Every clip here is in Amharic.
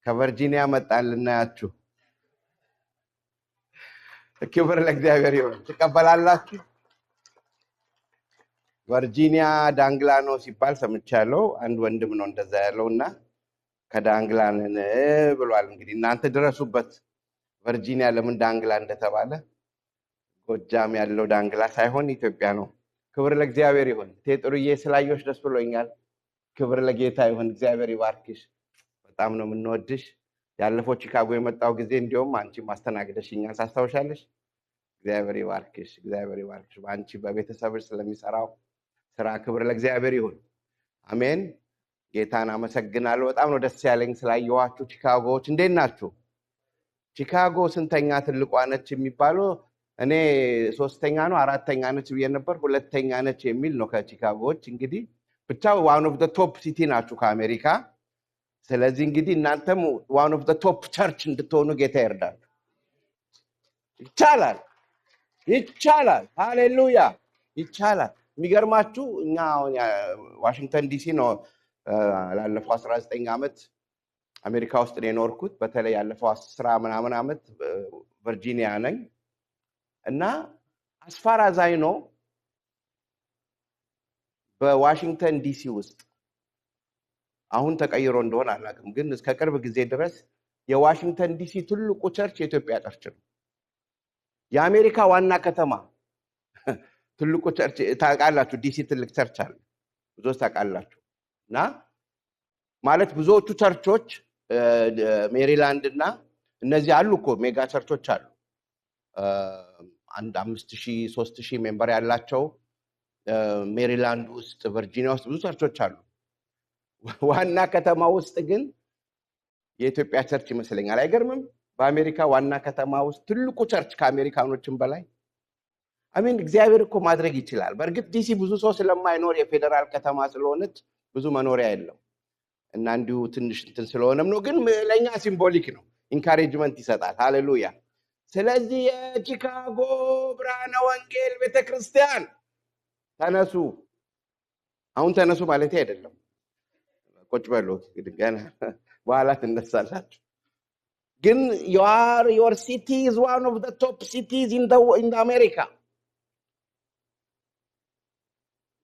ከቨርጂኒያ መጣን ልናያችሁ። ክብር ለእግዚአብሔር ይሁን። ትቀበላላችሁ? ቨርጂኒያ ዳንግላ ነው ሲባል ሰምቻለሁ። አንድ ወንድም ነው እንደዛ ያለው እና ከዳንግላ ነን ብሏል። እንግዲህ እናንተ ድረሱበት። ቨርጂኒያ ለምን ዳንግላ እንደተባለ ጎጃም ያለው ዳንግላ ሳይሆን ኢትዮጵያ ነው። ክብር ለእግዚአብሔር ይሁን። ቴጥሩዬ ስላየሁሽ ደስ ብሎኛል። ክብር ለጌታ ይሁን። እግዚአብሔር ይባርክሽ። በጣም ነው የምንወድሽ። ያለፈው ቺካጎ የመጣው ጊዜ እንዲሁም አንቺ ማስተናገደሽኛል፣ ታስታውሻለሽ? እግዚአብሔር ይባርክሽ። እግዚአብሔር ይባርክሽ። በአንቺ በቤተሰብሽ ስለሚሰራው ስራ ክብር ለእግዚአብሔር ይሁን። አሜን። ጌታን አመሰግናለሁ። በጣም ነው ደስ ያለኝ ስላየኋችሁ። ቺካጎዎች እንዴት ናችሁ? ቺካጎ ስንተኛ ትልቋ ነች የሚባለው? እኔ ሶስተኛ ነው አራተኛ ነች ብዬ ነበር። ሁለተኛ ነች የሚል ነው ከቺካጎዎች። እንግዲህ ብቻ one of the top city ናችሁ ከአሜሪካ። ስለዚህ እንግዲህ እናንተም one of the top church እንድትሆኑ ጌታ ይርዳችሁ። ይቻላል፣ ይቻላል። ሃሌሉያ፣ ይቻላል። የሚገርማችሁ እኛ አሁን ዋሽንግተን ዲሲ ነው ላለፈው 19 ዓመት አሜሪካ ውስጥ ነው የኖርኩት። በተለይ ያለፈው 10 ምናምን ዓመት ቨርጂኒያ ነኝ እና as far as I know በዋሽንግተን ዲሲ ውስጥ አሁን ተቀይሮ እንደሆነ አላውቅም፣ ግን እስከ ቅርብ ጊዜ ድረስ የዋሽንግተን ዲሲ ትልቁ church የኢትዮጵያ church ነው። የአሜሪካ ዋና ከተማ ትልቁ church ታውቃላችሁ፣ ዲሲ ትልቅ church አለ፣ ብዙዎች ታውቃላችሁ። እና ማለት ብዙዎቹ ቸርቾች ሜሪላንድ እና እነዚህ አሉ እኮ mega church ኦች አሉ፣ አንድ 5,000 3,000 member ያላቸው ሜሪላንድ ውስጥ ቨርጂኒያ ውስጥ ብዙ ቸርቾች አሉ። ዋና ከተማ ውስጥ ግን የኢትዮጵያ church ይመስለኛል። አይገርምም? በአሜሪካ ዋና ከተማ ውስጥ ትልቁ church ከአሜሪካኖችም በላይ። አሜን። እግዚአብሔር እኮ ማድረግ ይችላል። በእርግጥ ዲሲ ብዙ ሰው ስለማይኖር የፌዴራል ከተማ ስለሆነች ብዙ መኖሪያ የለው እና እንዲሁ ትንሽ እንትን ስለሆነም ነው። ግን ለእኛ symbolic ነው፣ encouragement ይሰጣል። ሃሌሉያ። ስለዚህ የቺካጎ ብርሃነ ወንጌል ቤተክርስቲያን ተነሱ። አሁን ተነሱ ማለት አይደለም፣ ቁጭ በሉ ገና በኋላ ትነሳላችሁ። ግን your city is one of the top cities in America።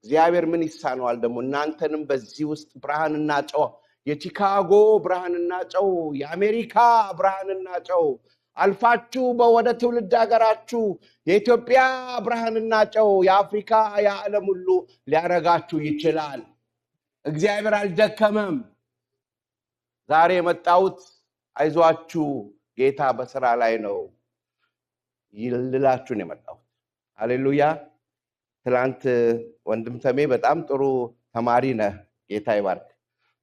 እግዚአብሔር ምን ይሳነዋል ደግሞ እናንተንም በዚህ ውስጥ ብርሃንና ጨው፣ የቺካጎ ብርሃንና ጨው፣ የአሜሪካ ብርሃንና ጨው አልፋችሁ ወደ ትውልድ ሀገራችሁ የኢትዮጵያ ብርሃንና ጨው፣ የአፍሪካ የዓለም ሁሉ ሊያረጋችሁ ይችላል። እግዚአብሔር አልደከመም። ዛሬ የመጣሁት አይዟችሁ ጌታ በስራ ላይ ነው ልላችሁ ነው የመጣሁት። ሃሌሉያ። ትላንት ወንድም ተሜ በጣም ጥሩ ተማሪ ነህ፣ ጌታ ይባርክ።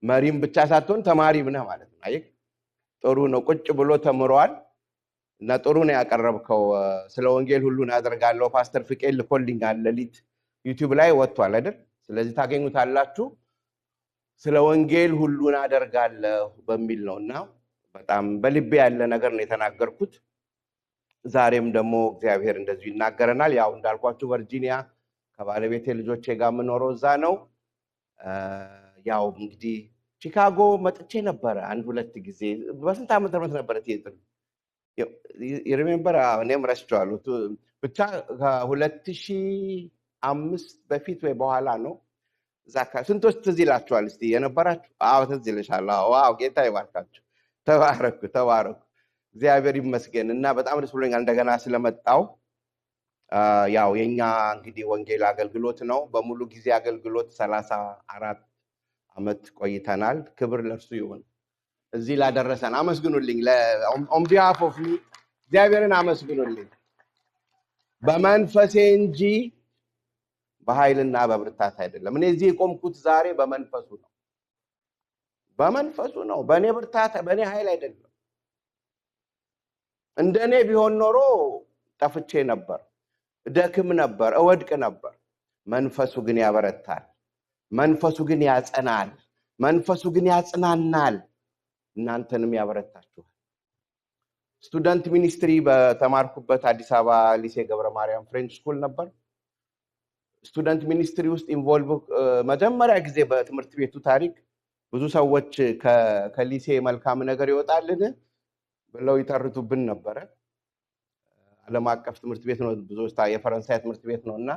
መሪም ብቻ ሳትሆን ተማሪም ነህ ማለት ነው። አየህ፣ ጥሩ ነው። ቁጭ ብሎ ተምሯል እና ጥሩ ነው ያቀረብከው። ስለ ወንጌል ሁሉን አደርጋለሁ ፓስተር ፍቄ ልኮልኛል። ሌሊት ዩቲዩብ ላይ ወጥቷል አይደል? ስለዚህ ታገኙታላችሁ። ስለ ወንጌል ሁሉን አደርጋለሁ በሚል ነው እና በጣም በልቤ ያለ ነገር ነው የተናገርኩት። ዛሬም ደግሞ እግዚአብሔር እንደዚሁ ይናገረናል። ያው እንዳልኳችሁ ቨርጂኒያ ከባለቤቴ ልጆቼ ጋር የምኖረው እዛ ነው። ያው እንግዲህ ቺካጎ መጥቼ ነበረ አንድ ሁለት ጊዜ። በስንት ዓመተ ምህረት ነበረ ቲያትር remember? እኔም ረስቼዋለሁ። ብቻ ከ2005 በፊት ወይ በኋላ ነው። እዛ ስንቶች ትዝ ይላችኋል? እስቲ የነበራችሁ? አዎ ትዝ ይልሻል። Wow ጌታ ይባርካችሁ። ተባረኩ፣ ተባረኩ። እግዚአብሔር ይመስገን እና በጣም ደስ ብሎኛል እንደገና ስለመጣው። ያው የኛ እንግዲህ ወንጌል አገልግሎት ነው። በሙሉ ጊዜ አገልግሎት 34 ዓመት ቆይተናል። ክብር ለእርሱ ይሁን። እዚህ ላደረሰን አመስግኑልኝ። On behalf of me እግዚአብሔርን አመስግኑልኝ። በመንፈሴ እንጂ በኃይልና በብርታት አይደለም። እኔ እዚህ የቆምኩት ዛሬ በመንፈሱ ነው። በመንፈሱ ነው። በእኔ ብርታት በእኔ ኃይል አይደለም። እንደኔ ቢሆን ኖሮ ጠፍቼ ነበር፣ እደክም ነበር፣ እወድቅ ነበር። መንፈሱ ግን ያበረታል። መንፈሱ ግን ያጸናል። መንፈሱ ግን ያጽናናል። እናንተንም ያበረታችኋል። Student ministry በተማርኩበት አዲስ አበባ ሊሴ ገብረ ማርያም French school ነበር። Student ministry ውስጥ involve መጀመሪያ ጊዜ በትምህርት ቤቱ ታሪክ ብዙ ሰዎች ከሊሴ መልካም ነገር ይወጣልን ብለው ይተርቱብን ነበረ። ዓለም አቀፍ ትምህርት ቤት ነው፣ ብዙ የፈረንሳይ ትምህርት ቤት ነው እና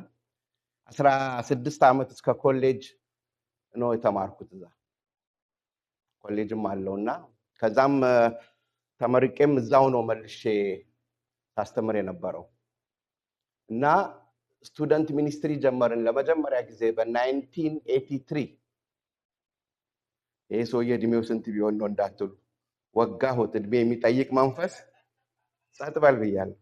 16 ዓመት እስከ ኮሌጅ ነው የተማርኩት እዛ። ኮሌጅም አለውና ከዛም ተመርቄም እዛው ነው መልሼ ሳስተምር የነበረው እና student ministry ጀመርን ለመጀመሪያ ጊዜ በ1983። ይሄ ሰውዬ እድሜው ስንት ቢሆን ነው እንዳትሉ፣ ወጋሁት። እድሜ የሚጠይቅ መንፈስ ጸጥ በል ብያለሁ።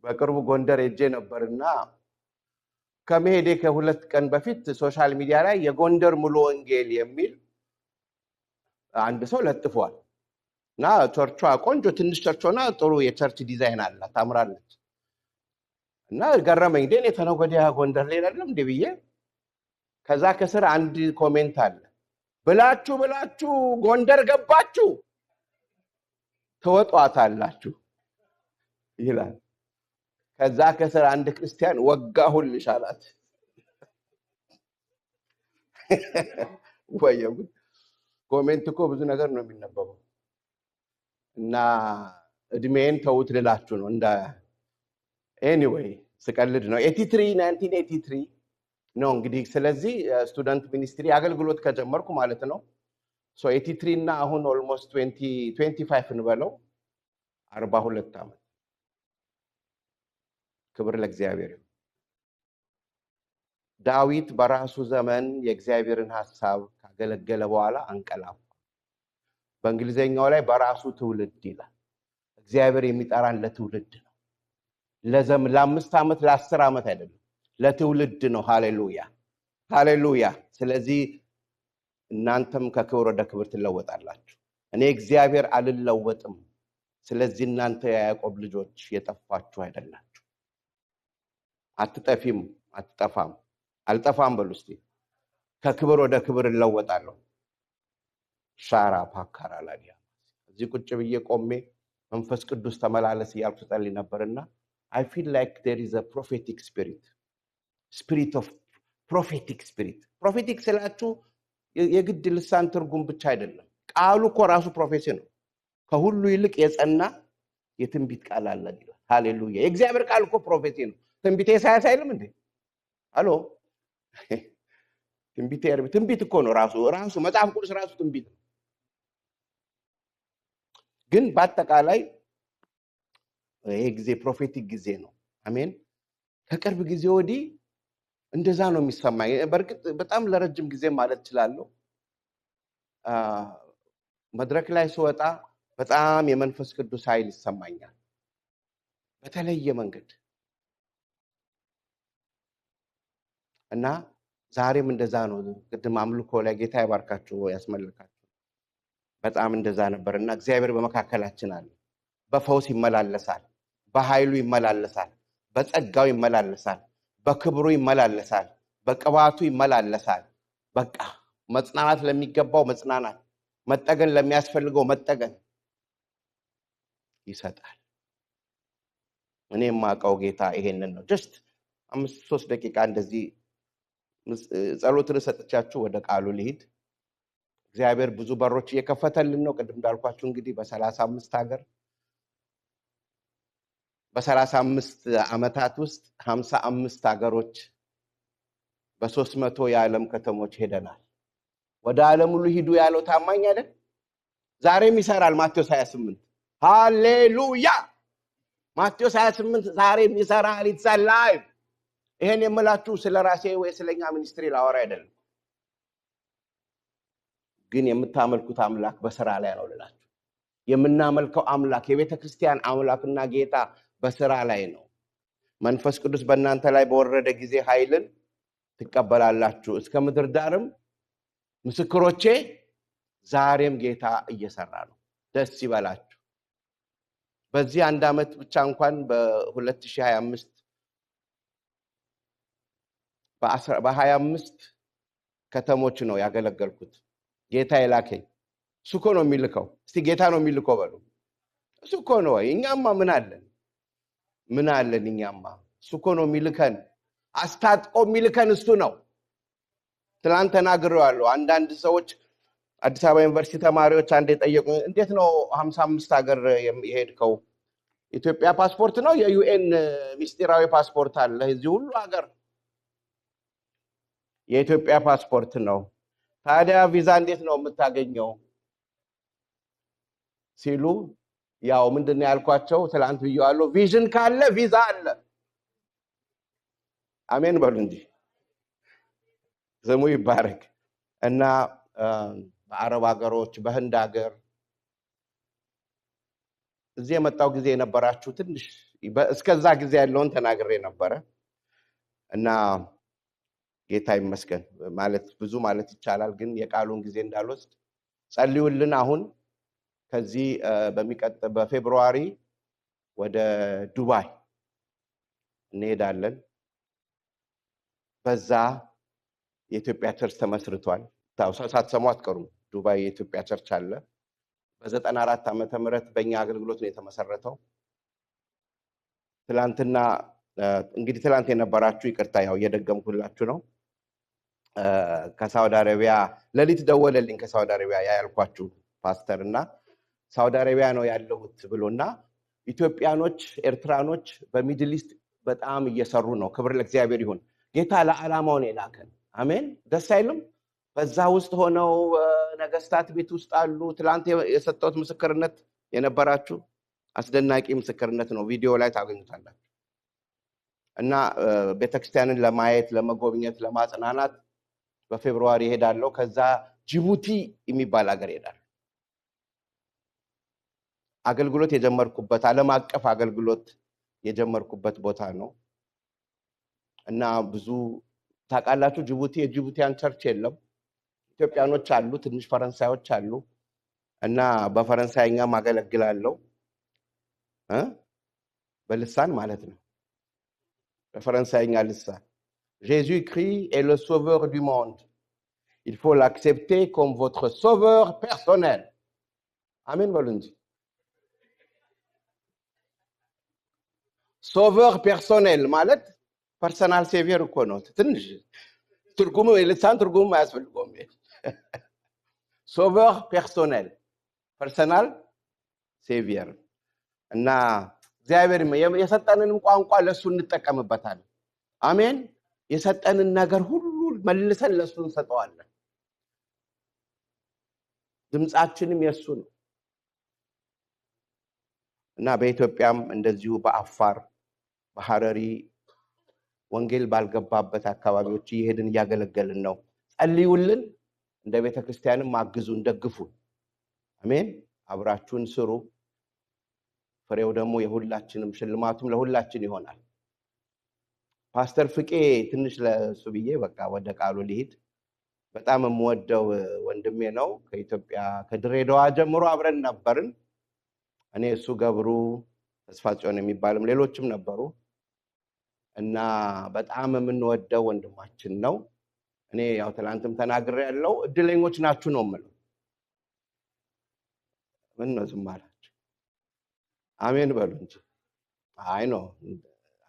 በቅርቡ ጎንደር ሄጄ ነበርና ከመሄዴ ከሁለት ቀን በፊት social media ላይ የጎንደር ሙሉ ወንጌል የሚል አንድ ሰው ለጥፏል። እና ቸርቿ ቆንጆ ትንሽ church ሆና ጥሩ የ church design አላት፣ ታምራለች። እና ገረመኝ። እንዴ እኔ ተነገ ወዲያ ጎንደር ላይ አይደለም እንዴ ብዬ፣ ከዛ ከስር አንድ comment አለ፣ ብላችሁ ብላችሁ ጎንደር ገባችሁ ትወጧታላችሁ ይላል። ከዛ ከስር አንድ ክርስቲያን ወጋሁልሽ አላት። ወየው comment እኮ ብዙ ነገር ነው የሚነበበው። እና እድሜን ተውት ልላችሁ ነው። እንደ anyway ስቀልድ ነው። 83 1983 ነው እንግዲህ። ስለዚህ student ministry አገልግሎት ከጀመርኩ ማለት ነው። so 83 እና አሁን almost 25 እንበለው 42 ዓመት። ክብር ለእግዚአብሔር ይሁን። ዳዊት በራሱ ዘመን የእግዚአብሔርን ሐሳብ ካገለገለ በኋላ አንቀላፋ። በእንግሊዘኛው ላይ በራሱ ትውልድ ይላል። እግዚአብሔር የሚጠራን ለትውልድ ነው። ለአምስት ዓመት ለ10 ዓመት አይደለም፣ ለትውልድ ነው። ሃሌሉያ ሃሌሉያ። ስለዚህ እናንተም ከክብር ወደ ክብር ትለወጣላችሁ። እኔ እግዚአብሔር አልለወጥም። ስለዚህ እናንተ የያዕቆብ ልጆች የጠፋችሁ አይደላችሁ። አትጠፊም፣ አትጠፋም። አልጠፋም በሉ እስቲ። ከክብር ወደ ክብር እለወጣለሁ። ሻራ ፓካራ ላዲያ እዚህ ቁጭ ብዬ ቆሜ መንፈስ ቅዱስ ተመላለስ እያልኩ ስጸልይ ነበርና I feel like there is a prophetic spirit, spirit of prophetic spirit. Prophetic ስላችሁ የግድ ልሳን ትርጉም ብቻ አይደለም። ቃሉ እኮ ራሱ prophecy ነው። ከሁሉ ይልቅ የጸና የትንቢት ቃል አለን ይላል። ሃሌሉያ። የእግዚአብሔር ቃል እኮ prophecy ነው። ትንቢተ ኢሳይያስ አይልም እንዴ? አሎ ትንቢተ ኤርምያስ ትንቢት እኮ ነው ራሱ ራሱ መጽሐፍ ቅዱስ ራሱ ትንቢት ነው። ግን በአጠቃላይ ይሄ ጊዜ prophetic ጊዜ ነው። አሜን። ከቅርብ ጊዜ ወዲህ እንደዛ ነው የሚሰማኝ። በእርግጥ በጣም ለረጅም ጊዜ ማለት እችላለሁ። መድረክ ላይ ስወጣ በጣም የመንፈስ ቅዱስ ኃይል ይሰማኛል በተለየ መንገድ እና ዛሬም እንደዛ ነው። ቅድም አምልኮ ላይ ጌታ ይባርካችሁ ያስመልካችሁ በጣም እንደዛ ነበር እና እግዚአብሔር በመካከላችን አለ። በፈውስ ይመላለሳል፣ በኃይሉ ይመላለሳል፣ በጸጋው ይመላለሳል፣ በክብሩ ይመላለሳል፣ በቅባቱ ይመላለሳል። በቃ መጽናናት ለሚገባው መጽናናት፣ መጠገን ለሚያስፈልገው መጠገን ይሰጣል። እኔ የማውቀው ጌታ ይሄንን ነው። just 5-3 ደቂቃ እንደዚህ ጸሎትን ሰጥቻችሁ ወደ ቃሉ ልሂድ። እግዚአብሔር ብዙ በሮች እየከፈተልን ነው። ቅድም እንዳልኳችሁ እንግዲህ በ35 ሀገር በ35 ዓመታት ውስጥ 55 ሀገሮች በ300 የዓለም ከተሞች ሄደናል። ወደ ዓለም ሁሉ ሂዱ ያለው ታማኝ አይደል? ዛሬም ይሰራል። ማቴዎስ 28 ሃሌሉያ። ማቴዎስ 28 ዛሬም ይሰራል። It's alive። ይሄን የምላችሁ ስለራሴ ወይ ስለኛ ሚኒስትሪ ላወራ አይደለም፣ ግን የምታመልኩት አምላክ በስራ ላይ ነው ልላችሁ። የምናመልከው አምላክ የቤተክርስቲያን አምላክና ጌታ በስራ ላይ ነው። መንፈስ ቅዱስ በእናንተ ላይ በወረደ ጊዜ ኃይልን ትቀበላላችሁ፣ እስከ ምድር ዳርም ምስክሮቼ። ዛሬም ጌታ እየሰራ ነው። ደስ ይበላችሁ። በዚህ አንድ ዓመት ብቻ እንኳን በ2025 በ25 ከተሞች ነው ያገለገልኩት። ጌታ የላከኝ እሱ እኮ ነው የሚልከው። እስቲ ጌታ ነው የሚልከው በሉ። እሱ እኮ ነው። እኛማ ምን አለን? ምን አለን እኛማ? እሱ እኮ ነው የሚልከን። አስታጥቆ የሚልከን እሱ ነው። ትላንት ተናግሬዋለሁ። አንዳንድ ሰዎች አዲስ አበባ ዩኒቨርሲቲ ተማሪዎች አንድ የጠየቁኝ እንዴት ነው 55 ሀገር የሄድከው? ኢትዮጵያ ፓስፖርት ነው የ UN ሚስጢራዊ ፓስፖርት አለ እዚህ ሁሉ ሀገር? የኢትዮጵያ ፓስፖርት ነው። ታዲያ ቪዛ እንዴት ነው የምታገኘው ሲሉ ያው ምንድነው ያልኳቸው? ትላንት ብየዋለሁ። Vision ካለ ቪዛ አለ። አሜን በሉ እንጂ ስሙ ይባረክ። እና በአረብ ሀገሮች፣ በህንድ ሀገር እዚህ የመጣው ጊዜ የነበራችሁ ትንሽ እስከዛ ጊዜ ያለውን ተናግሬ ነበረ። እና ጌታ ይመስገን ማለት ብዙ ማለት ይቻላል፣ ግን የቃሉን ጊዜ እንዳልወስድ ጸልዩልን። አሁን ከዚህ በፌብሩዋሪ ወደ ዱባይ እንሄዳለን። በዛ የኢትዮጵያ church ተመስርቷል። ሳትሰሙ አትቀሩም። ዱባይ የኢትዮጵያ church አለ። በዘጠና አራት ዓመተ ምህረት በእኛ አገልግሎት ነው የተመሰረተው። ትላንትና እንግዲህ ትላንት የነበራችሁ ይቅርታ ያው እየደገምኩላችሁ ነው። ከሳውዲ አረቢያ ሌሊት ደወለልኝ። ከሳውዲ አረቢያ ያ ያልኳችሁ ፓስተር እና ሳውዲ አረቢያ ነው ያለሁት ብሎና ኢትዮጵያኖች ኤርትራኖች በ Middle East በጣም እየሰሩ ነው። ክብር ለእግዚአብሔር ይሁን። ጌታ ለዓላማው ነው የላከን። አሜን። ደስ አይልም? በዛ ውስጥ ሆነው ነገስታት ቤት ውስጥ አሉ። ትላንት የሰጠሁት ምስክርነት የነበራችሁ አስደናቂ ምስክርነት ነው። ቪዲዮ ላይ ታገኙታላችሁ። እና ቤተክርስቲያንን ለማየት፣ ለመጎብኘት፣ ለማጽናናት በፌብሩዋሪ እሄዳለሁ። ከዛ ጅቡቲ የሚባል ሀገር እሄዳለሁ። አገልግሎት የጀመርኩበት ዓለም አቀፍ አገልግሎት የጀመርኩበት ቦታ ነው። እና ብዙ ታውቃላችሁ፣ ጅቡቲ የ Djiboutian church የለም። ኢትዮጵያኖች አሉ፣ ትንሽ ፈረንሳዮች አሉ። እና በፈረንሳይኛም አገለግላለሁ በልሳን ማለት ነው። በፈረንሳይኛ ልሳን Jésus-Christ est le sauveur du monde. Il faut l'accepter comme votre sauveur personnel. አሜን በሉ እንጂ። Sauveur personnel ማለት personal savior እኮ ነው። ትንሽ ትርጉሙ የልሳን ትርጉሙ አያስፈልገውም። Sauveur personnel personal savior። እና እግዚአብሔር የሰጠንንም ቋንቋ ለሱ እንጠቀምበታለን። አሜን። የሰጠንን ነገር ሁሉ መልሰን ለሱ እንሰጠዋለን። ድምጻችንም የሱ ነው። እና በኢትዮጵያም እንደዚሁ በአፋር በሐረሪ ወንጌል ባልገባበት አካባቢዎች እየሄድን እያገለገልን ነው። ጸልዩልን፣ እንደ ቤተክርስቲያንም አግዙን፣ ደግፉን። አሜን። አብራችሁን ስሩ። ፍሬው ደግሞ የሁላችንም ሽልማቱም ለሁላችን ይሆናል። ፓስተር ፍቄ ትንሽ ለሱ ብዬ በቃ ወደ ቃሉ ልሂድ። በጣም የምወደው ወንድሜ ነው። ከኢትዮጵያ ከድሬዳዋ ጀምሮ አብረን ነበርን። እኔ እሱ ገብሩ ተስፋጽዮን የሚባልም ሌሎችም ነበሩ። እና በጣም የምንወደው ወንድማችን ነው። እኔ ያው ትላንትም ተናግሬያለሁ፣ እድለኞች ናችሁ ነው የምለው። ምን ነው ዝም አላችሁ? አሜን በሉ እንጂ። አይ ነው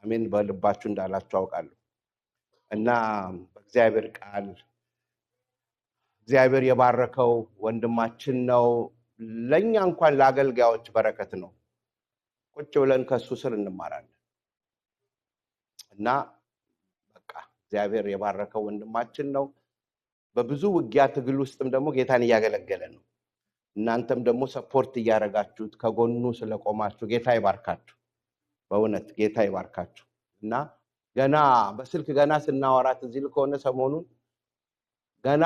አሜን በልባችሁ እንዳላችሁ አውቃለሁ። እና በእግዚአብሔር ቃል እግዚአብሔር የባረከው ወንድማችን ነው። ለኛ እንኳን ለአገልጋዮች በረከት ነው። ቁጭ ብለን ከሱ ስር እንማራለን። እና በቃ እግዚአብሔር የባረከው ወንድማችን ነው። በብዙ ውጊያ ትግል ውስጥም ደግሞ ጌታን እያገለገለ ነው። እናንተም ደግሞ support እያረጋችሁት ከጎኑ ስለቆማችሁ ጌታ ይባርካችሁ። በእውነት ጌታ ይባርካችሁ። እና ገና በስልክ ገና ስናወራት እዚህ ከሆነ ሰሞኑን ገና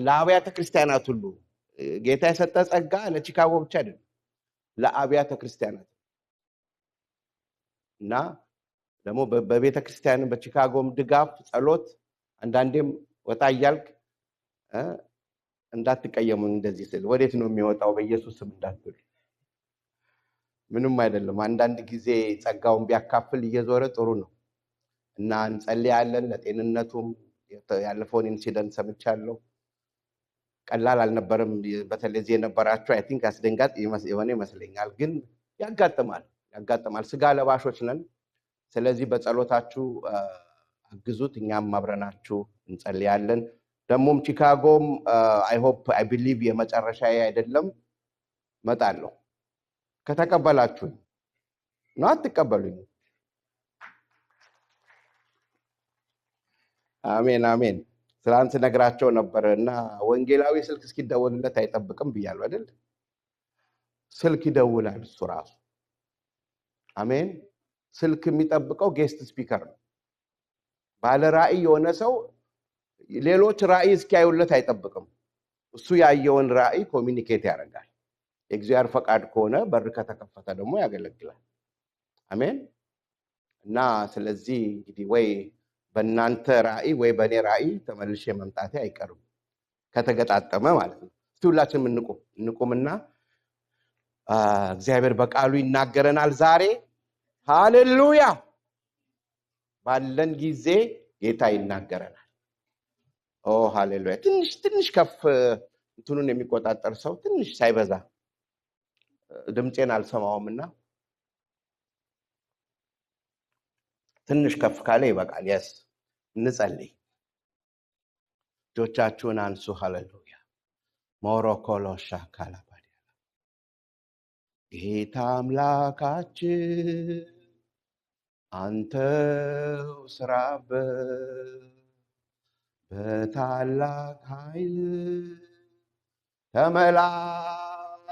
ለአብያተ ክርስቲያናት ሁሉ ጌታ የሰጠ ጸጋ ለቺካጎ ብቻ አይደለም፣ ለአብያተ ክርስቲያናት እና ደግሞ በቤተ ክርስቲያንም በቺካጎም ድጋፍ ጸሎት፣ አንዳንዴም ወጣ እያልክ እንዳትቀየሙኝ እንደዚህ ስል ወዴት ነው የሚወጣው በኢየሱስ ስም እንዳትሉ። ምንም አይደለም። አንዳንድ ጊዜ ጸጋውን ቢያካፍል እየዞረ ጥሩ ነው። እና እንጸልያለን ለጤንነቱም። ያለፈውን incident ሰምቻለሁ። ቀላል አልነበረም። በተለይ እዚህ የነበራችሁ I think አስደንጋጭ የሆነ ይመስለኛል። ግን ያጋጥማል፣ ያጋጥማል። ስጋ ለባሾች ነን። ስለዚህ በጸሎታችሁ አግዙት። እኛም አብረናችሁ እንጸልያለን። ደግሞም ቺካጎም I hope, I believe የመጨረሻ አይደለም፣ እመጣለሁ። ከተቀበላችሁኝ ነው። አትቀበሉኝ? አሜን አሜን። ትናንት ነግራቸው ነበር እና ወንጌላዊ ስልክ እስኪደወልለት አይጠብቅም ብያለሁ አይደል? ስልክ ይደውላል እሱ ራሱ። አሜን። ስልክ የሚጠብቀው guest speaker ነው። ባለ ራእይ የሆነ ሰው ሌሎች ራእይ እስኪያዩለት አይጠብቅም። እሱ ያየውን ራእይ communicate ያደርጋል። የእግዚአብሔር ፈቃድ ከሆነ በር ከተከፈተ ደግሞ ያገለግላል። አሜን። እና ስለዚህ እንግዲህ ወይ በእናንተ ራእይ ወይ በእኔ ራእይ ተመልሼ መምጣቴ አይቀርም፣ ከተገጣጠመ ማለት ነው። እስቲ ሁላችንም እንቁም እንቁምና እግዚአብሔር በቃሉ ይናገረናል ዛሬ። ሃሌሉያ! ባለን ጊዜ ጌታ ይናገረናል። ኦ ሃሌሉያ! ትንሽ ትንሽ ከፍ እንትኑን የሚቆጣጠር ሰው ትንሽ ሳይበዛ፣ ድምፄን አልሰማውም እና ትንሽ ከፍ ካለ ይበቃል። Yes፣ እንጸልይ። እጆቻችሁን አንሱ። ሃሌሉያ። ሞሮኮሎሻ ካላባዲያ። ጌታ አምላካችን አንተው ስራበት፣ በታላቅ ኃይል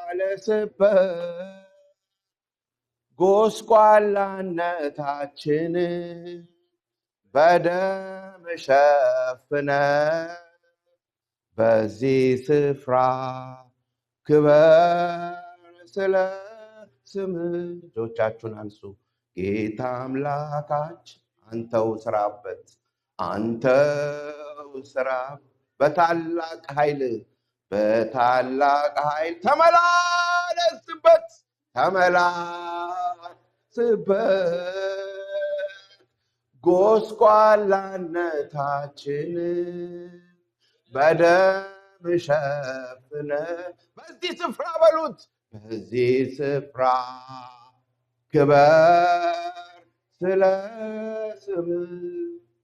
ተመላለስበት፣ ጎስቋላነታችን በደም ሸፍነ በዚህ ስፍራ ክበር ስለ ስም። እጆቻችሁን አንሱ። ጌታ አምላካችን አንተው ስራበት፣ አንተው ስራ በታላቅ ኃይል፣ በታላቅ ኃይል ተመላለስበት፣ ተመላለስበት፣ ጎስቋላነታችን በደም ሸፍነ በዚህ ስፍራ በሉት፣ በዚህ ስፍራ ክበር ስለ ስም።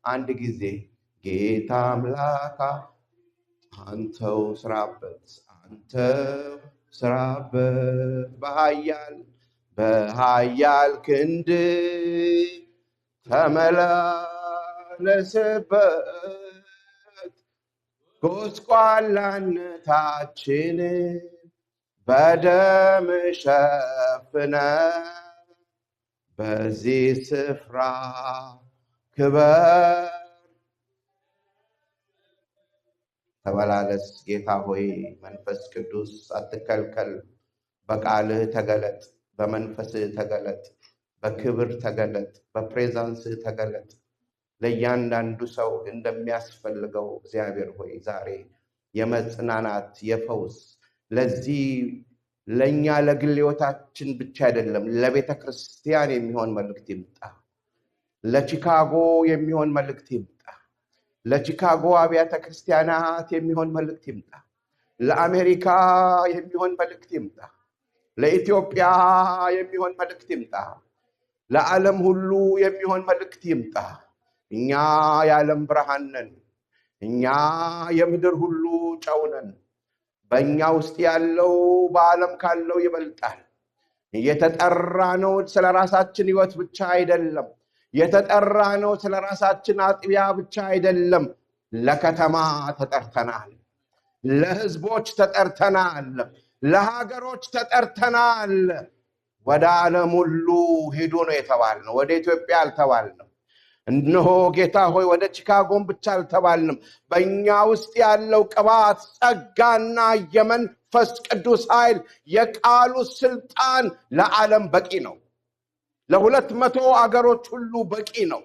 አንድ ጊዜ ጌታ አምላካ አንተው ስራበት፣ አንተው ስራበት፣ በኃያል ክንድ ተመላለስበት፣ ጎስቋላነታችን በደም ሸፍነ በዚህ ስፍራ ክበር። ተመላለስ ጌታ ሆይ፣ መንፈስ ቅዱስ አትከልከል። በቃልህ ተገለጥ፣ በመንፈስህ ተገለጥ፣ በክብር ተገለጥ፣ በ presence ህ ተገለጥ። ለእያንዳንዱ ሰው እንደሚያስፈልገው እግዚአብሔር ሆይ ዛሬ የመጽናናት፣ የፈውስ፣ ለዚህ ለእኛ ለግል ሕይወታችን ብቻ አይደለም፣ ለቤተ ክርስቲያን የሚሆን መልእክት ይምጣ። ለቺካጎ የሚሆን መልእክት ይምጣ። ለቺካጎ አብያተ ክርስቲያናት የሚሆን መልእክት ይምጣ። ለአሜሪካ የሚሆን መልእክት ይምጣ። ለኢትዮጵያ የሚሆን መልእክት ይምጣ። ለዓለም ሁሉ የሚሆን መልእክት ይምጣ። እኛ የዓለም ብርሃን ነን። እኛ የምድር ሁሉ ጨው ነን። በእኛ ውስጥ ያለው በዓለም ካለው ይበልጣል። የተጠራነው ስለ ራሳችን ሕይወት ብቻ አይደለም። የተጠራነው ስለ ራሳችን አጥቢያ ብቻ አይደለም። ለከተማ ተጠርተናል። ለሕዝቦች ተጠርተናል። ለሀገሮች ተጠርተናል። ወደ ዓለም ሁሉ ሂዱ ነው የተባልነው። ወደ ኢትዮጵያ አልተባልንም። እነሆ ጌታ ሆይ ወደ ቺካጎን ብቻ አልተባልንም። በእኛ ውስጥ ያለው ቅባት፣ ጸጋና የመንፈስ ቅዱስ ኃይል፣ የቃሉ ስልጣን ለዓለም በቂ ነው። ለ200 አገሮች ሁሉ በቂ ነው።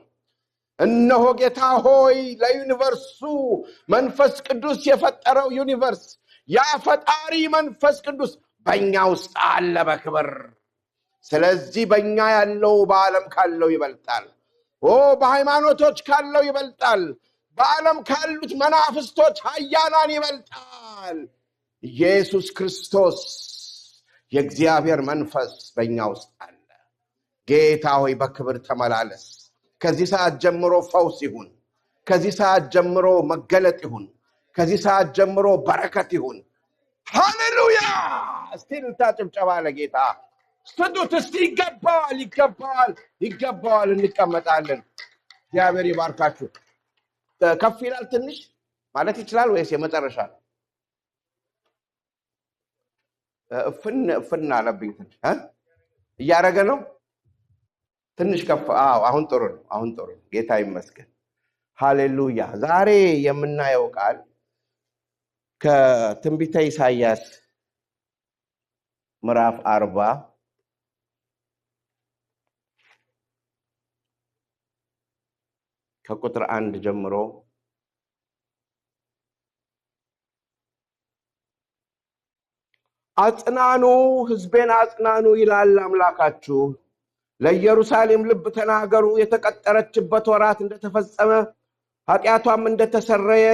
እነሆ ጌታ ሆይ ለ universe ኡ መንፈስ ቅዱስ የፈጠረው universe ያ ፈጣሪ መንፈስ ቅዱስ በእኛ ውስጥ አለ በክብር። ስለዚህ በእኛ ያለው በዓለም ካለው ይበልጣል። ኦ በሃይማኖቶች ካለው ይበልጣል። በዓለም ካሉት መናፍስቶች ኃያላን ይበልጣል። ኢየሱስ ክርስቶስ የእግዚአብሔር መንፈስ በእኛ ውስጥ አለ። ጌታ ሆይ በክብር ተመላለስ። ከዚህ ሰዓት ጀምሮ ፈውስ ይሁን። ከዚህ ሰዓት ጀምሮ መገለጥ ይሁን። ከዚህ ሰዓት ጀምሮ በረከት ይሁን። ሃሌሉያ! እስቲ እልልታ ጭብጨባ ለጌታ ስጡት። እስቲ ይገባዋል፣ ይገባዋል፣ ይገባዋል። እንቀመጣለን። እግዚአብሔር ይባርካችሁ። ከፍ ይላል ትንሽ ማለት ይችላል ወይስ የመጨረሻ ነው? እፍን እፍን አለብኝ ትንሽ እያደረገ ነው። ትንሽ ከፍ። አዎ አሁን ጥሩ ነው። አሁን ጥሩ ነው። ጌታ ይመስገን። ሃሌሉያ። ዛሬ የምናየው ቃል ከትንቢተ ኢሳይያስ ምዕራፍ 40 ከቁጥር 1 ጀምሮ አጽናኑ፣ ሕዝቤን አጽናኑ ይላል አምላካችሁ። ለኢየሩሳሌም ልብ ተናገሩ፣ የተቀጠረችበት ወራት እንደተፈጸመ ኃጢአቷም እንደተሰረየ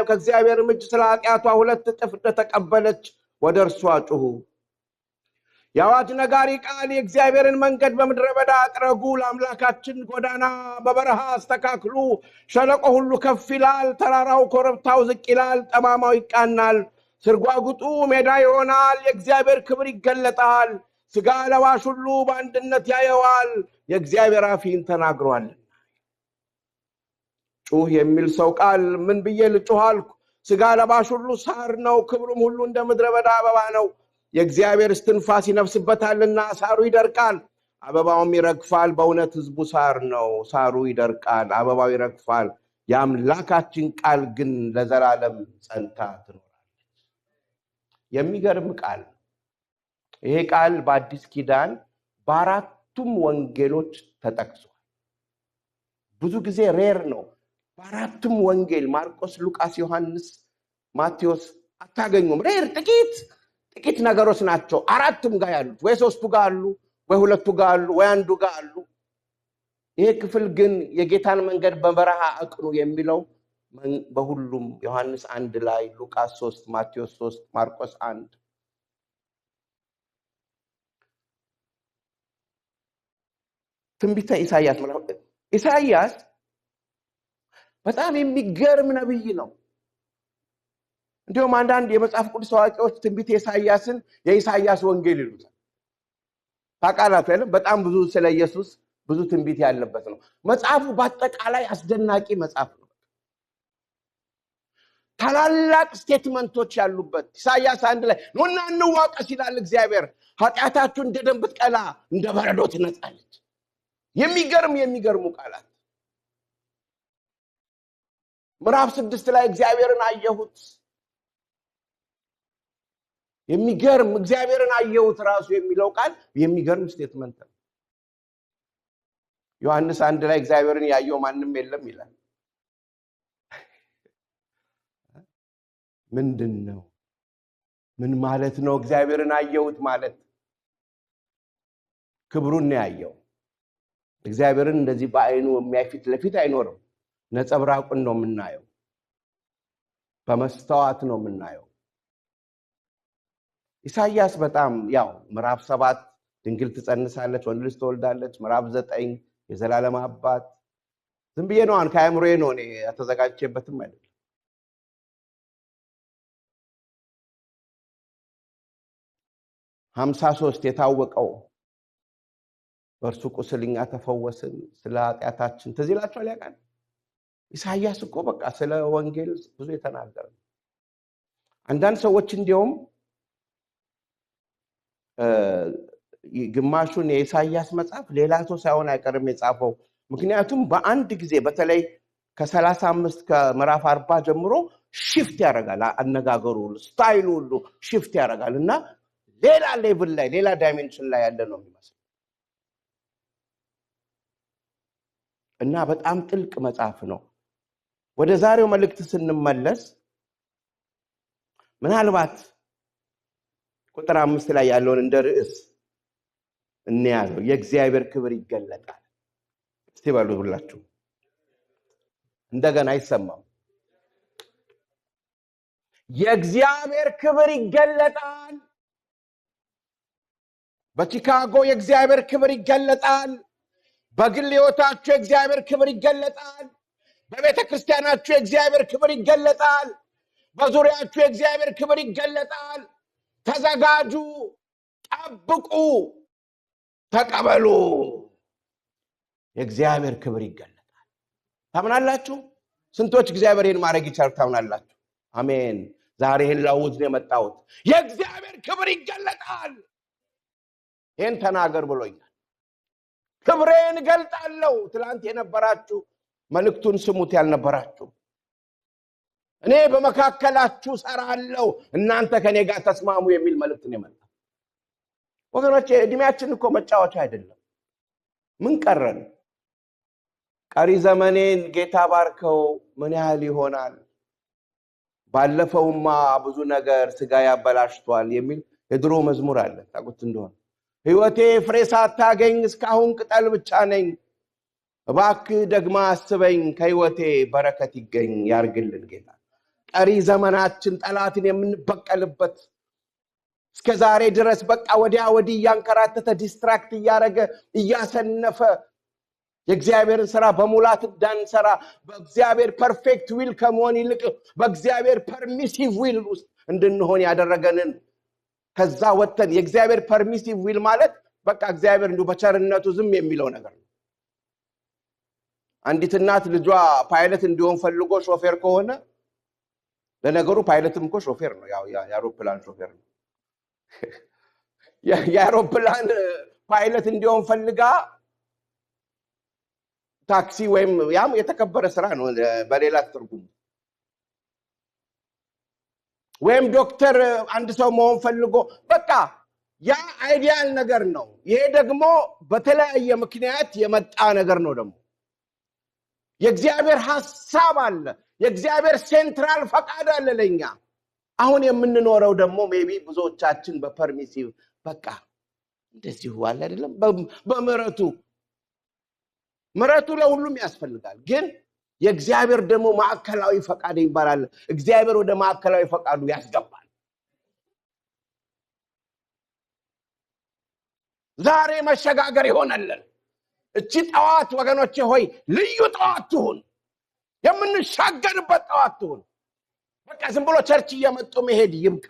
ከእግዚአብሔርም እጅ ስለ ኃጢአቷ 2 እጥፍ እንደተቀበለች ወደ እርሷ ጩኹ። የአዋጅ ነጋሪ ቃል የእግዚአብሔርን መንገድ በምድረ በዳ አጥረጉ፣ ለአምላካችን ጎዳና በበረሃ አስተካክሉ። ሸለቆ ሁሉ ከፍ ይላል፣ ተራራው ኮረብታው ዝቅ ይላል፣ ጠማማው ይቃናል፣ ስርጓጉጡ ሜዳ ይሆናል። የእግዚአብሔር ክብር ይገለጣል፣ ሥጋ ለባሽ ሁሉ በአንድነት ያየዋል። የእግዚአብሔር አፍ ይህን ተናግሯል። ጩህ የሚል ሰው ቃል ምን ብዬ ልጩህ አልኩ? ሥጋ ለባሽ ሁሉ ሳር ነው፣ ክብሩም ሁሉ እንደ ምድረ በዳ አበባ ነው። የእግዚአብሔር እስትንፋስ ይነፍስበታልና ሳሩ ይደርቃል፣ አበባውም ይረግፋል። በእውነት ሕዝቡ ሳር ነው፣ ሳሩ ይደርቃል፣ አበባው ይረግፋል። የአምላካችን ቃል ግን ለዘላለም ጸንታ ትኖራለች። የሚገርም ቃል ነው። ይሄ ቃል በአዲስ ኪዳን በአራቱም ወንጌሎች ተጠቅሷል። ብዙ ጊዜ rare ነው። በአራቱም ወንጌል ማርቆስ፣ ሉቃስ፣ ዮሐንስ፣ ማቴዎስ አታገኙም። rare ጥቂት ጥቂት ነገሮች ናቸው አራቱም ጋር ያሉት። ወይ 3ቱ ጋር አሉ፣ ወይ 2ቱ ጋር አሉ፣ ወይ 1ዱ ጋር አሉ። ይሄ ክፍል ግን የጌታን መንገድ በበረሃ አቅኑ የሚለው በሁሉም ዮሐንስ 1 ላይ፣ ሉቃስ 3፣ ማቴዎስ 3፣ ማርቆስ 1። ትንቢተ ኢሳይያስ ምዕራፍ ኢሳይያስ በጣም የሚገርም ነብይ ነው። እንዲሁም አንዳንድ የመጽሐፍ ቅዱስ አዋቂዎች ትንቢተ ኢሳይያስን የኢሳይያስ ወንጌል ይሉታል። ታውቃላችሁ አይደል? በጣም ብዙ ስለ ኢየሱስ ብዙ ትንቢት ያለበት ነው። መጽሐፉ በአጠቃላይ አስደናቂ መጽሐፍ ነው። ታላላቅ statement ኦች ያሉበት። ኢሳይያስ 1 ላይ ኑና እንዋቀስ ይላል እግዚአብሔር፣ ኃጢአታችሁ እንደ ደም ብትቀላ እንደ በረዶ ትነጻለች። የሚገርሙ ቃላት። ምዕራፍ 6 ላይ እግዚአብሔርን አየሁት። የሚገርም እግዚአብሔርን አየሁት ራሱ የሚለው ቃል የሚገርም statement ነው። ዮሐንስ 1 ላይ እግዚአብሔርን ያየው ማንም የለም ይላል። ምንድነው? ምን ማለት ነው እግዚአብሔርን አየሁት ማለት? ክብሩን ነው ያየው። እግዚአብሔርን እንደዚህ በአይኑ የሚያይ ፊት ለፊት አይኖርም። ነጸብራቁን ነው የምናየው፣ በመስተዋት ነው የምናየው። ኢሳይያስ በጣም ያው ምዕራፍ 7 ድንግል ትጸንሳለች ወንድ ልጅ ትወልዳለች፣ ምዕራፍ 9 የዘላለም አባት። ዝም ብዬ ነው አሁን ከአእምሮዬ ነው፣ እኔ አተዘጋጅቼበትም አይደለም። 53 የታወቀው በእርሱ ቁስል እኛ ተፈወስን ስለ ኃጢአታችን። ትዝ ይላችኋል ያ ቃል? ኢሳይያስ እኮ በቃ ስለ ወንጌል ብዙ የተናገረ ነው። አንዳንድ ሰዎች እንዲያውም ግማሹን የኢሳይያስ መጽሐፍ ሌላ ሰው ሳይሆን አይቀርም የጻፈው። ምክንያቱም በአንድ ጊዜ በተለይ ከሰላሳ አምስት ከምዕራፍ 40 ጀምሮ shift ያደርጋል አነጋገሩ ሁሉ፣ style ኡ ሁሉ shift ያደርጋል እና ሌላ level ላይ ሌላ dimension ላይ ያለ ነው የሚመስለው። እና በጣም ጥልቅ መጽሐፍ ነው። ወደ ዛሬው መልእክት ስንመለስ ምናልባት ቁጥር 5 ላይ ያለውን እንደ ርዕስ እንያዘው። የእግዚአብሔር ክብር ይገለጣል። እስቲ በሉ ሁላችሁ። እንደገና አይሰማም። የእግዚአብሔር ክብር ይገለጣል። በቺካጎ የእግዚአብሔር ክብር ይገለጣል። በግል ሕይወታችሁ የእግዚአብሔር ክብር ይገለጣል። በቤተ ክርስቲያናችሁ የእግዚአብሔር ክብር ይገለጣል። በዙሪያችሁ የእግዚአብሔር ክብር ይገለጣል። ተዘጋጁ፣ ጠብቁ፣ ተቀበሉ። የእግዚአብሔር ክብር ይገለጣል። ታምናላችሁ? ስንቶች እግዚአብሔር ይህን ማድረግ ይቻላል ታምናላችሁ? አሜን። ዛሬ ይህን ላውጅ ነው የመጣሁት። የእግዚአብሔር ክብር ይገለጣል። ይህን ተናገር ብሎኛል። ክብሬን እገልጣለሁ። ትላንት የነበራችሁ መልእክቱን ስሙት፣ ያልነበራችሁ እኔ በመካከላችሁ ሰራለሁ፣ እናንተ ከኔ ጋር ተስማሙ የሚል መልእክት ነው የመጣው። ወገኖቼ እድሜያችን እኮ መጫወቻ አይደለም። ምን ቀረን? ቀሪ ዘመኔን ጌታ ባርከው ምን ያህል ይሆናል? ባለፈውማ ብዙ ነገር ስጋ ያበላሽቷል የሚል የድሮ መዝሙር አለ፣ ታውቁት እንደሆነ። ህይወቴ ፍሬ ሳታገኝ እስካሁን ቅጠል ብቻ ነኝ፣ እባክህ ደግማ አስበኝ፣ ከህይወቴ በረከት ይገኝ። ያርግልን ጌታ። ቀሪ ዘመናችን ጠላትን የምንበቀልበት እስከ ዛሬ ድረስ በቃ ወዲያ ወዲህ እያንከራተተ distract እያደረገ እያሰነፈ የእግዚአብሔርን ስራ በሙላት እንዳንሰራ በእግዚአብሔር perfect will ከመሆን ይልቅ በእግዚአብሔር permissive will ውስጥ እንድንሆን ያደረገንን ከዛ ወጥተን የእግዚአብሔር permissive will ማለት በቃ እግዚአብሔር እንዲሁ በቸርነቱ ዝም የሚለው ነገር ነው። አንዲት እናት ልጇ ፓይለት እንዲሆን ፈልጎ ሾፌር ከሆነ፣ ለነገሩ ፓይለትም እኮ ሾፌር ነው፣ ያው የአውሮፕላን ሾፌር ነው። የአውሮፕላን ፓይለት እንዲሆን ፈልጋ ታክሲ ወይም ያም የተከበረ ስራ ነው በሌላ ትርጉም፣ ወይም ዶክተር አንድ ሰው መሆን ፈልጎ በቃ ያ ideal ነገር ነው። ይሄ ደግሞ በተለያየ ምክንያት የመጣ ነገር ነው። ደግሞ የእግዚአብሔር ሐሳብ አለ፣ የእግዚአብሔር central ፈቃድ አለ ለኛ። አሁን የምንኖረው ደግሞ maybe ብዙዎቻችን በ permissive በቃ እንደዚሁ አለ አይደለም፣ በምሕረቱ ምሕረቱ ለሁሉም ያስፈልጋል። ግን የእግዚአብሔር ደግሞ ማዕከላዊ ፈቃድ ይባላል። እግዚአብሔር ወደ ማዕከላዊ ፈቃዱ ያስገባል። ዛሬ መሸጋገር ይሆነልን። እቺ ጠዋት ወገኖቼ ሆይ ልዩ ጠዋት ትሁን፣ የምንሻገርበት ጠዋት ትሁን። በቃ ዝም ብሎ church እየመጡ መሄድ ይብቃ።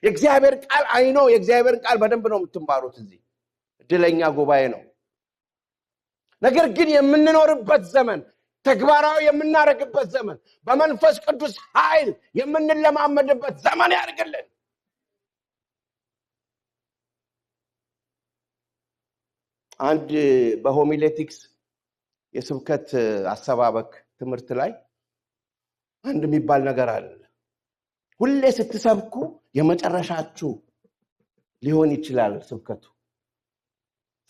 የእግዚአብሔር ቃል አይኖ የእግዚአብሔርን ቃል በደንብ ነው የምትማሩት። እዚህ እድለኛ ጉባኤ ነው። ነገር ግን የምንኖርበት ዘመን፣ ተግባራዊ የምናደርግበት ዘመን፣ በመንፈስ ቅዱስ ኃይል የምንለማመድበት ዘመን ያድርግልን። አንድ በ homiletics የስብከት አሰባበክ ትምህርት ላይ አንድ የሚባል ነገር አለ። ሁሌ ስትሰብኩ የመጨረሻችሁ ሊሆን ይችላል ስብከቱ።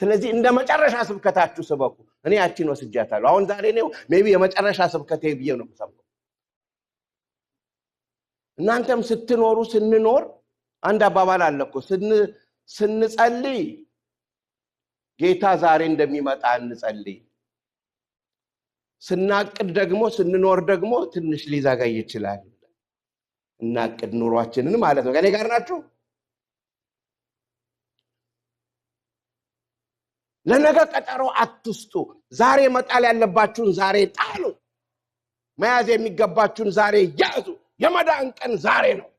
ስለዚህ እንደ መጨረሻ ስብከታችሁ ስበኩ። እኔ ያቺን ወስጃታለሁ። አሁን ዛሬ ነው maybe የመጨረሻ ስብከቴ ብዬ ነው የምሰብከው። እናንተም ስትኖሩ ስንኖር አንድ አባባል አለ እኮ፣ ስንጸልይ ጌታ ዛሬ እንደሚመጣ እንጸልይ፣ ስናቅድ ደግሞ ስንኖር ደግሞ ትንሽ ሊዘገይ ይችላል። እናቅድ ኑሯችንን ማለት ነው። ከኔ ጋር ናችሁ? ለነገ ቀጠሮ አትስጡ። ዛሬ መጣል ያለባችሁን ዛሬ ጣሉ። መያዝ የሚገባችሁን ዛሬ ያዙ። የመዳን ቀን ዛሬ ነው።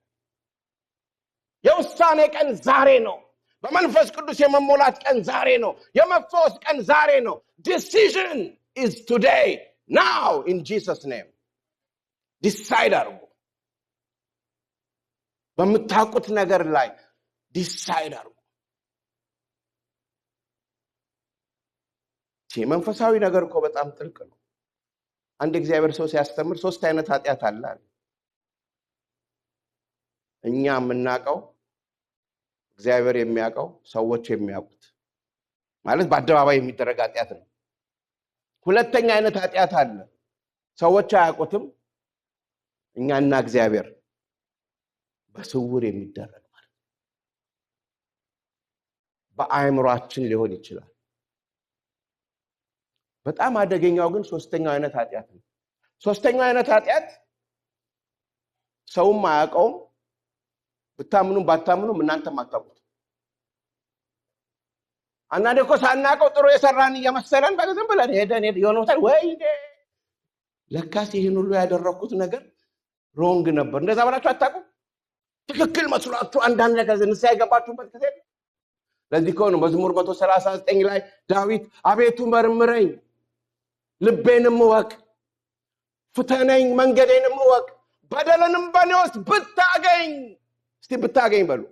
የውሳኔ ቀን ዛሬ ነው። በመንፈስ ቅዱስ የመሞላት ቀን ዛሬ ነው። የመፈወስ ቀን ዛሬ ነው። Decision is today now in Jesus name። Decide አድርጉ። በምታውቁት ነገር ላይ decide አድርጉ። መንፈሳዊ ነገር እኮ በጣም ጥልቅ ነው። አንድ እግዚአብሔር ሰው ሲያስተምር ሶስት አይነት ኃጢአት አለ አለ። እኛ የምናውቀው፣ እግዚአብሔር የሚያውቀው፣ ሰዎች የሚያውቁት ማለት በአደባባይ የሚደረግ ኃጢአት ነው። ሁለተኛ አይነት ኃጢአት አለ፣ ሰዎች አያውቁትም፣ እኛና እግዚአብሔር በስውር የሚደረግ ማለት ነው። በአእምሯችን ሊሆን ይችላል። በጣም አደገኛው ግን ሶስተኛው አይነት ኃጢአት ነው። ሶስተኛው አይነት ኃጢአት ሰውም አያውቀውም፣ ብታምኑም ባታምኑም እናንተም አታውቁት። አንዳንዴ እኮ ሳናውቀው ጥሩ የሰራን እየመሰለን በቃ ዝም ብለን ሄደን የሆነ ቦታ ወይኔ ለካስ ይህን ሁሉ ያደረኩት ነገር wrong ነበር። እንደዛ ብላችሁ አታውቁም? ትክክል መስሏችሁ አንዳንድ ነገር ንስሐ የገባችሁበት ጊዜ። ለዚህ ከሆነ መዝሙር 139 ላይ ዳዊት አቤቱ መርምረኝ፣ ልቤንም እወቅ፣ ፍተነኝ፣ መንገዴንም እወቅ፣ በደልንም በእኔ ውስጥ ብታገኝ። እስቲ ብታገኝ በሉ።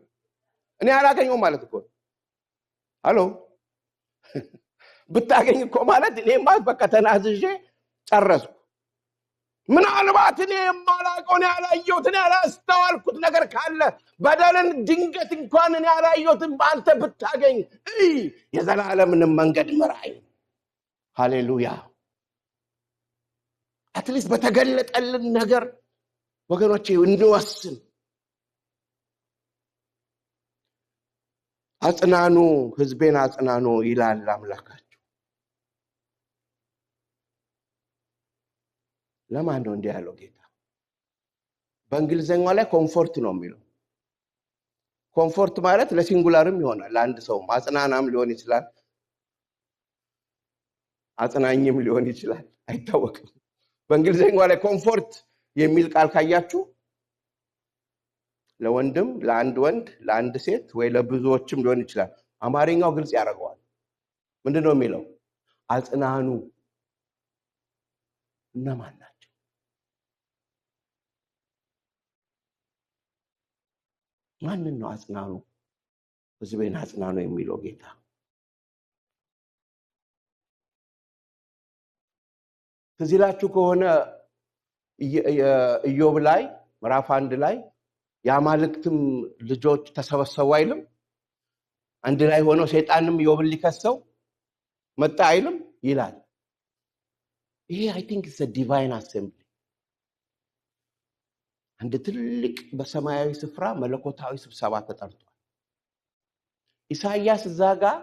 እኔ አላገኘውም ማለት እኮ ነው። አሎ፣ ብታገኝ እኮ ማለት እኔማ በቃ ተናዝዤ ጨረስኩ። ምናልባት እኔ የማላውቀው፣ እኔ ያላየሁት፣ እኔ ያላስተዋልኩት ነገር ካለ፣ በደልን ድንገት እንኳን እኔ ያላየሁትን በአንተ ብታገኝ እይ፣ የዘላለምንም መንገድ ምራኝ። ሃሌሉያ። At least በተገለጠልን ነገር ወገኖቼ እንወስን። አጽናኑ፣ ህዝቤን አጽናኑ ይላል አምላካችሁ። ለማን ነው እንዲህ ያለው ጌታ? በእንግሊዝኛው ላይ comfort ነው የሚለው። Comfort ማለት ለ singular ም ይሆናል፣ ለአንድ ሰውም አጽናናም ሊሆን ይችላል፣ አጽናኝም ሊሆን ይችላል፣ አይታወቅም። በእንግሊዝኛው ላይ comfort የሚል ቃል ካያችሁ ለወንድም፣ ለአንድ ወንድ፣ ለአንድ ሴት ወይ ለብዙዎችም ሊሆን ይችላል። አማርኛው ግልጽ ያደርገዋል። ምንድን ነው የሚለው? አጽናኑ። እነማን ናቸው? ማንን ነው አጽናኑ፣ ህዝቤን አጽናኑ የሚለው ጌታ? ትዝ ይላችሁ ከሆነ ኢዮብ ላይ ምዕራፍ 1 ላይ የአማልክትም ልጆች ተሰበሰቡ አይልም? አንድ ላይ ሆነው ሰይጣንም ኢዮብን ሊከሰው መጣ አይልም ይላል። ይሄ I think it's divine assembly፣ አንድ ትልቅ በሰማያዊ ስፍራ መለኮታዊ ስብሰባ ተጠርቷል። ኢሳይያስ እዛ ጋር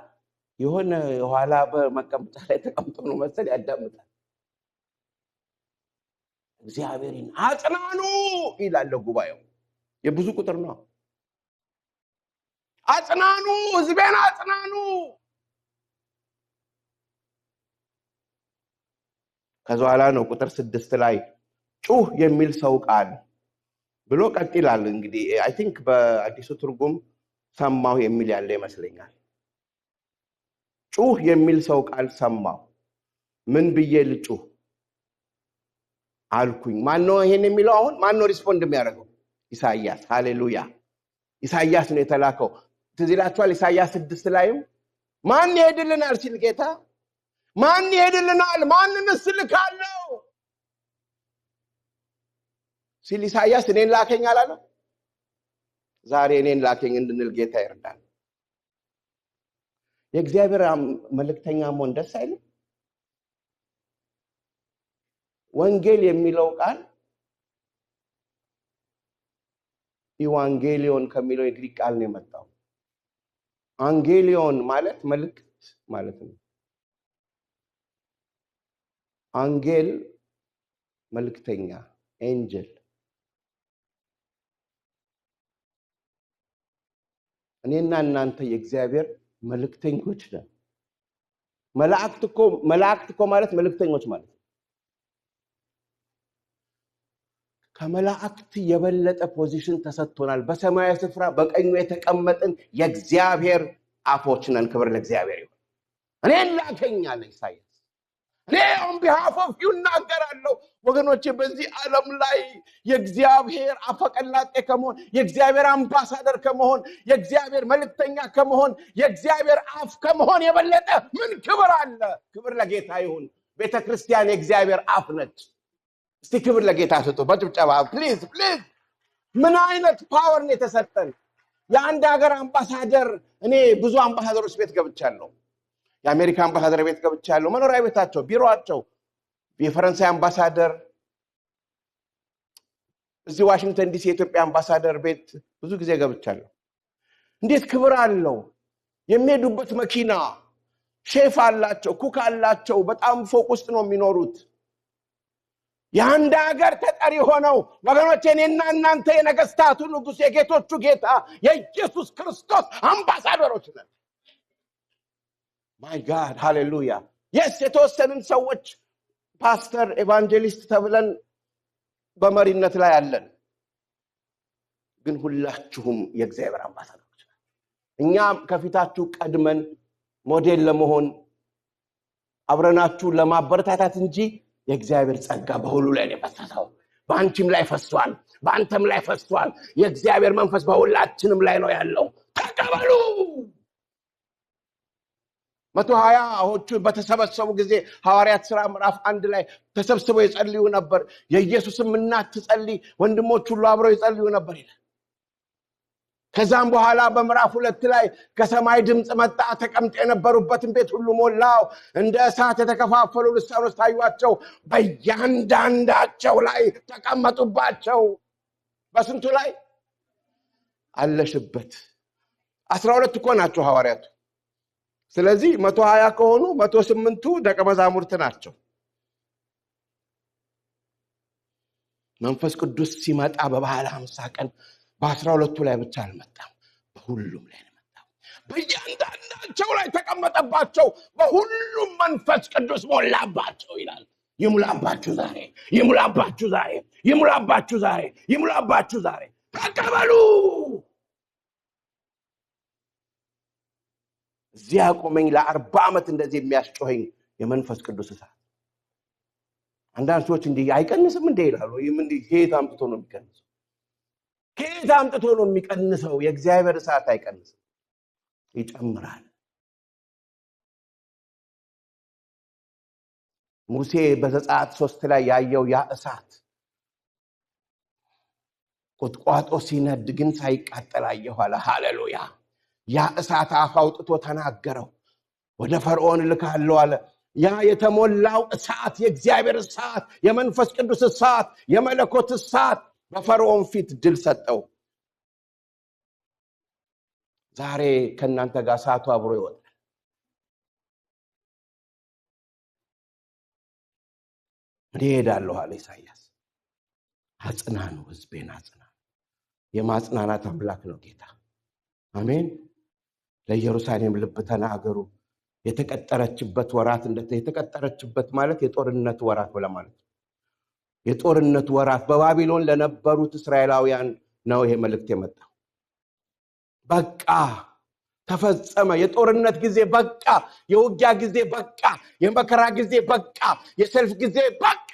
የሆነ የኋላ በመቀመጫ ላይ ተቀምጦ ነው መሰል ያዳምጣል። እግዚአብሔርን አጽናኑ ይላል ጉባኤው። የብዙ ቁጥር ነው። አጽናኑ፣ ህዝቤን አጽናኑ። ከዛ በኋላ ነው ቁጥር 6 ላይ ጩህ የሚል ሰው ቃል ብሎ ቀጥ ይላል። እንግዲህ I think በአዲሱ ትርጉም ሰማሁ የሚል ያለ ይመስለኛል። ጩህ የሚል ሰው ቃል ሰማሁ፣ ምን ብዬ ልጩህ አልኩኝ። ማን ነው ይሄን የሚለው? አሁን ማን ነው respond የሚያደርገው? ኢሳይያስ። ሃሌሉያ። ኢሳይያስ ነው የተላከው። ትዝ ይላችኋል ኢሳይያስ 6 ላይም ማን ይሄድልናል ሲል ጌታ ማን ይሄድልናል፣ ማንንስ እልካለሁ ሲል ኢሳይያስ እኔን ላከኝ አላለም? ዛሬ እኔን ላከኝ እንድንል ጌታ ይርዳን። የእግዚአብሔር መልእክተኛ መሆን ደስ አይልም? ወንጌል የሚለው ቃል ኢዋንጌሊዮን ከሚለው የግሪክ ቃል ነው የመጣው። አንጌሊዮን ማለት መልእክት ማለት ነው። አንጌል መልእክተኛ፣ angel። እኔና እናንተ የእግዚአብሔር መልእክተኞች ነን። መላእክት እኮ ማለት መልእክተኞች ማለት ነው። ከመላእክት የበለጠ position ተሰጥቶናል። በሰማያዊ ስፍራ በቀኙ የተቀመጥን የእግዚአብሔር አፎች ነን። ክብር ለእግዚአብሔር ይሁን። እኔን ላከኝ አለ ኢሳይያስ። እኔ on behalf of you እናገራለሁ። ወገኖቼ በዚህ ዓለም ላይ የእግዚአብሔር አፈቀላጤ ከመሆን፣ የእግዚአብሔር አምባሳደር ከመሆን፣ የእግዚአብሔር መልእክተኛ ከመሆን፣ የእግዚአብሔር አፍ ከመሆን የበለጠ ምን ክብር አለ? ክብር ለጌታ ይሁን። ቤተክርስቲያን የእግዚአብሔር አፍ ነች። እስቲ ክብር ለጌታ ስጡ በጭብጨባ፣ please please። ምን አይነት power ነው የተሰጠን? የአንድ ሀገር አምባሳደር፣ እኔ ብዙ አምባሳደሮች ቤት ገብቻለሁ። የአሜሪካ አምባሳደር ቤት ገብቻለሁ። መኖሪያ ቤታቸው፣ ቢሮአቸው፣ የፈረንሳይ አምባሳደር፣ እዚህ ዋሽንግተን ዲሲ የኢትዮጵያ አምባሳደር ቤት ብዙ ጊዜ ገብቻለሁ። እንዴት ክብር አለው! የሚሄዱበት መኪና፣ ሼፍ አላቸው፣ cook አላቸው። በጣም ፎቅ ውስጥ ነው የሚኖሩት። የአንድ ሀገር ተጠሪ ሆነው ወገኖቼ፣ እኔና እናንተ የነገስታቱ ንጉሥ፣ የጌቶቹ ጌታ የኢየሱስ ክርስቶስ አምባሳደሮች ነን። My God፣ ሃሌሉያ። Yes፣ የተወሰንን ሰዎች ፓስተር evangelist ተብለን በመሪነት ላይ አለን፣ ግን ሁላችሁም የእግዚአብሔር አምባሳደሮች ናችሁ። እኛ ከፊታችሁ ቀድመን ሞዴል ለመሆን አብረናችሁ ለማበረታታት እንጂ የእግዚአብሔር ጸጋ በሁሉ ላይ ነው የፈሰሰው። በአንቺም ላይ ፈሷል፣ በአንተም ላይ ፈሷል። የእግዚአብሔር መንፈስ በሁላችንም ላይ ነው ያለው። ተቀበሉ። 120ዎቹ በተሰበሰቡ ጊዜ ሐዋርያት ሥራ ምዕራፍ 1 ላይ ተሰብስበው ይጸልዩ ነበር። የኢየሱስም እናት ትጸልይ፣ ወንድሞች ሁሉ አብረው ይጸልዩ ነበር ይላል። ከዛም በኋላ በምዕራፍ 2 ላይ ከሰማይ ድምፅ መጣ፣ ተቀምጠው የነበሩበትን ቤት ሁሉ ሞላው፣ እንደ እሳት የተከፋፈሉ ልሳኖች ታዩአቸው፣ በእያንዳንዳቸው ላይ ተቀመጡባቸው። በስንቱ ላይ አለሽበት? 12 እኮ ናቸው ሐዋርያቱ። ስለዚህ 120 ከሆኑ 108ቱ ደቀ መዛሙርት ናቸው። መንፈስ ቅዱስ ሲመጣ በበዓለ 50 ቀን በ12ቱ ላይ ብቻ አልመጣም፣ በሁሉም ላይ ነው የመጣው። በእያንዳንዳቸው ላይ ተቀመጠባቸው፣ በሁሉም መንፈስ ቅዱስ ሞላባቸው ይላል። ይሙላባችሁ ዛሬ፣ ይሙላባችሁ ዛሬ፣ ይሙላባችሁ ዛሬ፣ ይሙላባችሁ ዛሬ። ተቀበሉ። እዚያ ቆመኝ ለ40 ዓመት እንደዚህ የሚያስጮኸኝ የመንፈስ ቅዱስ እሳት። አንዳንድ ሰዎች እንዲህ አይቀንስም እንዴ ይላሉ። ይህም እንዲህ ከየት አምጥቶ ነው የሚቀንሰው? ከየት አምጥቶ ነው የሚቀንሰው? የእግዚአብሔር እሳት አይቀንስም፣ ይጨምራል። ሙሴ በዘጸአት 3 ላይ ያየው ያ እሳት ቁጥቋጦ ሲነድ ግን ሳይቃጠል አየሁ አለ። ሃሌሉያ! ያ እሳት አፍ አውጥቶ ተናገረው። ወደ ፈርዖን እልካለሁ አለ። ያ የተሞላው እሳት፣ የእግዚአብሔር እሳት፣ የመንፈስ ቅዱስ እሳት፣ የመለኮት እሳት በፈርዖን ፊት ድል ሰጠው። ዛሬ ከእናንተ ጋር እሳቱ አብሮ ይወጣል። እኔ እሄዳለሁ አለ ኢሳይያስ። አጽናኑ፣ ሕዝቤን አጽናኑ። የማጽናናት አምላክ ነው ጌታ። አሜን። ለኢየሩሳሌም ልብ ተናገሩ። የተቀጠረችበት ወራት እንደ የተቀጠረችበት ማለት የጦርነት ወራት ለማለት ነው። የጦርነት ወራት በባቢሎን ለነበሩት እስራኤላውያን ነው ይሄ መልእክት የመጣው። በቃ ተፈጸመ። የጦርነት ጊዜ በቃ፣ የውጊያ ጊዜ በቃ፣ የመከራ ጊዜ በቃ፣ የሰልፍ ጊዜ በቃ።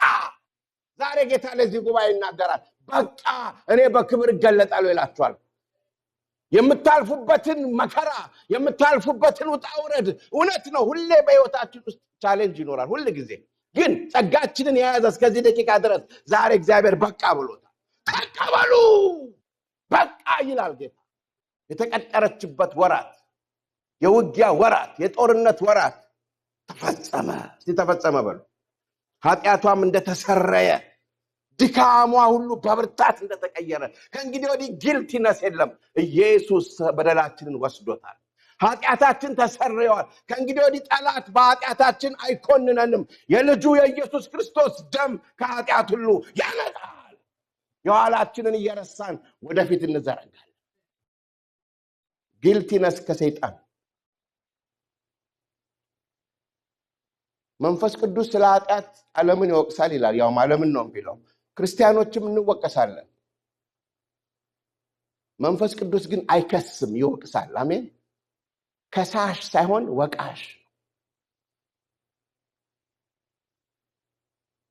ዛሬ ጌታ ለዚህ ጉባኤ ይናገራል። በቃ እኔ በክብር እገለጣለሁ ይላችኋል። የምታልፉበትን መከራ፣ የምታልፉበትን ውጣ ውረድ፣ እውነት ነው። ሁሌ በህይወታችን ውስጥ challenge ይኖራል፣ ሁል ጊዜ። ግን ጸጋችንን የያዘ እስከዚህ ደቂቃ ድረስ ዛሬ እግዚአብሔር በቃ ብሎታል። ተቀበሉ፣ በቃ ይላል ጌታ። የተቀጠረችበት ወራት፣ የውጊያ ወራት፣ የጦርነት ወራት ተፈጸመ። እስቲ ተፈጸመ በሉ። ኃጢአቷም እንደተሰረየ፣ ድካሟ ሁሉ በብርታት እንደተቀየረ፣ ከእንግዲህ ወዲህ ጊልቲነስ የለም። ኢየሱስ በደላችንን ወስዶታል። ኃጢአታችን ተሰርየዋል። ከእንግዲህ ወዲህ ጠላት በኃጢአታችን አይኮንነንም። የልጁ የኢየሱስ ክርስቶስ ደም ከኃጢአት ሁሉ ያነጻል። የኋላችንን እየረሳን ወደፊት እንዘረጋለን። ጊልቲነስ ከሰይጣን። መንፈስ ቅዱስ ስለ ኃጢአት ዓለምን ይወቅሳል ይላል። ያውም ዓለምን ነው የሚለው። ክርስቲያኖችም እንወቀሳለን። መንፈስ ቅዱስ ግን አይከስም፣ ይወቅሳል። አሜን። ከሳሽ ሳይሆን ወቃሽ።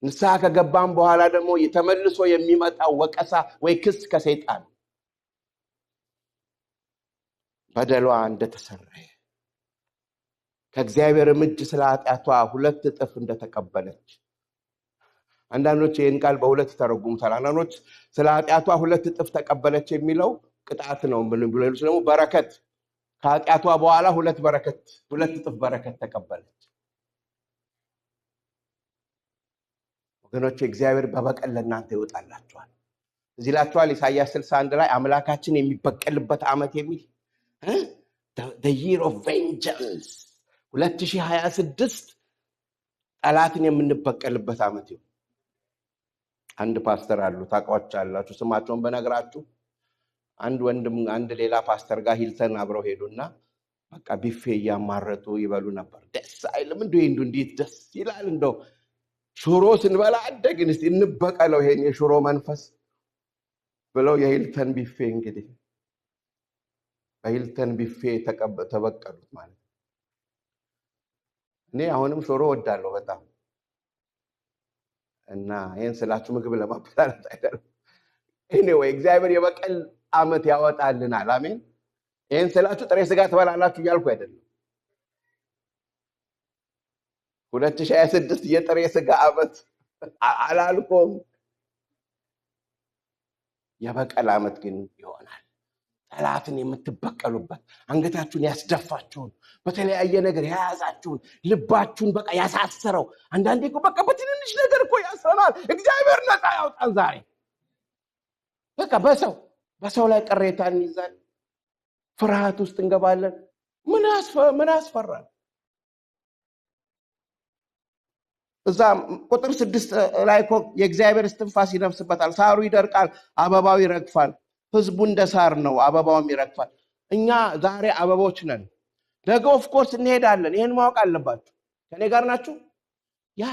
ንስሐ ከገባም በኋላ ደግሞ ተመልሶ የሚመጣው ወቀሳ ወይ ክስ ከሰይጣን። በደሏ እንደተሰረየ፣ ከእግዚአብሔርም እጅ ስለ ኃጢአቷ 2 እጥፍ እንደተቀበለች። አንዳንዶች ይህን ቃል በሁለት ይተረጉሙታል። አንዳንዶች ስለ ኃጢአቷ 2 እጥፍ ተቀበለች የሚለው ቅጣት ነው ብሎ፣ ሌሎች ደግሞ በረከት፣ ከኃጢአቷ በኋላ 2 እጥፍ በረከት ተቀበለች። ወገኖች፣ እግዚአብሔር በበቀል ለእናንተ ይወጣላችኋል። እዚህ ላችኋል ኢሳይያስ 61 ላይ አምላካችን የሚበቀልበት ዓመት የሚል The year of vengeance 2026 ጠላትን የምንበቀልበት ዓመት ይሁን። አንድ ፓስተር አሉ፣ ታውቋቸዋላችሁ። ስማቸውን በነግራችሁ አንድ ወንድም አንድ ሌላ ፓስተር ጋር ሂልተን አብረው ሄዱና በቃ ቢፌ እያማረጡ ይበሉ ነበር። ደስ አይልም እንዴ? እንዴት ደስ ይላል እንደው። ሽሮ ስንበላ አደግን፣ እስቲ እንበቀለው ይሄን የሽሮ መንፈስ ብለው የሂልተን ቢፌ እንግዲህ በሂልተን ቢፌ ተበቀሉት ማለት ነው። እኔ አሁንም ሽሮ እወዳለሁ በጣም እና ይሄን ስላችሁ ምግብ ለማበላለት አይደለም። Anyway እግዚአብሔር የበቀል ዓመት ያወጣልናል። አሜን። ይሄን ስላችሁ ጥሬ ስጋ ትበላላችሁ እያልኩ አይደለም። 2026 የጥሬ ስጋ ዓመት አላልኩም። የበቀል ዓመት ግን ይሆናል። ጠላትን የምትበቀሉበት፣ አንገታችሁን ያስደፋችሁን፣ በተለያየ ነገር የያዛችሁን፣ ልባችሁን በቃ ያሳሰረው። አንዳንዴ እኮ በቃ በትንንሽ ነገር እኮ ያስረናል። እግዚአብሔር ነፃ ያውጣን ዛሬ። በቃ በሰው ላይ ቅሬታ እንይዛለን፣ ፍርሃት ውስጥ እንገባለን። ምን አስፈራል? እዛ ቁጥር 6 ላይ እኮ የእግዚአብሔር እስትንፋስ ይነፍስበታል፣ ሳሩ ይደርቃል፣ አበባው ይረግፋል። ህዝቡ እንደ ሳር ነው፣ አበባውም ይረግፋል። እኛ ዛሬ አበቦች ነን፣ ነገ of course እንሄዳለን። ይሄን ማወቅ አለባችሁ። ከኔ ጋር ናችሁ? ያ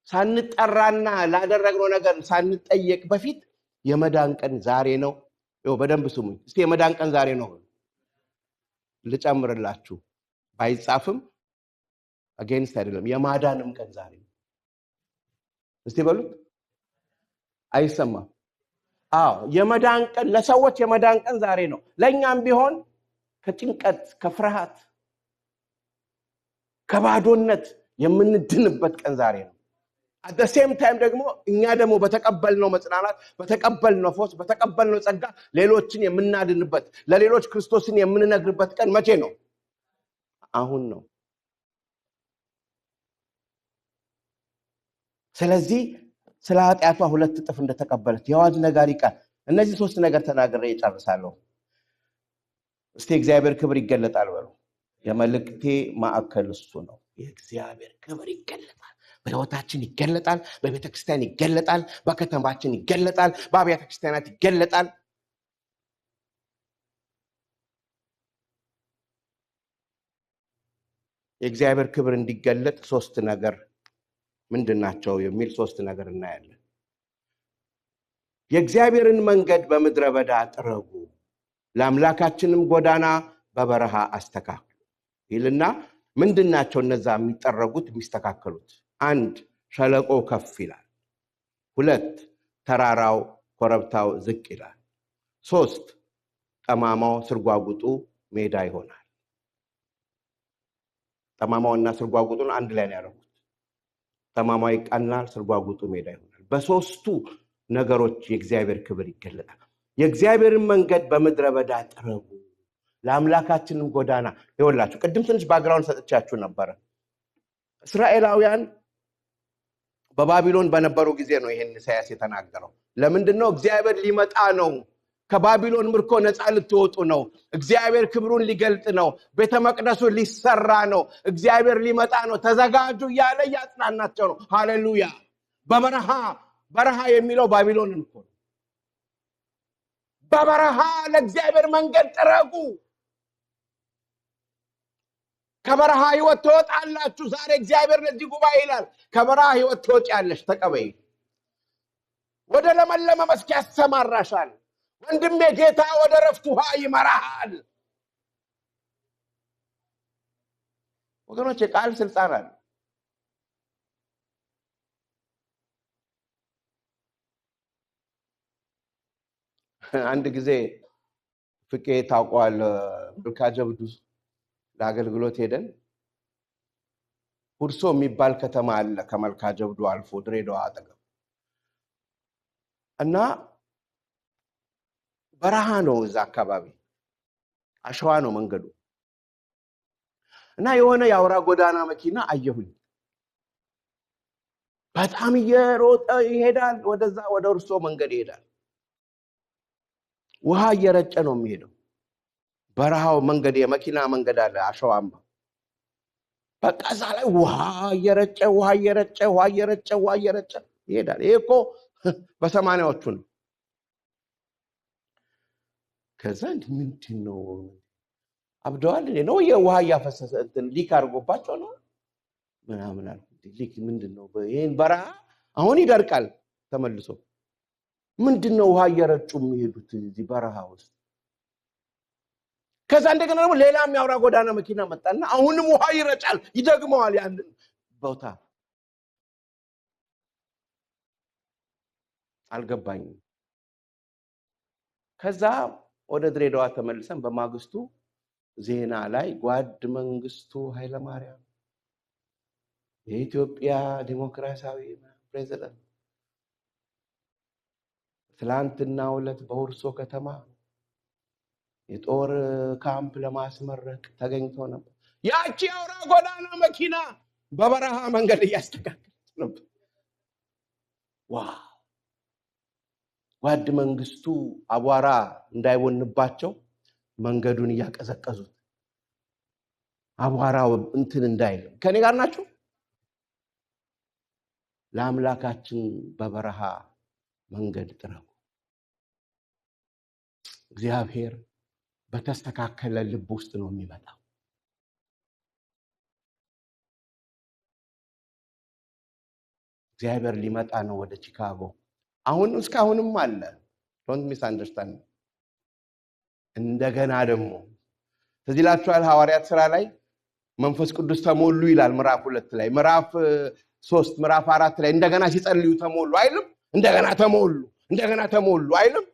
ሳንጠራና ላደረግነው ነገር ሳንጠየቅ በፊት የመዳን ቀን ዛሬ ነው። ይኸው በደንብ ስሙኝ እስቲ፣ የመዳን ቀን ዛሬ ነው። ልጨምርላችሁ፣ ባይጻፍም against አይደለም፣ የማዳንም ቀን ዛሬ ነው። እስቲ በሉት። አይሰማም? አዎ፣ የመዳን ቀን ለሰዎች የመዳን ቀን ዛሬ ነው። ለኛም ቢሆን ከጭንቀት፣ ከፍርሃት፣ ከባዶነት የምንድንበት ቀን ዛሬ ነው። At the same time ደግሞ እኛ ደግሞ በተቀበልነው መጽናናት፣ በተቀበልነው ፈውስ፣ በተቀበልነው ጸጋ ሌሎችን የምናድንበት፣ ለሌሎች ክርስቶስን የምንነግርበት ቀን መቼ ነው? አሁን ነው። ስለዚህ ስለ ኃጢአቷ 2 እጥፍ እንደተቀበለች የአዋጅ ነጋሪ ቃል። እነዚህ 3 ነገር ተናግሬ እጨርሳለሁ። እስቲ እግዚአብሔር ክብር ይገለጣል በሉ። የመልእክቴ ማዕከል እሱ ነው። የእግዚአብሔር ክብር ይገለጣል። በሕይወታችን ይገለጣል፣ በቤተክርስቲያን ይገለጣል፣ በከተማችን ይገለጣል፣ በአብያተ ክርስቲያናት ይገለጣል። የእግዚአብሔር ክብር እንዲገለጥ 3 ነገር ምንድናቸው የሚል 3 ነገር እናያለን። የእግዚአብሔርን መንገድ በምድረ በዳ ጥረጉ፣ ለአምላካችንም ጎዳና በበረሃ አስተካክሉ ይልና ምንድናቸው እነዛ የሚጠረጉት የሚስተካከሉት? 1 ሸለቆ ከፍ ይላል። 2 ተራራው ኮረብታው ዝቅ ይላል። 3 ጠማማው ስርጓጉጡ ሜዳ ይሆናል። ጠማማውና ስርጓጉጡን አንድ ላይ ነው ያደረጉት። ጠማማው ይቃናል፣ ስርጓጉጡ ሜዳ ይሆናል። በሶስቱ ነገሮች የእግዚአብሔር ክብር ይገለጣል። የእግዚአብሔርን መንገድ በምድረ በዳ ጥረጉ፣ ለአምላካችንም ጎዳና። ይኸውላችሁ ቅድም ትንሽ background ሰጥቻችሁ ነበር። እስራኤላውያን በባቢሎን በነበሩ ጊዜ ነው ይሄን ኢሳይያስ የተናገረው። ለምንድን ነው? እግዚአብሔር ሊመጣ ነው፣ ከባቢሎን ምርኮ ነፃ ልትወጡ ነው፣ እግዚአብሔር ክብሩን ሊገልጥ ነው፣ ቤተ መቅደሱ ሊሰራ ነው፣ እግዚአብሔር ሊመጣ ነው፣ ተዘጋጁ እያለ እያጽናናቸው ነው። ሃሌሉያ። በበረሃ በረሃ የሚለው ባቢሎንን እኮ ነው። በበረሃ ለእግዚአብሔር መንገድ ጥረጉ፣ ከበረሃ ህይወት ትወጣላችሁ። ዛሬ እግዚአብሔር ለዚህ ጉባኤ ይላል፣ ከበረሃ ህይወት ትወጪያለሽ፣ ተቀበይ። ወደ ለመለመ መስክ ያሰማራሻል። ወንድሜ ጌታ ወደ ረፍት ውሃ ይመራሃል። ወገኖቼ ቃል ስልጣን አለ። አንድ ጊዜ ፍቄ ታውቀዋል፣ መልካ ጀብዱ ለአገልግሎት ሄደን ሁርሶ የሚባል ከተማ አለ ከመልካ ጀብዱ አልፎ ድሬዳዋ አጠገብ እና በረሃ ነው እዛ አካባቢ፣ አሸዋ ነው መንገዱ። እና የሆነ የአውራ ጎዳና መኪና አየሁኝ። በጣም እየሮጠ ይሄዳል፣ ወደዛ ወደ ሁርሶ መንገድ ይሄዳል። ውሃ እየረጨ ነው የሚሄደው። በረሃው መንገድ የመኪና መንገድ አለ አሸዋማ። በቃ እዛ ላይ ውሃ እየረጨ ውሃ እየረጨ ውሃ እየረጨ ውሃ እየረጨ ይሄዳል። ይሄ እኮ በሰማንያዎቹ ነው። ከዛ ምንድን ነው አብደዋል እንዴ ነው የውሃ እያፈሰሰ እንትን ሊክ አድርጎባቸው ነው ምናምን አልኩ። ልክ ምንድን ነው ይሄን በረሃ አሁን ይደርቃል ተመልሶ፣ ምንድን ነው ውሃ እየረጩ የሚሄዱት እዚህ በረሃ ውስጥ? ከዛ እንደገና ደግሞ ሌላ የሚያወራ ጎዳና መኪና መጣና አሁንም ውሃ ይረጫል፣ ይደግመዋል ያንን ቦታ። አልገባኝም። ከዛ ወደ ድሬዳዋ ተመልሰን በማግስቱ ዜና ላይ ጓድ መንግስቱ ኃይለማርያም የኢትዮጵያ ዲሞክራሲያዊ ፕሬዝዳንት ትላንትናው ዕለት በሁርሶ ከተማ የጦር ካምፕ ለማስመረቅ ተገኝቶ ነበር። ያቺ አውራ ጎዳና መኪና በበረሃ መንገድ እያስተካከለች ነበር። Wow! ጓድ መንግስቱ አቧራ እንዳይቦንባቸው መንገዱን እያቀዘቀዙት አቧራው እንትን እንዳይል። ከኔ ጋር ናችሁ? ለአምላካችን በበረሃ መንገድ ጥረጉ። እግዚአብሔር በተስተካከለ ልብ ውስጥ ነው የሚመጣው። እግዚአብሔር ሊመጣ ነው ወደ ቺካጎ። አሁን እስካሁንም አለ። Don't misunderstand። እንደገና ደግሞ ትዝ ይላችኋል ሐዋርያት ሥራ ላይ መንፈስ ቅዱስ ተሞሉ ይላል። ምዕራፍ 2 ላይ፣ ምዕራፍ 3፣ ምዕራፍ 4 ላይ እንደገና ሲጸልዩ ተሞሉ አይልም? እንደገና ተሞሉ፣ እንደገና ተሞሉ አይልም?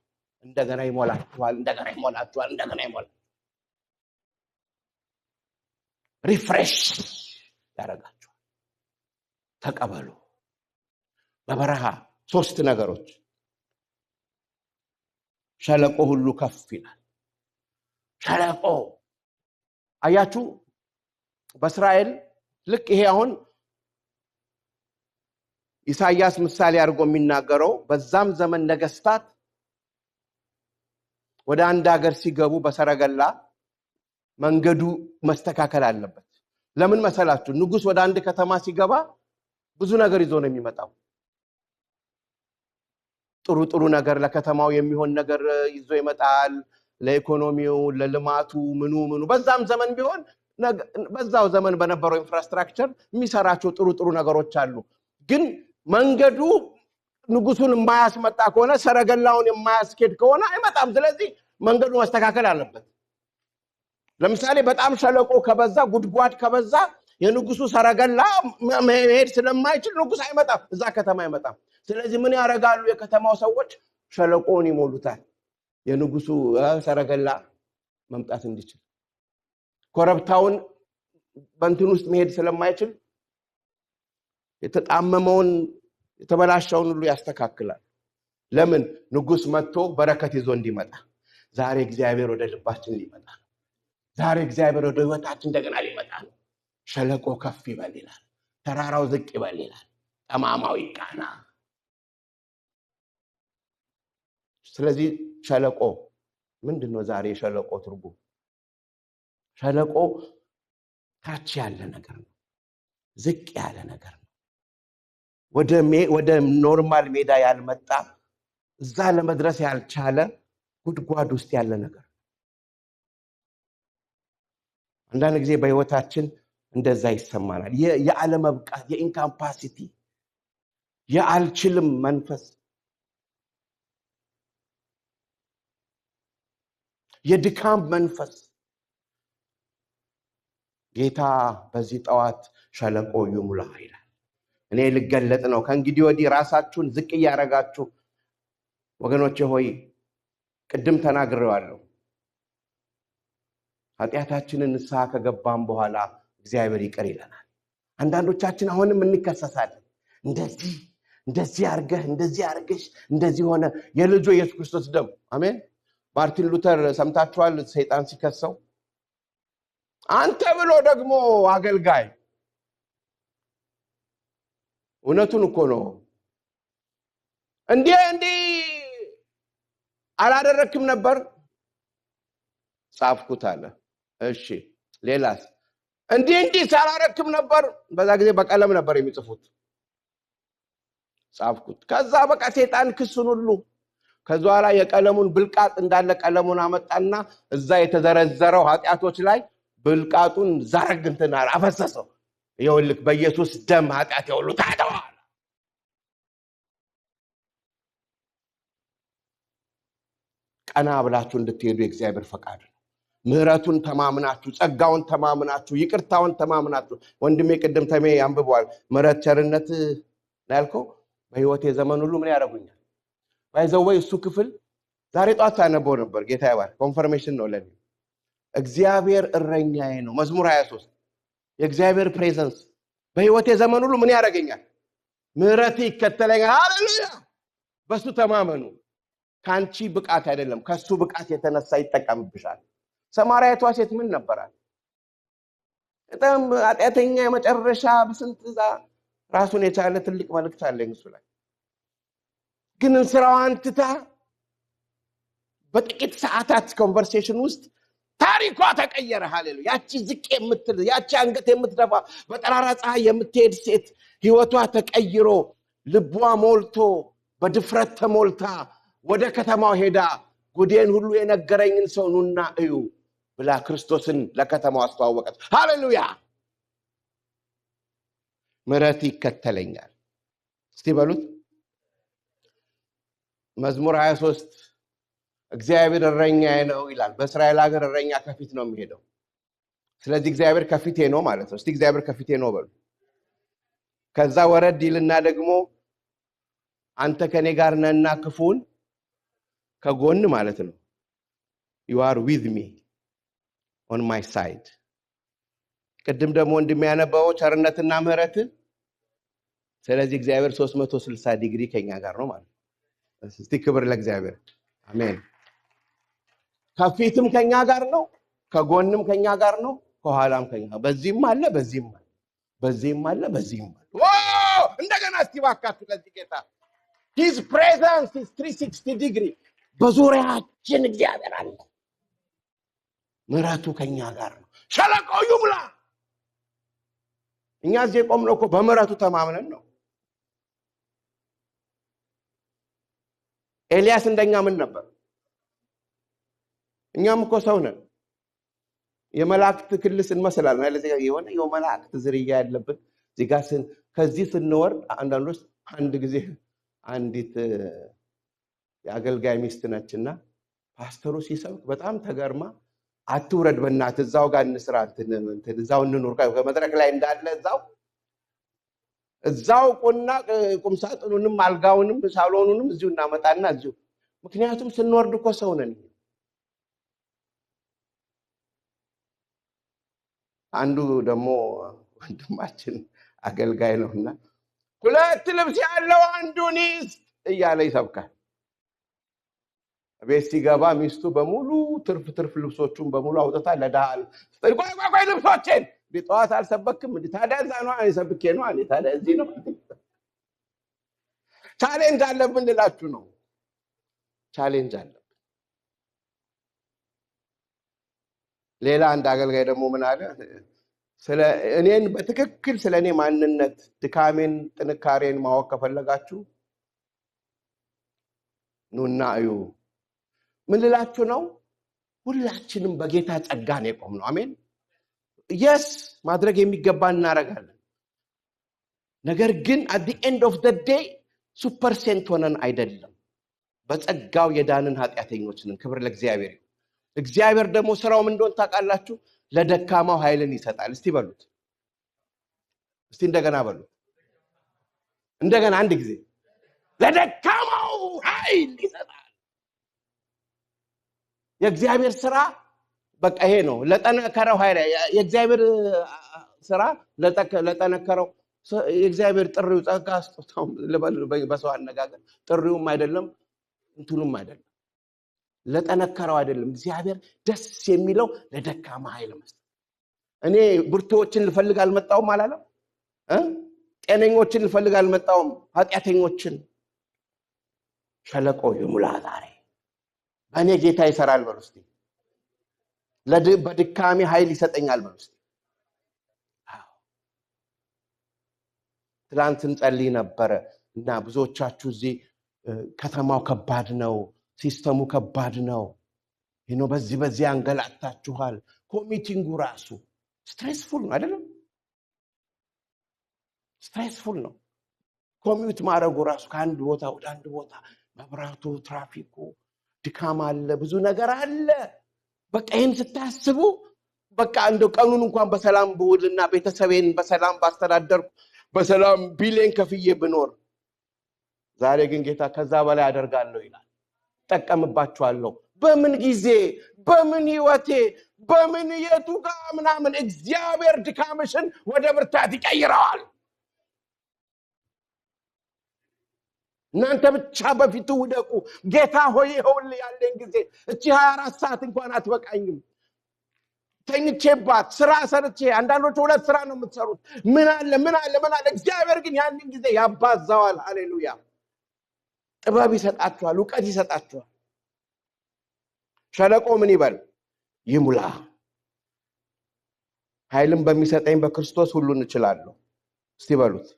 እንደገና ይሞላችኋል፣ እንደገና ይሞላችኋል፣ እንደገና ይሞላችኋል። Refresh ያደርጋችኋል። ተቀበሉ። በበረሃ 3 ነገሮች፣ ሸለቆ ሁሉ ከፍ ይላል። ሸለቆ አያችሁ፣ በእስራኤል ልክ ይሄ አሁን ኢሳይያስ ምሳሌ አድርጎ የሚናገረው በዛም ዘመን ነገስታት ወደ አንድ ሀገር ሲገቡ በሰረገላ መንገዱ መስተካከል አለበት። ለምን መሰላችሁ? ንጉስ ወደ አንድ ከተማ ሲገባ ብዙ ነገር ይዞ ነው የሚመጣው። ጥሩ ጥሩ ነገር ለከተማው የሚሆን ነገር ይዞ ይመጣል። ለኢኮኖሚው፣ ለልማቱ፣ ምኑ ምኑ። በዛም ዘመን ቢሆን በዛው ዘመን በነበረው infrastructure የሚሰራቸው ጥሩ ጥሩ ነገሮች አሉ። ግን መንገዱ ንጉሱን የማያስመጣ ከሆነ፣ ሰረገላውን የማያስኬድ ከሆነ አይመጣም። ስለዚህ መንገዱ መስተካከል አለበት። ለምሳሌ በጣም ሸለቆ ከበዛ፣ ጉድጓድ ከበዛ የንጉሱ ሰረገላ መሄድ ስለማይችል ንጉስ አይመጣም፣ እዛ ከተማ አይመጣም። ስለዚህ ምን ያደርጋሉ የከተማው ሰዎች? ሸለቆውን ይሞሉታል፣ የንጉሱ ሰረገላ መምጣት እንዲችል። ኮረብታውን በእንትን ውስጥ መሄድ ስለማይችል የተጣመመውን የተበላሸውን ሁሉ ያስተካክላል። ለምን? ንጉስ መጥቶ በረከት ይዞ እንዲመጣ። ዛሬ እግዚአብሔር ወደ ልባችን ሊመጣ ነው። ዛሬ እግዚአብሔር ወደ ህይወታችን እንደገና ሊመጣ ነው። ሸለቆ ከፍ ይበል ይላል፣ ተራራው ዝቅ ይበል ይላል፣ ጠማማው ይቃና። ስለዚህ ሸለቆ ምንድነው? ዛሬ የሸለቆ ትርጉም ሸለቆ ታች ያለ ነገር ነው፣ ዝቅ ያለ ነገር ነው። ወደ normal ሜዳ ያልመጣ፣ እዛ ለመድረስ ያልቻለ ጉድጓድ ውስጥ ያለ ነገር። አንዳንድ ጊዜ በህይወታችን እንደዛ ይሰማናል። የአለመብቃት፣ የ incapacity፣ የአልችልም መንፈስ፣ የድካም መንፈስ። ጌታ በዚህ ጠዋት ሸለቆ ይሙላ ይላል። እኔ ልገለጥ ነው። ከእንግዲህ ወዲህ ራሳችሁን ዝቅ እያረጋችሁ ወገኖቼ ሆይ፣ ቅድም ተናግሬዋለሁ። ኃጢአታችንን ንስሐ ከገባን በኋላ እግዚአብሔር ይቅር ይለናል። አንዳንዶቻችን አሁንም እንከሰሳለን። እንደዚህ እንደዚህ አርገህ፣ እንደዚህ አርገሽ፣ እንደዚህ ሆነ። የልጁ ኢየሱስ ክርስቶስ ደም አሜን። ማርቲን ሉተር ሰምታችኋል? ሰይጣን ሲከሰው አንተ ብሎ ደግሞ አገልጋይ፣ እውነቱን እኮ ነው። እንዲህ እንዲህ አላደረክም ነበር ጻፍኩት አለ። እሺ ሌላስ? እንዲህ እንዲህ ሳላረክም ነበር። በዛ ጊዜ በቀለም ነበር የሚጽፉት። ጻፍኩት። ከዛ በቃ ሰይጣን ክሱን ሁሉ ከዛ በኋላ የቀለሙን ብልቃጥ እንዳለ ቀለሙን አመጣና እዛ የተዘረዘረው ኃጢአቶች ላይ ብልቃጡን ዘረግ እንትን አለ፣ አፈሰሰው። ይኸውልህ በኢየሱስ ደም ኃጢአቴ ሁሉ ታጥቧል። ቀና ብላችሁ እንድትሄዱ የእግዚአብሔር ፈቃድ ነው። ምህረቱን ተማምናችሁ፣ ጸጋውን ተማምናችሁ፣ ይቅርታውን ተማምናችሁ። ወንድሜ ቅድም ተሜ አንብቧል። ምህረት ቸርነት ነው ያልከው። በህይወቴ ዘመን ሁሉ ምን ያደርጉኛል? By the way እሱ ክፍል ዛሬ ጧት ሳነበው ነበር። ጌታ ይባርክ። Confirmation ነው ለኔ። እግዚአብሔር እረኛዬ ነው። መዝሙር 23 የእግዚአብሔር presence በህይወቴ ዘመን ሁሉ ምን ያደርገኛል? ምህረት ይከተለኛል። ሃሌሉያ! በሱ ተማመኑ። ካንቺ ብቃት አይደለም፣ ከሱ ብቃት የተነሳ ይጠቀምብሻል። ሰማርያቷ ሴት ምን ነበራት? በጣም ኃጢአተኛ የመጨረሻ በስንት እዛ ራሱን የቻለ ትልቅ መልእክት አለኝ እሱ ላይ። ግን እንስራዋን ትታ በጥቂት ሰዓታት conversation ውስጥ ታሪኳ ተቀየረ። ሃሌሉያ! ያቺ ዝቅ የምትል፣ ያቺ አንገት የምትደፋ፣ በጠራራ ፀሐይ የምትሄድ ሴት ህይወቷ ተቀይሮ ልቧ ሞልቶ በድፍረት ተሞልታ ወደ ከተማው ሄዳ ጉዴን ሁሉ የነገረኝን ሰው ኑና እዩ ብላ ክርስቶስን ለከተማው አስተዋወቀች። ሃሌሉያ! ምህረት ይከተለኛል። እስቲ በሉት። መዝሙር 23 እግዚአብሔር እረኛዬ ነው ይላል። በእስራኤል ሀገር እረኛ ከፊት ነው የሚሄደው። ስለዚህ እግዚአብሔር ከፊቴ ነው ማለት ነው። እስቲ እግዚአብሔር ከፊቴ ነው በሉ። ከዛ ወረድ ይልና ደግሞ አንተ ከኔ ጋር ነህና ክፉን ከጎን ማለት ነው። You are with me on my side። ቅድም ደግሞ እንደሚያነበው ቸርነትና ምህረት። ስለዚህ እግዚአብሔር 360 ዲግሪ ከኛ ጋር ነው ማለት ነው። እስቲ ክብር ለእግዚአብሔር። አሜን። ከፊትም ከኛ ጋር ነው፣ ከጎንም ከኛ ጋር ነው፣ ከኋላም ከኛ ጋር፣ በዚህም አለ፣ በዚህም አለ፣ በዚህም አለ፣ በዚህም አለ። Wow! እንደገና እስቲ ባካችሁ ለዚህ ጌታ። His presence is 360 ዲግሪ። በዙሪያችን እግዚአብሔር አለ። ምህረቱ ከኛ ጋር ነው። ሸለቆው ይሙላ። እኛ እዚህ የቆምነው እኮ በምህረቱ ተማምነን ነው። ኤልያስ እንደኛ ምን ነበር? እኛም እኮ ሰው ነን። የመላእክት ክልስ እንመስላለን። አይደል? እዚህ ጋር የሆነ የመላእክት ዝርያ ያለብን እዚህ ጋር ከዚህ ስንወርድ አንዳንዶች አንድ ጊዜ አንዲት የአገልጋይ ሚስት ነችና ፓስተሩ ሲሰብክ በጣም ተገርማ አትውረድ በእናትህ እዛው ጋር እንስራ፣ እንትን እዛው እንኑር፣ ከመድረክ ላይ እንዳለ እዛው ቁና ቁም ሳጥኑንም አልጋውንም ሳሎኑንም እዚሁ እናመጣና እዚሁ፣ ምክንያቱም ስንወርድ እኮ ሰው ነን። አንዱ ደግሞ ወንድማችን አገልጋይ ነውና ሁለት ልብስ ያለው አንዱን ይስጥ እያለ ይሰብካል። ቤት ሲገባ ሚስቱ በሙሉ ትርፍ ትርፍ ልብሶቹን በሙሉ አውጥታ ለድሃ ቆይ ቆይ ቆይ ልብሶቼን እንዴ ጠዋት አልሰበክም እንዴ? ታዲያ እዛ ነው እኔ ሰብኬ ነው እንዴ? ታዲያ እዚህ ነው። Challenge አለብን ልላችሁ ነው። Challenge አለብን። ሌላ አንድ አገልጋይ ደግሞ ምን አለ? ስለ እኔን በትክክል ስለ እኔ ማንነት ድካሜን ጥንካሬን ማወቅ ከፈለጋችሁ ኑና እዩ። ምን ልላችሁ ነው? ሁላችንም በጌታ ጸጋ ነው የቆምነው። አሜን። Yes፣ ማድረግ የሚገባ እናደርጋለን። ነገር ግን at the end of the day super saint ሆነን አይደለም። በጸጋው የዳንን ኃጢአተኞች ነን። ክብር ለእግዚአብሔር ይሁን። እግዚአብሔር ደግሞ ስራው ምን እንደሆነ ታውቃላችሁ? ለደካማው ኃይልን ይሰጣል። እስቲ በሉት። እስቲ እንደገና በሉት። እንደገና አንድ ጊዜ ለደካማው ኃይል ይሰጣል። የእግዚአብሔር ስራ በቃ ይሄ ነው። ለጠነከረው ኃይል የእግዚአብሔር ስራ ለጠነከረው የእግዚአብሔር ጥሪው ጸጋ ስጦታው ልበል በሰው አነጋገር ጥሪውም አይደለም እንትኑም አይደለም ለጠነከረው አይደለም። እግዚአብሔር ደስ የሚለው ለደካማ ኃይል መስጠት። እኔ ብርቱዎችን ልፈልግ አልመጣሁም አላለም? ጤነኞችን ልፈልግ አልመጣሁም፣ ኃጢአተኞችን። ሸለቆ ይሙላ ዛሬ በእኔ ጌታ ይሰራል በሉ እስቲ። በድካሜ ኃይል ይሰጠኛል በሉ እስቲ። አዎ። ትላንት እንጸልይ ነበረ እና ብዙዎቻችሁ እዚህ ከተማው ከባድ ነው፣ system ኡ ከባድ ነው፣ በዚህ በዚህ አንገላታችኋል። Commuting ኡ ራሱ stressful ነው አይደለም? Stressful ነው። Commute ማድረጉ ራሱ ከአንድ ቦታ ወደ አንድ ቦታ፣ መብራቱ፣ ትራፊኩ፣ ድካም አለ፣ ብዙ ነገር አለ። በቃ ይህን ስታስቡ በቃ እንደው ቀኑን እንኳን በሰላም ብውልና ቤተሰቤን በሰላም ባስተዳደርኩ፣ በሰላም bill ኤን ከፍዬ ብኖር። ዛሬ ግን ጌታ ከዛ በላይ አደርጋለሁ ይላል። ጠቀምባችኋለሁ። በምን ጊዜ፣ በምን ህይወቴ፣ በምን የቱ ጋር ምናምን እግዚአብሔር ድካምሽን ወደ ብርታት ይቀይረዋል። እናንተ ብቻ በፊቱ ውደቁ። ጌታ ሆይ፣ ይኸውልህ ያለኝ ጊዜ እቺ 24 ሰዓት እንኳን አትበቃኝም። ተኝቼባት፣ ስራ ሰርቼ፣ አንዳንዶቹ ሁለት ስራ ነው የምትሰሩት። ምን አለ፣ ምን አለ፣ ምን አለ። እግዚአብሔር ግን ያንን ጊዜ ያባዛዋል። ሃሌሉያ። ጥበብ ይሰጣችኋል፣ እውቀት ይሰጣችኋል። ሸለቆ ምን ይበል? ይሙላ። ኃይልን በሚሰጠኝ በክርስቶስ ሁሉን እችላለሁ። እስቲ በሉት።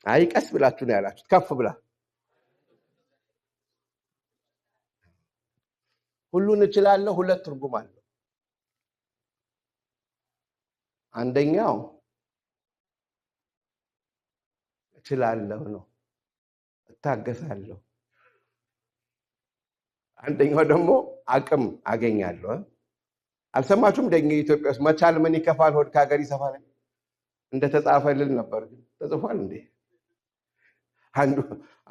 አይ፣ ቀስ ብላችሁ ነው ያላችሁት። ከፍ ብላ። ሁሉን እችላለሁ ሁለት ትርጉም አለው። አንደኛው እችላለሁ ነው፣ እታገሳለሁ። አንደኛው ደግሞ አቅም አገኛለሁ። አልሰማችሁም? ደኛ ኢትዮጵያ ውስጥ መቻል ምን ይከፋል፣ ሆድ ከሀገር ይሰፋል እንደተጻፈልል ነበር። ግን ተጽፏል እንዴ?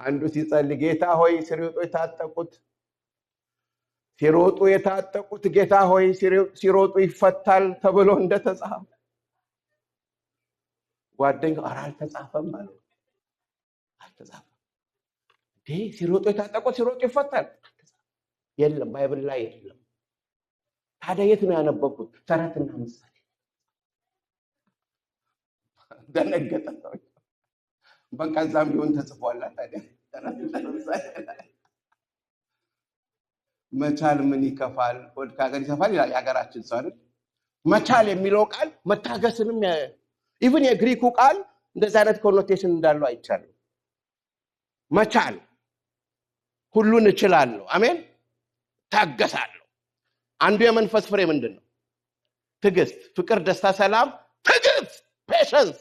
አንዱ ሲጸልይ ጌታ ሆይ ሲሮጡ የታጠቁት፣ ሲሮጡ የታጠቁት፣ ጌታ ሆይ ሲሮጡ ይፈታል ተብሎ እንደተጻፈ፣ ጓደኛው ኧረ አልተጻፈም አለ። አልተጻፈም እንዴ? ሲሮጡ የታጠቁት ሲሮጡ ይፈታል። የለም፣ Bible ላይ የለም። ታዲያ የት ነው ያነበብኩት? ተረትና ምሳሌ። ደነገጠ ሰው። በቃ እዛም ቢሆን ተጽፏል። ታዲያ ተረትና ምሳሌ ላይ መቻል ምን ይከፋል፣ ሆድ ከሀገር ይሰፋል ይላል የሀገራችን ሰው አይደል? መቻል የሚለው ቃል መታገስንም፣ even የግሪኩ ቃል እንደዚህ አይነት connotation እንዳለው አይቻልም። መቻል፣ ሁሉን እችላለሁ፣ አሜን፣ ታገሳለሁ። አንዱ የመንፈስ ፍሬ ምንድን ነው? ትዕግስት፣ ፍቅር፣ ደስታ፣ ሰላም፣ ትዕግስት፣ patience።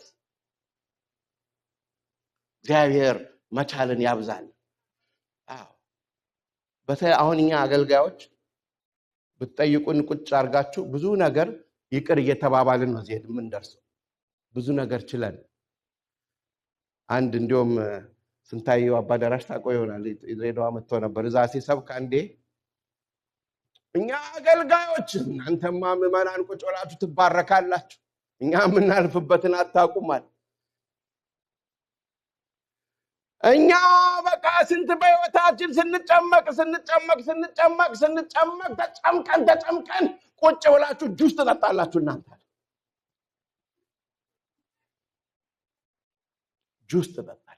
እግዚአብሔር መቻልን ያብዛል። አዎ፣ በተለይ አሁን እኛ አገልጋዮች ብትጠይቁን ቁጭ አድርጋችሁ ብዙ ነገር ይቅር እየተባባልን ነው እዚህ የምንደርሰው። ብዙ ነገር ችለን። አንድ እንዲሁም ስንታየው አባዳራሽ ታውቀው ይሆናል፣ ድሬዳዋ መጥቶ ነበር። እዛ ሲሰብክ አንዴ እኛ አገልጋዮች፣ እናንተማ ምዕመናን ቁጭ ብላችሁ ትባረካላችሁ፣ እኛ የምናልፍበትን አታውቁም አለ። እኛ በቃ ስንት በህይወታችን ስንጨመቅ ስንጨመቅ ስንጨመቅ ስንጨመቅ፣ ተጨምቀን ተጨምቀን ቁጭ ብላችሁ ጁስ ትጠጣላችሁ፣ እናንተ ጁስ ትጠጣላችሁ።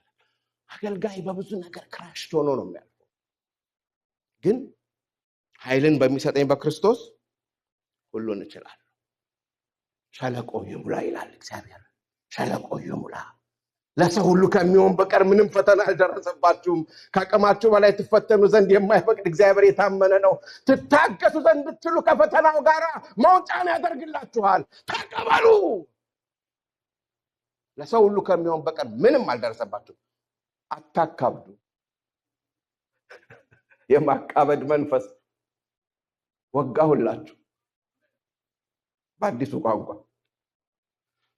አገልጋይ በብዙ ነገር crush ሆኖ ነው የሚያልፈው። ግን ኃይልን በሚሰጠኝ በክርስቶስ ሁሉን እችላለሁ። ሸለቆ ይሙላ ይላል እግዚአብሔር። ሸለቆ ይሙላ። ለሰው ሁሉ ከሚሆን በቀር ምንም ፈተና አልደረሰባችሁም። ከአቅማችሁ በላይ ትፈተኑ ዘንድ የማይፈቅድ እግዚአብሔር የታመነ ነው። ትታገሱ ዘንድ ብትችሉ ከፈተናው ጋር መውጫን ያደርግላችኋል። ተቀበሉ። ለሰው ሁሉ ከሚሆን በቀር ምንም አልደረሰባችሁም። አታካብዱ። የማካበድ መንፈስ ወጋሁላችሁ በአዲሱ ቋንቋ።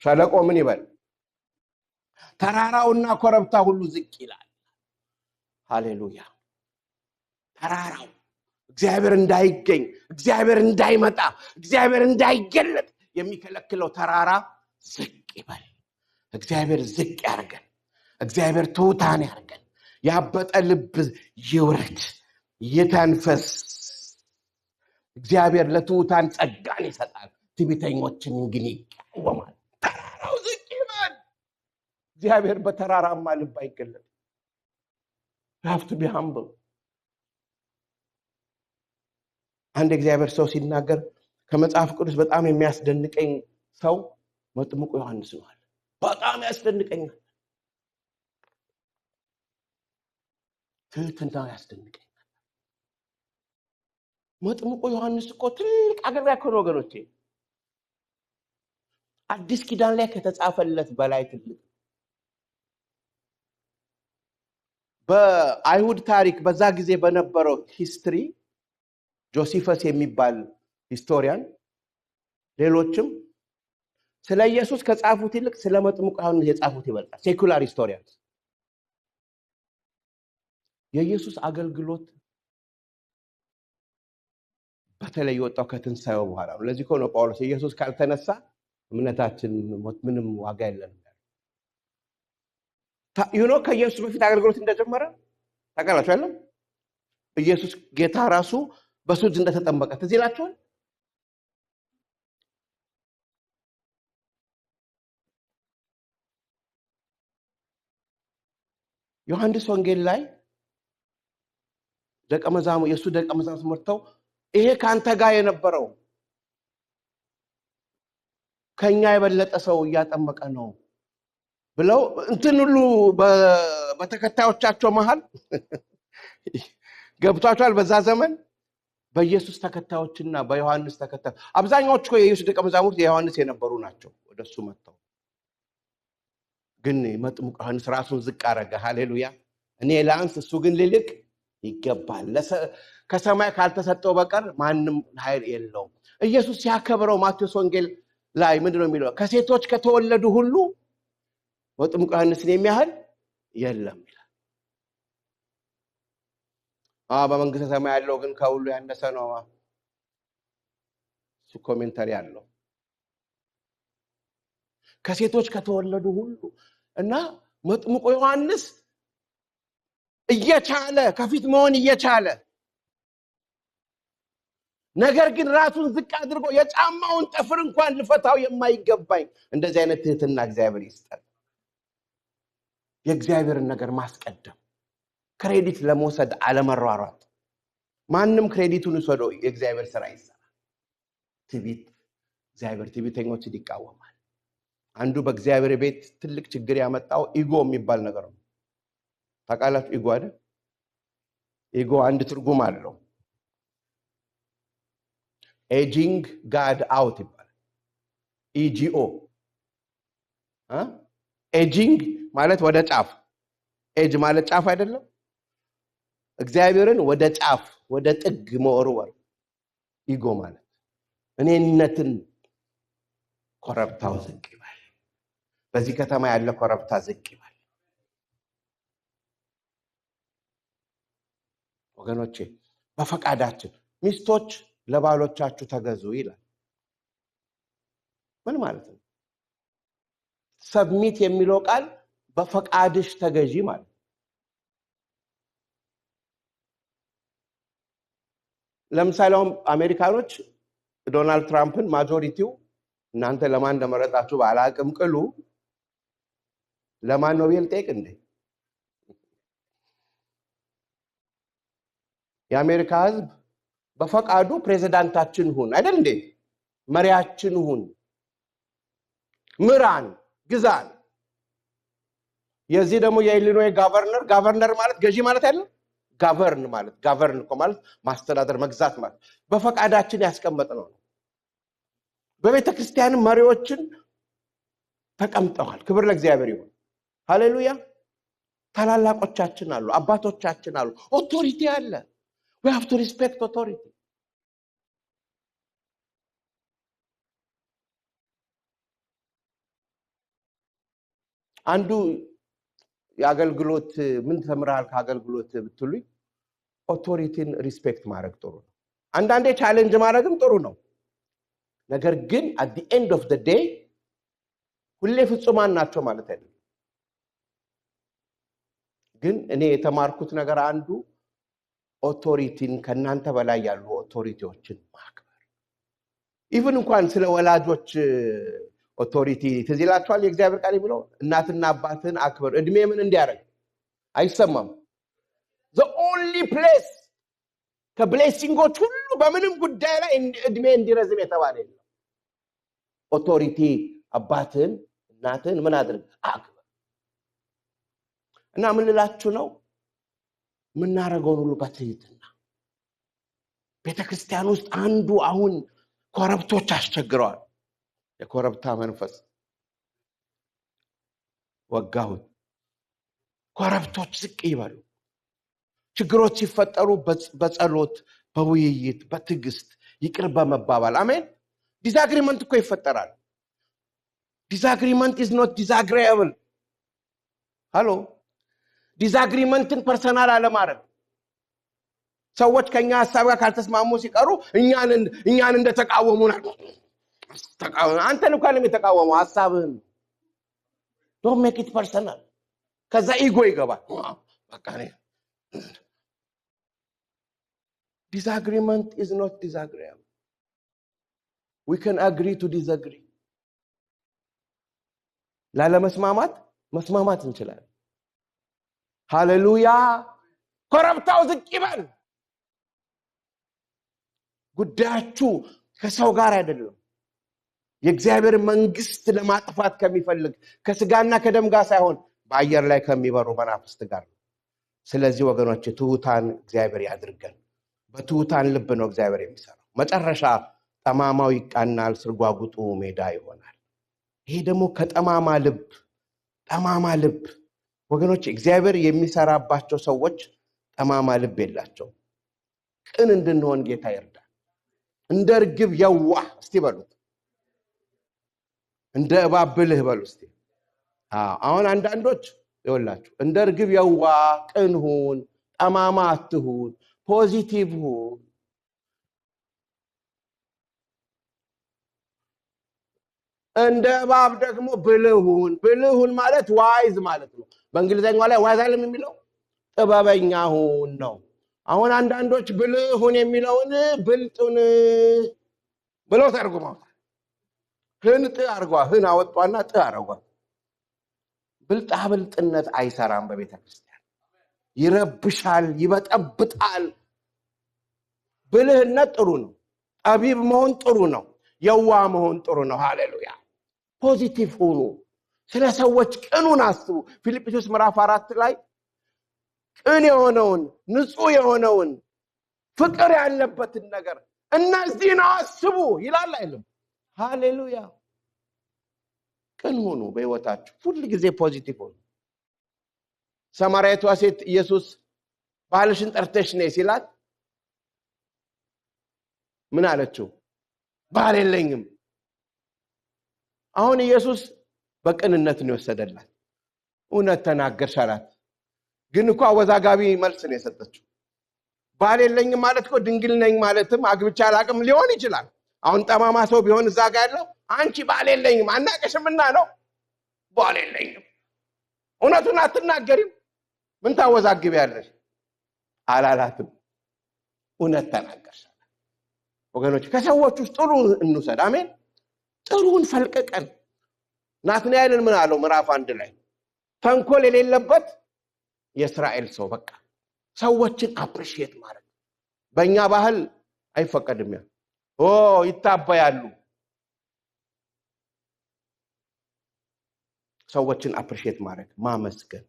ሸለቆ ምን ይበል? ተራራውና ኮረብታ ሁሉ ዝቅ ይላል። ሃሌሉያ። ተራራው እግዚአብሔር እንዳይገኝ፣ እግዚአብሔር እንዳይመጣ፣ እግዚአብሔር እንዳይገለጥ የሚከለክለው ተራራ ዝቅ ይበል። እግዚአብሔር ዝቅ ያርገን። እግዚአብሔር ትሑታን ያርገን። ያበጠ ልብ ይውረድ፣ ይተንፈስ። እግዚአብሔር ለትሑታን ጸጋን ይሰጣል፣ ትዕቢተኞችን ግን ይቃወማል። ተራራው ዝቅ ይበል። እግዚአብሔር በተራራማ ልብ አይገለጥም። You have to be humble። አንድ እግዚአብሔር ሰው ሲናገር ከመጽሐፍ ቅዱስ በጣም የሚያስደንቀኝ ሰው መጥምቁ ዮሐንስ ነው አለ። በጣም ያስደንቀኛል። ትህትናው ያስደንቀኛል። መጥምቁ ዮሐንስ እኮ ትልቅ አገልጋይ እኮ ነው ወገኖቼ። አዲስ ኪዳን ላይ ከተጻፈለት በላይ ትልቅ። በአይሁድ ታሪክ በዛ ጊዜ በነበረው history ጆሲፈስ የሚባል historian፣ ሌሎችም ስለ ኢየሱስ ከጻፉት ይልቅ ስለ መጥምቁ ዮሐንስ የጻፉት ይበልጣል። Secular historians የኢየሱስ አገልግሎት በተለይ የወጣው ከትንሳኤው በኋላ ነው። ለዚህ እኮ ነው ጳውሎስ ኢየሱስ ካልተነሳ እምነታችን ምንም ዋጋ የለንም። ከኢየሱስ በፊት አገልግሎት እንደጀመረ ታውቃላችሁ አይደለም? ኢየሱስ ጌታ ራሱ በሱ እጅ እንደተጠመቀ ትዝ ይላችኋል? ዮሐንስ ወንጌል ላይ ደቀ መዛሙርት የሱ ደቀ መዛሙርት መጥተው ይሄ ካንተ ጋር የነበረው ከኛ የበለጠ ሰው እያጠመቀ ነው ብለው እንትን ሁሉ በተከታዮቻቸው መሃል ገብቷቸዋል። በዛ ዘመን በኢየሱስ ተከታዮችና በዮሐንስ ተከታዮች አብዛኛዎቹ እኮ የኢየሱስ ደቀ መዛሙርት የዮሐንስ የነበሩ ናቸው። ወደሱ መጥተው ግን መጥምቁ ዮሐንስ ራሱን ዝቅ አረገ። ሃሌሉያ! እኔ ላንስ እሱ ግን ሊልቅ ይገባል። ከሰማይ ካልተሰጠው በቀር ማንም ኃይል የለውም። ኢየሱስ ሲያከብረው ማቴዎስ ወንጌል ላይ ምንድነው የሚለው? ከሴቶች ከተወለዱ ሁሉ መጥምቁ ዮሐንስን የሚያህል የለም ይላል። በመንግስተ ሰማይ ያለው ግን ከሁሉ ያነሰ ነው። እሱ commentary አለው። ከሴቶች ከተወለዱ ሁሉ እና መጥምቁ ዮሐንስ እየቻለ ከፊት መሆን እየቻለ ነገር ግን ራሱን ዝቅ አድርጎ የጫማውን ጠፍር እንኳን ልፈታው የማይገባኝ እንደዚህ አይነት ትህትና እግዚአብሔር ይስጠን። የእግዚአብሔርን ነገር ማስቀደም፣ credit ለመውሰድ አለመሯሯጥ። ማንም credit ኡን ይውሰደው፣ የእግዚአብሔር ስራ ይሰራል። ትዕቢት፣ እግዚአብሔር ትዕቢተኞችን ይቃወማል። አንዱ በእግዚአብሔር ቤት ትልቅ ችግር ያመጣው ego የሚባል ነገር ነው። ታውቃላችሁ ego አይደል? Ego አንድ ትርጉም አለው። Edging God out ይባላል። EGO edging ማለት ወደ ጫፍ፣ edge ማለት ጫፍ አይደለም። እግዚአብሔርን ወደ ጫፍ ወደ ጥግ መወርወር ego ማለት እኔነትን። ኮረብታው ዝቅ ይበል። በዚህ ከተማ ያለ ኮረብታ ዝቅ ይበል። ወገኖቼ በፈቃዳችን ሚስቶች ለባሎቻችሁ ተገዙ ይላል። ምን ማለት ነው? Submit የሚለው ቃል በፈቃድሽ ተገዢ ማለት ነው። ለምሳሌ አሁን አሜሪካኖች ዶናልድ ትራምፕን majority ው እናንተ ለማን እንደመረጣችሁ ባላቅም ቅሉ ለማን ነው ብዬ ልጠይቅ እንዴ? የአሜሪካ ህዝብ በፈቃዱ ፕሬዚዳንታችን ሁን አይደል እንዴ? መሪያችን ሁን፣ ምራን፣ ግዛን። የዚህ ደግሞ የኢሊኖይ governor፣ governor ማለት ገዢ ማለት አይደለም። Govern ማለት govern እኮ ማለት ማስተዳደር መግዛት ማለት በፈቃዳችን ያስቀመጥነው ነው። በቤተክርስቲያን መሪዎችን ተቀምጠዋል። ክብር ለእግዚአብሔር ይሁን። ሃሌሉያ። ታላላቆቻችን አሉ፣ አባቶቻችን አሉ፣ authority አለ። We have to respect authority። አንዱ የአገልግሎት ምን ተምረሃል ከአገልግሎት ብትሉኝ authority ን respect ማድረግ ጥሩ ነው። አንዳንዴ challenge ማድረግም ጥሩ ነው። ነገር ግን at the end of the day ሁሌ ፍጹማን ናቸው ማለት አይደለም። ግን እኔ የተማርኩት ነገር አንዱ authority ን ከእናንተ በላይ ያሉ authority ዎችን ማክበር። Even እንኳን ስለ ወላጆች authority ትዝ ይላችኋል የእግዚአብሔር ቃል የሚለው እናትና አባትን አክብር፣ እድሜ ምን እንዲያደርግ አይሰማም። The only place ከ blessing ኦች ሁሉ በምንም ጉዳይ ላይ እድሜ እንዲረዝም የተባለ የለም። Authority አባትን እናትን ምን አድርግ አክብር። እና ምን ልላችሁ ነው የምናደርገውን ሁሉ በትህትና። ቤተክርስቲያን ውስጥ አንዱ አሁን ኮረብቶች አስቸግረዋል። የኮረብታ መንፈስ ወጋሁት። ኮረብቶች ዝቅ ይበሉ። ችግሮች ሲፈጠሩ በጸሎት፣ በውይይት፣ በትዕግስት፣ ይቅር በመባባል። አሜን። Disagreement እኮ ይፈጠራል። Disagreement is not disagreeable። Hello፣ disagreement ን personal አለማድረግ። ሰዎች ከኛ ሀሳብ ጋር ካልተስማሙ ሲቀሩ እኛን እንደተቃወሙ፣ አንተን እንኳን የተቃወሙ ሀሳብህን። Don't make it personal። ከዛ ego ይገባል። በቃ disagreement is not disagreeable። We can agree to disagree። ላለመስማማት መስማማት እንችላለን። ሃሌሉያ። ኮረብታው ዝቅ ይበል። ጉዳያችሁ ከሰው ጋር አይደለም። የእግዚአብሔር መንግስት ለማጥፋት ከሚፈልግ ከስጋና ከደም ጋር ሳይሆን በአየር ላይ ከሚበሩ መናፍስት ጋር ነው። ስለዚህ ወገኖች፣ ትሑታን እግዚአብሔር ያድርገን። በትሑታን ልብ ነው እግዚአብሔር የሚሰራው። መጨረሻ ጠማማው ይቃናል፣ ስርጓጉጡ ሜዳ ይሆናል። ይሄ ደግሞ ከጠማማ ልብ፣ ጠማማ ልብ ወገኖች፣ እግዚአብሔር የሚሰራባቸው ሰዎች ጠማማ ልብ የላቸውም። ቅን እንድንሆን ጌታ ይርዳን። እንደ እርግብ የዋህ እስቲ በሉት፣ እንደ እባብ ብልህ በሉ እስቲ። አሁን አንዳንዶች ይኸውላችሁ እንደ እርግብ የዋህ ቅን ሁን፣ ጠማማ አትሁን፣ positive ሁን። እንደ እባብ ደግሞ ብልህ ሁን። ብልህ ሁን ማለት wise ማለት ነው። በእንግሊዝኛው ላይ wise አይደለም የሚለው፣ ጥበበኛ ሁን ነው። አሁን አንዳንዶች ብልህ ሁን የሚለውን ብልጡን ብለው ተርጉመውታል። ህን ጥ አርጓ፣ ህን አወጧና ጥ አረጓል። ብልጣ ብልጥነት አይሰራም በቤተ ክርስቲያን። ይረብሻል፣ ይበጠብጣል። ብልህነት ጥሩ ነው። ጠቢብ መሆን ጥሩ ነው። የዋህ መሆን ጥሩ ነው። ሃሌሉያ። Positive ሁኑ። ስለ ሰዎች ቅኑን አስቡ። ፊልጵስዩስ ምዕራፍ 4 ላይ ቅን የሆነውን፣ ንጹህ የሆነውን፣ ፍቅር ያለበትን ነገር እነዚህን አስቡ ይላል አይልም? ሃሌሉያ። ቅን ሁኑ በህይወታችሁ፣ ሁል ጊዜ positive ሁኑ። ሰማርያዊቷ ሴት ኢየሱስ ባልሽን ጠርተሽ ነይ ሲላት ምን አለችው? ባል የለኝም። አሁን ኢየሱስ በቅንነት ነው የወሰደላት። እውነት ተናገርሽ አላት። ግን እኮ አወዛጋቢ መልስ ነው የሰጠችው። ባል የለኝም ማለት እኮ ድንግል ነኝ ማለትም አግብቼ አላቅም ሊሆን ይችላል። አሁን ጠማማ ሰው ቢሆን እዛ ጋር ያለው አንቺ ባል የለኝም አናቀሽምና ነው፣ ባል የለኝም፣ እውነቱን አትናገሪም፣ ምን ታወዛግቢያለሽ አላላትም። እውነት ተናገርሽ። ወገኖች፣ ከሰዎች ውስጥ ጥሩ እንውሰድ። አሜን። ጥሩን ፈልቅቀን። ናትናኤልን ምን አለው? ምዕራፍ 1 ላይ ተንኮል የሌለበት የእስራኤል ሰው። በቃ ሰዎችን appreciate ማድረግ በእኛ ባህል አይፈቀድም። ያ ኦ ይታበያሉ። ሰዎችን appreciate ማድረግ፣ ማመስገን፣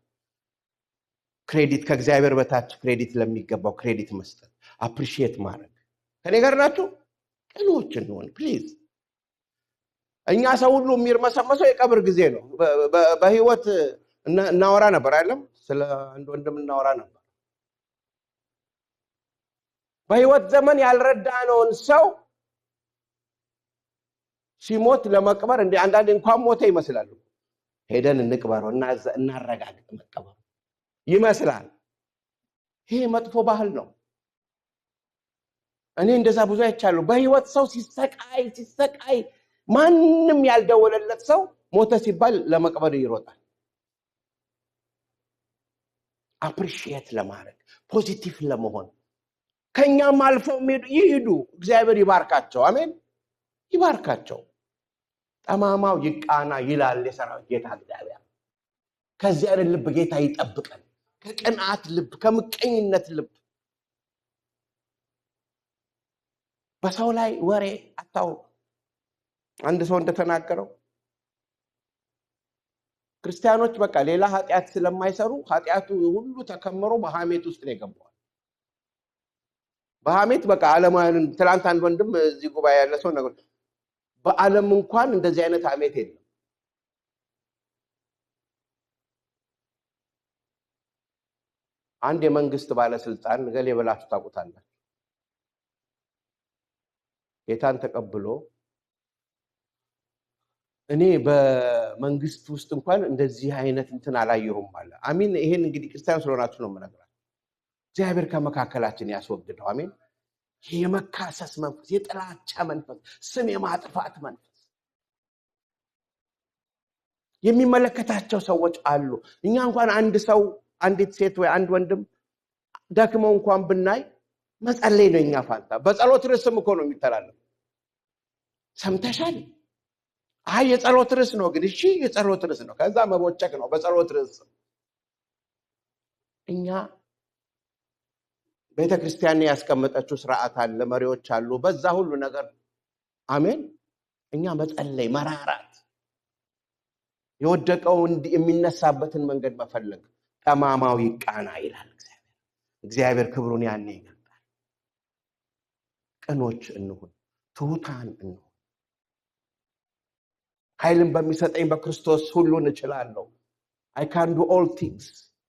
credit ከእግዚአብሔር በታች credit ለሚገባው credit መስጠት፣ appreciate ማድረግ። ከኔ ጋር ናችሁ? ቅኖች እንሆን please። እኛ ሰው ሁሉ የሚርመሰመሰው የቀብር ጊዜ ነው። በህይወት እናወራ ነበር አይደለም? ስለ አንድ ወንድም እናወራ ነበር። በህይወት ዘመን ያልረዳነውን ሰው ሲሞት ለመቅበር እንደ አንዳንዴ እንኳን ሞተ ይመስላል። ሄደን እንቅበረው፣ እናረጋግጥ መቀበሩ ይመስላል። ይሄ መጥፎ ባህል ነው። እኔ እንደዛ ብዙ አይቻለሁ። በህይወት ሰው ሲሰቃይ ሲሰቃይ ማንም ያልደወለለት ሰው ሞተ ሲባል ለመቅበር ይሮጣል። Appreciate ለማድረግ፣ positive ለመሆን፣ ከኛም አልፈው የሚሄዱ ይሂዱ። እግዚአብሔር ይባርካቸው። አሜን፣ ይባርካቸው። ጠማማው ይቃና ይላል የሰራዊት ጌታ እግዚአብሔር። ከዚህ አይነት ልብ ጌታ ይጠብቀን። ከቅንዓት ልብ፣ ከምቀኝነት ልብ። በሰው ላይ ወሬ አታውሩ። አንድ ሰው እንደተናገረው ክርስቲያኖች በቃ ሌላ ኃጢአት ስለማይሰሩ ኃጢአቱ ሁሉ ተከምሮ በሐሜት ውስጥ ነው የገባው። በሐሜት በቃ ዓለማውያንን። ትላንት አንድ ወንድም እዚህ ጉባኤ ያለ ሰው ነገር በዓለም እንኳን እንደዚህ አይነት ሐሜት የለም። አንድ የመንግስት ባለስልጣን ገሌ ብላችሁ ታውቁታላችሁ። ጌታን ተቀብሎ እኔ በመንግስት ውስጥ እንኳን እንደዚህ አይነት እንትን አላየሁም አለ። አሜን። ይሄን እንግዲህ ክርስቲያን ስለሆናችሁ ነው የምነግራችሁ። እግዚአብሔር ከመካከላችን ያስወግደው። አሜን። ይሄ የመካሰስ መንፈስ፣ የጥላቻ መንፈስ፣ ስም የማጥፋት መንፈስ የሚመለከታቸው ሰዎች አሉ። እኛ እንኳን አንድ ሰው፣ አንዲት ሴት ወይ አንድ ወንድም ደክመው እንኳን ብናይ መጸለይ ነው የኛ ፋንታ። በጸሎት ርዕስም እኮ ነው የሚተላለፈው። ሰምተሻል? አይ የጸሎት ርዕስ ነው ግን፣ እሺ የጸሎት ርዕስ ነው። ከዛ መቦጨቅ ነው በጸሎት ርዕስ። እኛ ቤተክርስቲያን ያስቀመጠችው ስርዓት አለ፣ መሪዎች አሉ፣ በዛ ሁሉ ነገር አሜን። እኛ መጸለይ፣ መራራት፣ የወደቀው የሚነሳበትን መንገድ መፈለግ። ጠማማው ይቃና ይላል እግዚአብሔር። እግዚአብሔር ክብሩን ያኔ ይገልጣል። ቅኖች እንሁን፣ ትሁታን እንሁን። ኃይልን በሚሰጠኝ በክርስቶስ ሁሉን እችላለሁ። I can do all things።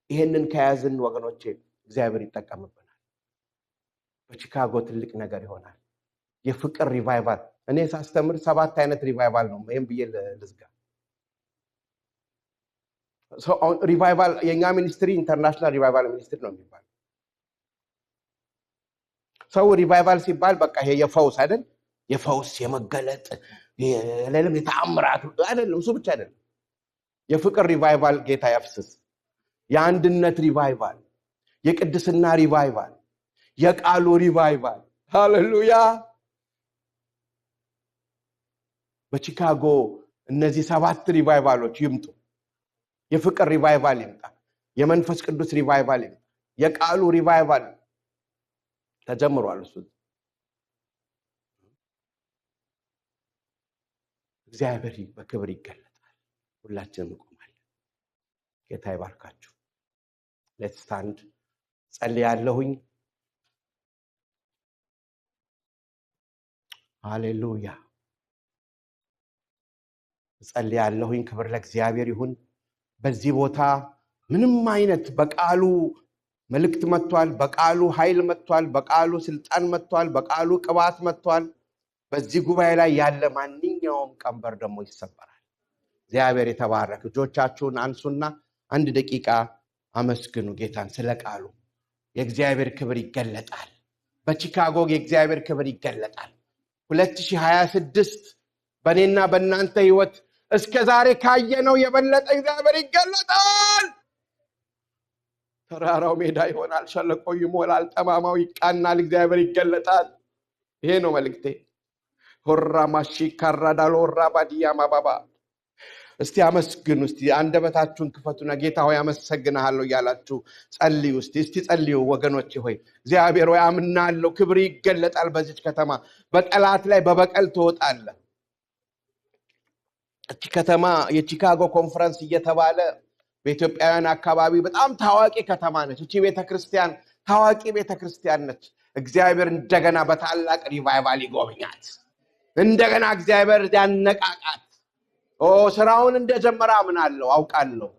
ይሄንን ከያዝን ወገኖቼ እግዚአብሔር ይጠቀምብናል። በቺካጎ ትልቅ ነገር ይሆናል። የፍቅር revival። እኔ ሳስተምር 7 አይነት revival ነው። ይሄን ብዬ ልዝጋ። Revival የኛ ministry international revival ministry ነው የሚባለው። ሰው revival ሲባል በቃ ይሄ የፈውስ አይደል? የፈውስ የመገለጥ የሌለም የተአምራት አይደለም። እሱ ብቻ አይደለም። የፍቅር revival ጌታ ያፍስስ። የአንድነት revival፣ የቅድስና revival፣ የቃሉ revival። ሃሌሉያ። በቺካጎ እነዚህ 7 revival ኦች ይምጡ። የፍቅር revival ይምጣ። የመንፈስ ቅዱስ revival ይምጣ። የቃሉ revival ተጀምሯል። እሱ እግዚአብሔር በክብር ይገለጣል። ሁላችንም እንቆማለን። ጌታ ይባርካችሁ። Let's stand። ጸልያለሁኝ። ሃሌሉያ። ጸልያለሁኝ። ክብር ለእግዚአብሔር ይሁን። በዚህ ቦታ ምንም አይነት በቃሉ መልእክት መጥቷል፣ በቃሉ ኃይል መጥቷል፣ በቃሉ ስልጣን መጥቷል፣ በቃሉ ቅባት መጥቷል። በዚህ ጉባኤ ላይ ያለ ማንኛውም ቀንበር ደግሞ ይሰበራል። እግዚአብሔር የተባረከ። እጆቻችሁን አንሱና አንድ ደቂቃ አመስግኑ ጌታን ስለ ቃሉ። የእግዚአብሔር ክብር ይገለጣል። በቺካጎ የእግዚአብሔር ክብር ይገለጣል። 2026 በእኔና በእናንተ ህይወት እስከ ዛሬ ካየነው የበለጠ እግዚአብሔር ይገለጣል። ተራራው ሜዳ ይሆናል፣ ሸለቆው ይሞላል፣ ጠማማው ይቃናል። እግዚአብሔር ይገለጣል። ይሄ ነው መልእክቴ። ሆራማሺ ካራዳሎ ራባዲያ ማባባ። እስቲ አመስግኑ። እስቲ አንደበታችሁን ክፈቱና ጌታ ሆይ አመሰግንሃለሁ እያላችሁ ጸልዩ። እስቲ ጸልዩ ወገኖቼ ሆይ። እግዚአብሔር ሆይ አምናለሁ፣ ክብር ይገለጣል በዚች ከተማ። በጠላት ላይ በበቀል ትወጣለህ። እቺ ከተማ የቺካጎ ኮንፈረንስ እየተባለ በኢትዮጵያውያን አካባቢ በጣም ታዋቂ ከተማ ነች። እቺ ቤተክርስቲያን ታዋቂ ቤተክርስቲያን ነች። እግዚአብሔር እንደገና በታላቅ revival ይጎብኛት። እንደገና እግዚአብሔር ያነቃቃት። ስራውን እንደጀመረ አምናለሁ፣ አውቃለሁ።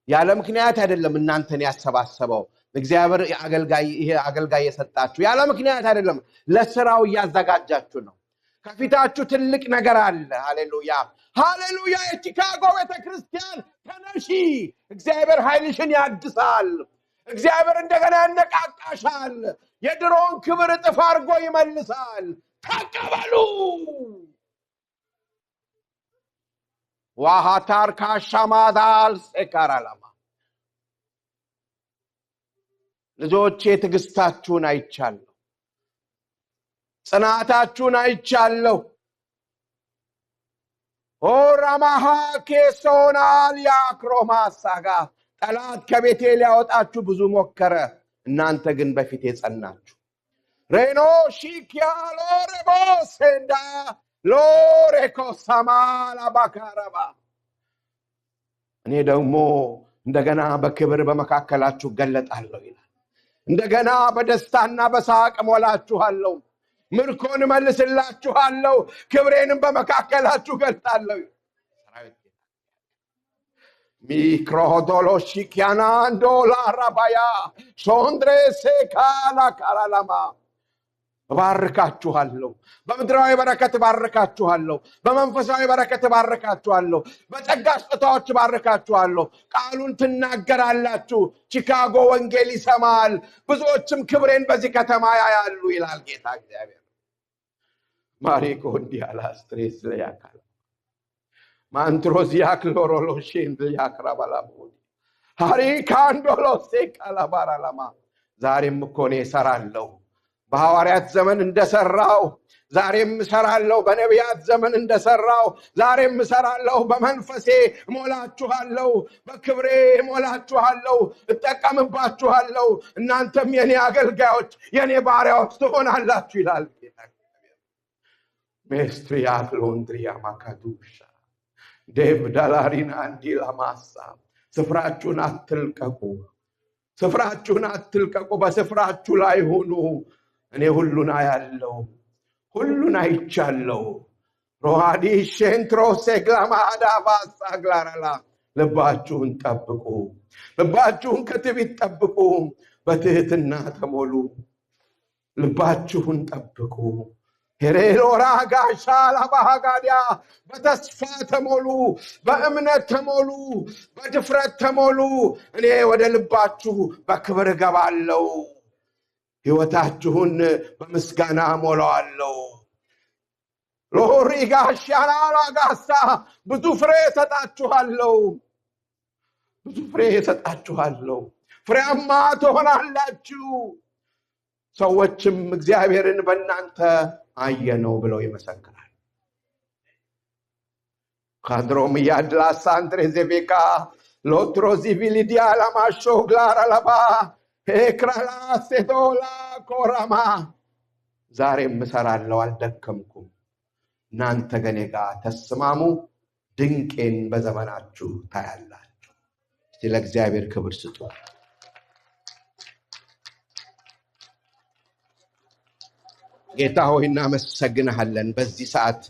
ያለ ምክንያት አይደለም እናንተን ያሰባሰበው እግዚአብሔር። ይሄ አገልጋይ የሰጣችሁ ያለ ምክንያት አይደለም። ለስራው እያዘጋጃችሁ ነው። ከፊታችሁ ትልቅ ነገር አለ። ሃሌሉያ፣ ሃሌሉያ። የቺካጎ ቤተክርስቲያን ተነሺ። እግዚአብሔር ኃይልሽን ያድሳል። እግዚአብሔር እንደገና ያነቃቃሻል። የድሮውን ክብር እጥፍ አድርጎ ይመልሳል። ተቀበሉ። ዋሃታር ካሻማዳል ሴካራላማ። ልጆቼ ትዕግስታችሁን አይቻለሁ፣ ጽናታችሁን አይቻለሁ። ኦራማሃ ኬሶናል ያክሮማሳጋ። ጠላት ከቤቴ ሊያወጣችሁ ብዙ ሞከረ፣ እናንተ ግን በፊቴ ጸናችሁ። ሬኖ ሺኪያሎ ረቦሴንዳ ሎሬኮ ሳማላ ባካራባ። እኔ ደግሞ እንደገና በክብር በመካከላችሁ እገለጣለሁ ይላል። እንደገና በደስታና በሳቅ እሞላችኋለሁ። ምርኮን እመልስላችኋለሁ፣ ክብሬንም በመካከላችሁ እገልጣለሁ። ሚክሮዶሎሺኪያናንዶላ ራባያ ሾንድሬ ሴካላ ካላላማ እባርካችኋለሁ። በምድራዊ በረከት እባርካችኋለሁ። በመንፈሳዊ በረከት እባርካችኋለሁ። በጸጋ ስጦታዎች እባርካችኋለሁ። ቃሉን ትናገራላችሁ። ቺካጎ ወንጌል ይሰማል፣ ብዙዎችም ክብሬን በዚህ ከተማ ያያሉ ይላል ጌታ እግዚአብሔር። ማሪኮ እንዲያላስትሬስ ያካል ማንትሮዚያክሎሮሎሼን ያክራባላቦ ሀሪካንዶሎሴ ካላባራላማ ዛሬም እኮ እኔ እሰራለሁ። በሐዋርያት ዘመን እንደሰራው ዛሬም እሰራለሁ። በነቢያት ዘመን እንደሰራው ዛሬም እሰራለሁ። በመንፈሴ እሞላችኋለሁ፣ በክብሬ እሞላችኋለሁ፣ እጠቀምባችኋለሁ። እናንተም የኔ አገልጋዮች፣ የኔ ባሪያዎች ትሆናላችሁ ይላል ጌታ። ሜስትሪያ ክሎንድሪያ ማካዱሻ ዴቭ ዳላሪና እንዲላማሳ ስፍራችሁን አትልቀቁ፣ ስፍራችሁን አትልቀቁ፣ በስፍራችሁ ላይ ሁኑ። እኔ ሁሉን አያለው፣ ሁሉን አይቻለው። ሮሃዲ ሼንትሮ ሴግላማዳ ባሳ ግላራላ ልባችሁን ጠብቁ፣ ልባችሁን ከትዕቢት ጠብቁ፣ በትህትና ተሞሉ። ልባችሁን ጠብቁ። ሄሬሎራ ጋሻ ላባሃጋዲያ በተስፋ ተሞሉ፣ በእምነት ተሞሉ፣ በድፍረት ተሞሉ። እኔ ወደ ልባችሁ በክብር እገባለሁ፣ ሕይወታችሁን በምስጋና ሞላዋለሁ። ሎሪ ጋሻላላጋሳ ብዙ ፍሬ እሰጣችኋለሁ፣ ብዙ ፍሬ እሰጣችኋለሁ። ፍሬያማ ትሆናላችሁ። ሰዎችም እግዚአብሔርን በእናንተ አየነው ብለው ይመሰክራል። ካድሮም ያድላሳ አንድሬ ዜቤካ ሎትሮዚቪሊዲያ ላማሾ ግላራላባ ሄክራላ ሴቶላ ኮራማ ዛሬም እሰራለሁ፣ አልደከምኩም። እናንተ ከእኔ ጋር ተስማሙ፣ ድንቄን በዘመናችሁ ታያላችሁ። እስቲ ለእግዚአብሔር ክብር ስጡ። ጌታ ሆይ እናመሰግንሃለን። በዚህ ሰዓት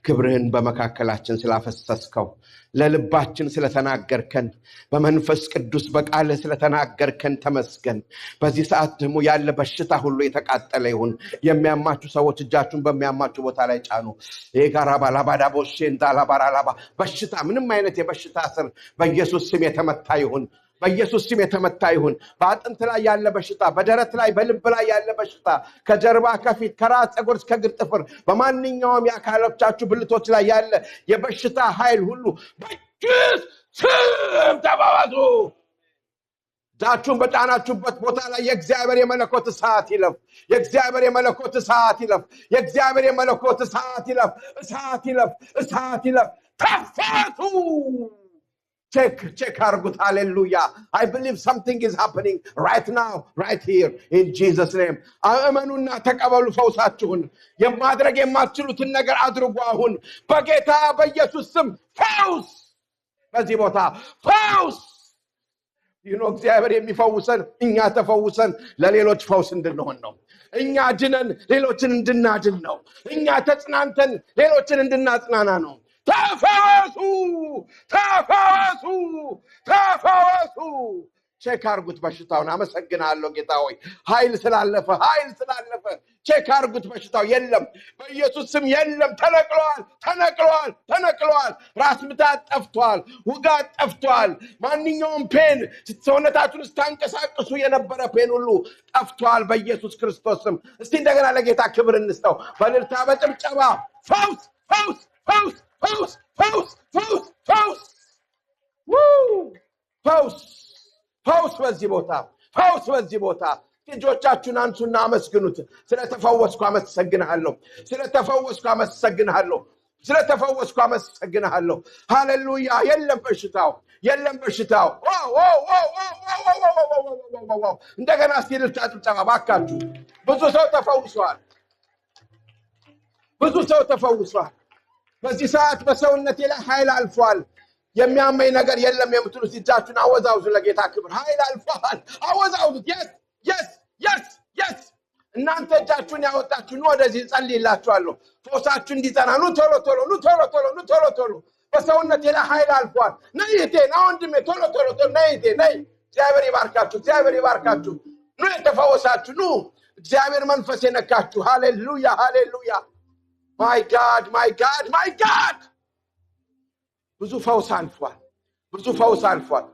ክብርህን በመካከላችን ስላፈሰስከው፣ ለልባችን ስለተናገርከን፣ በመንፈስ ቅዱስ በቃልህ ስለተናገርከን ተመስገን። በዚህ ሰዓት ደግሞ ያለ በሽታ ሁሉ የተቃጠለ ይሁን። የሚያማችሁ ሰዎች እጃችሁን በሚያማችሁ ቦታ ላይ ጫኑ። ጋራባላባዳቦሼ እንዳላባራላባ በሽታ፣ ምንም አይነት የበሽታ ስር በኢየሱስ ስም የተመታ ይሁን። በኢየሱስ ስም የተመታ ይሁን። በአጥንት ላይ ያለ በሽታ፣ በደረት ላይ፣ በልብ ላይ ያለ በሽታ፣ ከጀርባ፣ ከፊት፣ ከራስ ፀጉር እስከ እግር ጥፍር፣ በማንኛውም የአካሎቻችሁ ብልቶች ላይ ያለ የበሽታ ኃይል ሁሉ በኢየሱስ ስም ተባባሱ። እጃችሁን በጫናችሁበት ቦታ ላይ የእግዚአብሔር የመለኮት እሳት ይለፍ። የእግዚአብሔር የመለኮት እሳት ይለፍ። የእግዚአብሔር የመለኮት እሳት ይለፍ። እሳት ይለፍ። እሳት ይለፍ። ተፈቱ። Check check አርጉት። ሃሌሉያ። I believe something is happening right now, right here, in Jesus' name። እመኑና ተቀበሉ ፈውሳችሁን። የማድረግ የማትችሉትን ነገር አድርጉ አሁን በጌታ በኢየሱስ ስም። ፈውስ በዚህ ቦታ፣ ፈውስ። እግዚአብሔር የሚፈውሰን እኛ ተፈውሰን ለሌሎች ፈውስ እንድንሆን ነው። እኛ ድነን ሌሎችን እንድናድን ነው። እኛ ተጽናንተን ሌሎችን እንድናጽናና ነው። ተፈወሱ፣ ተፈወሱ፣ ተፈወሱ። Check አርጉት በሽታውን። አመሰግናለሁ ጌታ ሆይ፣ ኃይል ስላለፈ፣ ኃይል ስላለፈ። Check አርጉት፣ በሽታው የለም፣ በኢየሱስ ስም የለም። ተነቅሏል፣ ተነቅሏል፣ ተነቅሏል። ራስ ምታት ጠፍቷል፣ ውጋት ጠፍቷል። ማንኛውም pain፣ ሰውነታችሁን ስታንቀሳቅሱ የነበረ pain ሁሉ ጠፍቷል በኢየሱስ ክርስቶስ ስም። እስቲ እንደገና ለጌታ ክብር እንስጠው በእልልታ፣ በጭብጨባ። ፈውስ፣ ፈውስ፣ ፈውስ፣ ፈውስ፣ ፈውስ፣ ፈውስ፣ ፈውስ፣ ፈውስ፣ ፈውስ በዚህ ቦታ፣ ፈውስ በዚህ ቦታ። እጆቻችሁን አንሱና አመስግኑት። ስለተፈወስኩ አመሰግንሃለሁ። ስለተፈወስኩ አመሰግንሃለሁ። ስለተፈወስኩ አመሰግንሃለሁ። ሃሌሉያ። የለም በሽታው፣ የለም በሽታው። እንደገና እስቲ እልልታ፣ ጭብጨባ ባካችሁ። ብዙ ሰው ተፈውሷል። ብዙ ሰው ተፈውሷል። በዚህ ሰዓት በሰውነቴ ላይ ኃይል አልፏል፣ የሚያመኝ ነገር የለም የምትሉት እጃችሁን አወዛውዙ ለጌታ ክብር። ኃይል አልፏል። አወዛውዙት። Yes, yes, yes, yes። እናንተ እጃችሁን ያወጣችሁ ኑ ወደዚህ ጸልይላችኋለሁ። ፈውሳችሁ እንዲጸና ኑ ቶሎ ቶሎ፣ ኑ ቶሎ ቶሎ፣ ኑ ቶሎ ቶሎ። በሰውነቴ ላይ ኃይል አልፏል። ነይ እህቴ፣ ና ወንድሜ፣ ቶሎ ቶሎ ቶሎ፣ ነይ እህቴ፣ ነይ። እግዚአብሔር ይባርካችሁ፣ እግዚአብሔር ይባርካችሁ። ኑ የተፈወሳችሁ ኑ። እግዚአብሔር መንፈስ የነካችሁ። ሃሌሉያ ሃሌሉያ። My God, my God, my God። ብዙ ፈውስ አልፏል። ብዙ ፈውስ አልፏል።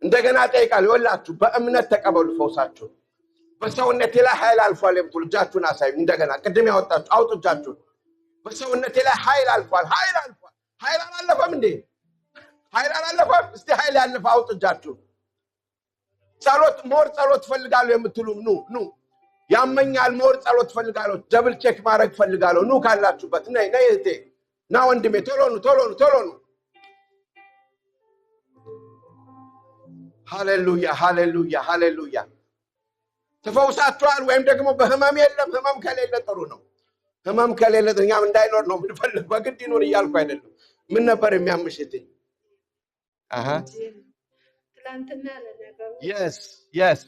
እንደገና ጠይቃለሁ። ይኸውላችሁ በእምነት ተቀበሉ ፈውሳችሁን። በሰውነቴ ላይ ኃይል አልፏል የምትሉ እጃችሁን አሳዩ። እንደገና ቅድም ያወጣችሁ አውጡ እጃችሁን። በሰውነቴ ላይ ኃይል አልፏል፣ ኃይል አልፏል። ኃይል አላለፈም እንዴ? ኃይል አላለፈም? እስቲ ኃይል ያለፈ አውጡ እጃችሁን። ጸሎት more ጸሎት ፈልጋለሁ የምትሉም ኑ ኑ። ያመኛል፣ more ጸሎት ፈልጋለሁ፣ double check ማድረግ ፈልጋለሁ። ኑ ካላችሁበት። ነይ ነይ እህቴ፣ ና ወንድሜ፣ ቶሎ ኑ ቶሎ ኑ ቶሎ ኑ። ሃሌሉያ ሃሌሉያ ሃሌሉያ። ተፈውሳችኋል። ወይም ደግሞ በህመም የለም። ህመም ከሌለ ጥሩ ነው። ህመም ከሌለ እኛም እንዳይኖር ነው የምንፈልግ። በግድ ይኖር እያልኩ አይደለም። ምን ነበር የሚያምሽ እህቴ? አሃ። ትላንትና ለነገሩ Yes.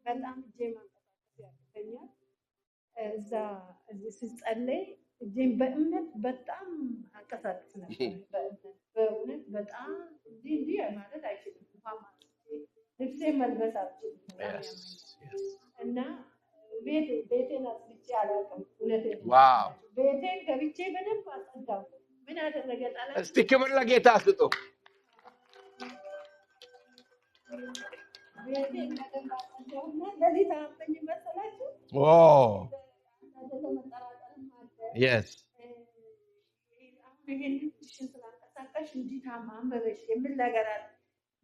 በጣም እጄ ማንቀሳቀስ ያቅተኛል። እዛ እዚህ ስጸለይ እጄን በእምነት በጣም አንቀሳቅስ ነበር። በእምነት በእውነት በጣም እንዲህ እንዲህ ማለት አይችልም። ውሃ ማንስቼ ልብሴን መልበስ አልችልም። በጣም ያመኛል እና ቤቴን አጽድቼ አላውቅም። እውነቴን ነው። ቤቴን ገብቼ በደንብ አጸዳሁ። ምን አደረገ ጠላት? እስቲ ክብር ለጌታ ስጡ። ቤቴን በደንብ አጸዳሁና ሌሊት አመመኝ መሰላችሁ? አይደለ መጠራጠርም አለ። አሁን ይሄንን እጅሽን ስላንቀሳቀስሽ እንዲህ ታማመመሽ የሚል ነገር አለ።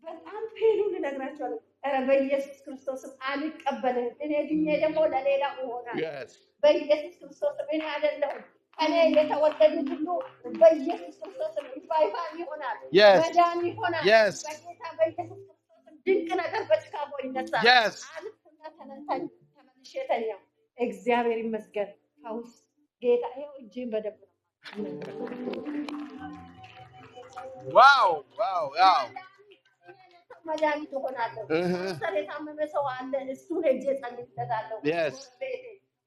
በጣም pain ኡን እነግራቸዋለሁ። ኧረ በኢየሱስ ክርስቶስም አልቀበልህም። እኔ ድኜ ደግሞ ለሌላ እሆናለሁ። በኢየሱስ ክርስቶስም እኔ አይደለሁም፣ ከእኔ የተወለዱት ሁሉ በኢየሱስ ክርስቶስም revival ይሆናል፣ መዳን ይሆናል። በጌታ በኢየሱስ ክርስቶስም ድንቅ ነገር በቺካጎ ይነሳል። አልኩና ተመልሼ ተኛሁ። እግዚአብሔር ይመስገን ፈውስ ጌታ ይኸው እጄን በደንብ ነው። Wow wow wow። መድኃኒት እሆናለሁ። ካንሰር የታመመ ሰው አለ፣ እሱን ሄጄ እጸልይለታለሁ። ቤቴ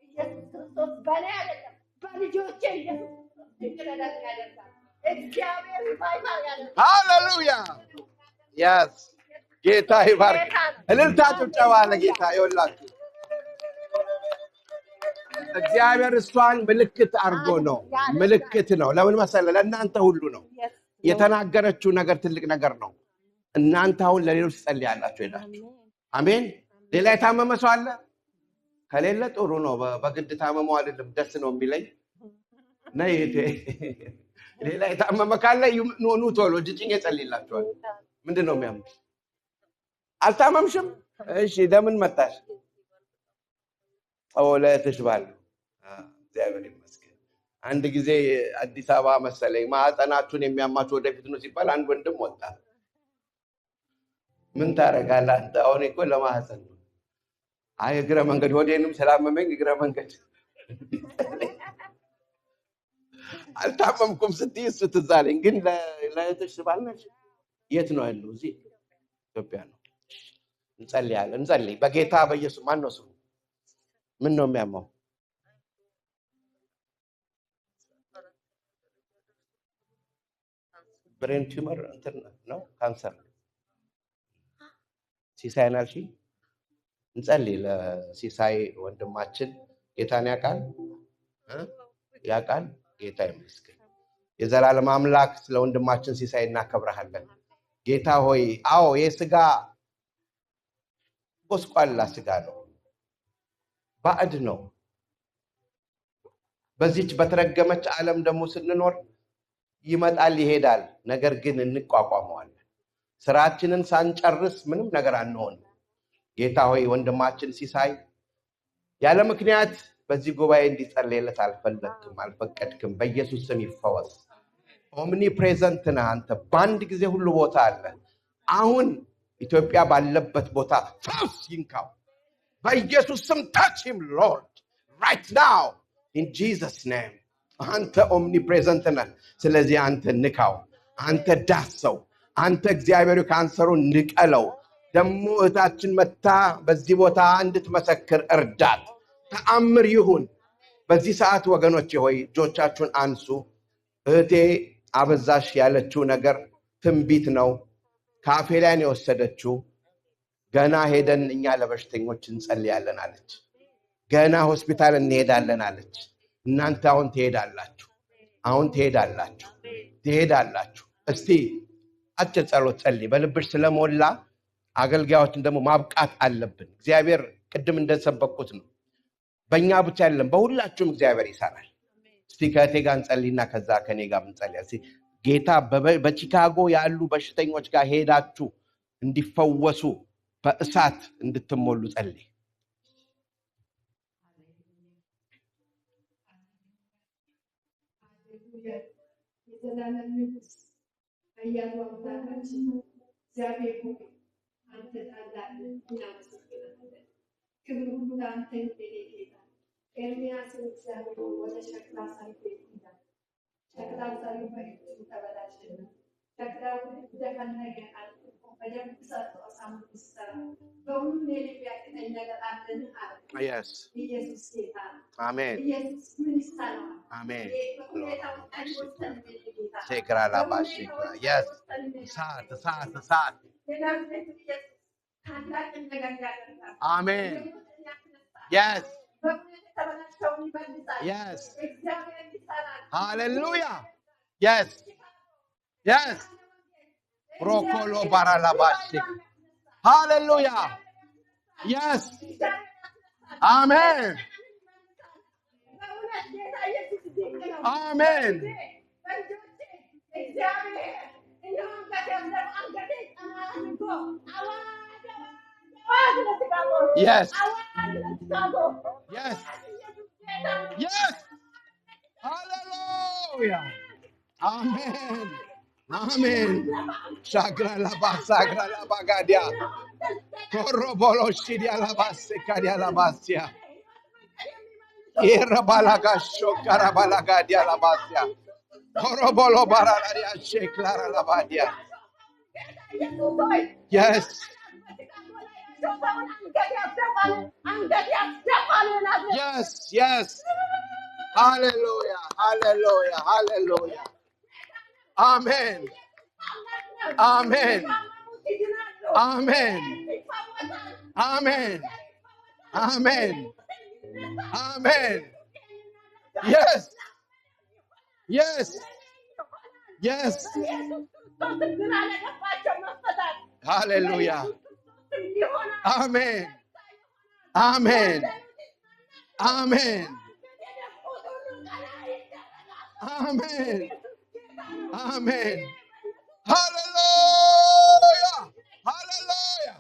ኢየሱስ ክርስቶስ በእኔ አይደለም በልጆቼ ኢየሱስ ክርስቶስ ድንቅ ነገር ያደርጋል። እግዚአብሔር revival ያደርጋል። ሃሌሉያ። Yes፣ ጌታ ይባርክ። ጌታ ነው። እልልታ ጭብጨባ ለጌታ። ይኸውላችሁ እግዚአብሔር እሷን ምልክት አድርጎ ነው። ምልክት ነው። ለምን መሰለህ? ለእናንተ ሁሉ ነው። የተናገረችው ነገር ትልቅ ነገር ነው። እናንተ አሁን ለሌሎች ትጸልያላችሁ ሄዳችሁ። አሜን። ሌላ የታመመ ሰው አለ? ከሌለ ጥሩ ነው። በግድ ታመመው አይደለም፣ ደስ ነው የሚለኝ። ነይ እህቴ። ሌላ የታመመ ካለ ኑ ኑ ቶሎ እጅ ጭኜ እጸልይላችኋለሁ። ምንድን ነው የሚያምሽ? አልታመምሽም? እሺ፣ ለምን መጣሽ? ኦ ለእህትሽ ባል። እግዚአብሔር ይመስገን። አንድ ጊዜ አዲስ አበባ መሰለኝ ማህፀናችሁን የሚያማችሁ ወደፊት ነው ሲባል አንድ ወንድም ወጣ። ምን ታደርጋለህ አንተ? አሁን እኮ ለማህፀን ነው። አይ እግረ መንገድ ሆዴንም ስላመመኝ እግረ መንገድ አልታመምኩም ስትይ እሱ ትዝ አለኝ። ግን ለእህትሽ ባል ነሽ? የት ነው ያለው? እዚህ ኢትዮጵያ ነው። እንጸልያለን። እንጸልይ በጌታ በኢየሱስ። ማን ነው ስሙ? ምን ነው የሚያመው? Brain tumor እንትን ነው፣ ካንሰር። ሲሳይን አልሽኝ? እንጸልይ ለሲሳይ ወንድማችን። ጌታን ያውቃል እ? ያውቃል። ጌታ ይመስገን። የዘላለም አምላክ ስለ ወንድማችን ሲሳይ እናከብረሃለን። ጌታ ሆይ፣ አዎ የስጋ ጎስቋላ ስጋ ነው፣ ባዕድ ነው። በዚች በተረገመች ዓለም ደግሞ ስንኖር ይመጣል ይሄዳል፣ ነገር ግን እንቋቋመዋለን። ስራችንን ሳንጨርስ ምንም ነገር አንሆንም። ጌታ ሆይ ወንድማችን ሲሳይ ያለ ምክንያት በዚህ ጉባኤ እንዲጸለይለት አልፈለግክም፣ አልፈቀድክም። በኢየሱስ ስም ይፈወስ። Omnipresent ነህ አንተ፣ በአንድ ጊዜ ሁሉ ቦታ አለ። አሁን ኢትዮጵያ ባለበት ቦታ ፈውስ ይንካው በኢየሱስ ስም። Touch him, Lord, right now in Jesus' name። አንተ omnipresent ነህ። ስለዚህ አንተ ንካው፣ አንተ ዳሰው፣ አንተ እግዚአብሔር ካንሰሩን ንቀለው። ደግሞ እህታችን መታ በዚህ ቦታ እንድትመሰክር እርዳት። ተአምር ይሁን። በዚህ ሰዓት ወገኖቼ ሆይ እጆቻችሁን አንሱ። እህቴ አበዛሽ ያለችው ነገር ትንቢት ነው። ከአፌ ላይ ነው የወሰደችው። ገና ሄደን እኛ ለበሽተኞች እንጸልያለን አለች። ገና ሆስፒታል እንሄዳለን አለች። እናንተ አሁን ትሄዳላችሁ፣ አሁን ትሄዳላችሁ፣ ትሄዳላችሁ። እስቲ አጭር ጸሎት ጸልይ። በልብሽ ስለሞላ አገልጋዮችን ደግሞ ማብቃት አለብን። እግዚአብሔር ቅድም እንደሰበኩት ነው፣ በእኛ ብቻ አይደለም፣ በሁላችሁም እግዚአብሔር ይሰራል። እስቲ ከእህቴ ጋር እንጸልይና ከዛ ከኔ ጋር እንጸልይ። እስቲ ጌታ በቺካጎ ያሉ በሽተኞች ጋር ሄዳችሁ እንዲፈወሱ በእሳት እንድትሞሉ ጸልይ። ሃሌሉያ። የዘላለም ንጉሥ ኃያሉ አምላካችን እግዚአብሔር ሆይ አንተ ታላቅ ነህ፣ እናመሰግንሃለን። ክብር ሁሉ ለአንተ ይሁን የኔ ጌታ። ኤርምያስን እግዚአብሔር ሆይ ወደ ሸክላ ሰሪ ቤት ይላል። ሸክላ ሰሪው በእጁ ተበላሸና ሸክላውን እንደፈለገ አድርጎ በደንብ ሰርቶ አሳምሮ ሲሰራ በሁሉ እኔን የሚያቅተኝ ነገር አለን አለ። Yes. ኢየሱስ ጌታ ነው። አሜን። ኢየሱስ ምን ይሳነዋል? አሜን። በሁኔታዎች አይወሰንም የኔ ጌታ። ሴክራ ላባሽክራ በሁኔታዎች Yes. አይወሰንም የኔ እሳት እሳት እሳት። የናዝሬቱ ኢየሱስ ታላቅን ነገር ያደርጋል። አሜን። የሞትን ያስነሳል። Yes. በእውነት የተበላሸውን ይመልሳል። Yes. እግዚአብሔር ይሰራል። ሃሌሉያ። Yes. Yes. ፕሮኮሎ ባራላባሽክ ሃሌሉያ። Yes. አሜን። በእውነት ጌታ ኢየሱስ ድንቅ ነው። አሜን። በልጆቼ እግዚአብሔር እነሆ አንገቴ አንገቴን ቀና አድርጎ አዋጅ አዋጅ ለቺካጎ፣ Yes. አዋጅ ለቺካጎ፣ Yes. ኢየሱስ ጌታ ነው። Yes. ሃሌሉያ። አሜን። አሜን። ሻግራላባ ሳግራላባ ጋዲያ ኮሮቦሎ ሺዲያ ላባሴ ካዲያ ላባሲያ ኢረባላጋሾ ካራባላጋዲያ ላባሲያ ኮሮቦሎ ባራላዲያ ሼክላራ ላባዲያ Yes. Yes. Yes. ሃሌሉያ ሃሌሉያ ሃሌሉያ። አሜን አሜን አሜን አሜን አሜን አሜን። Yes. Yes. Yes. ሃሌሉያ። አሜን አሜን አሜን አሜን አሜን። ሃሌሉያ ሃሌሉያ።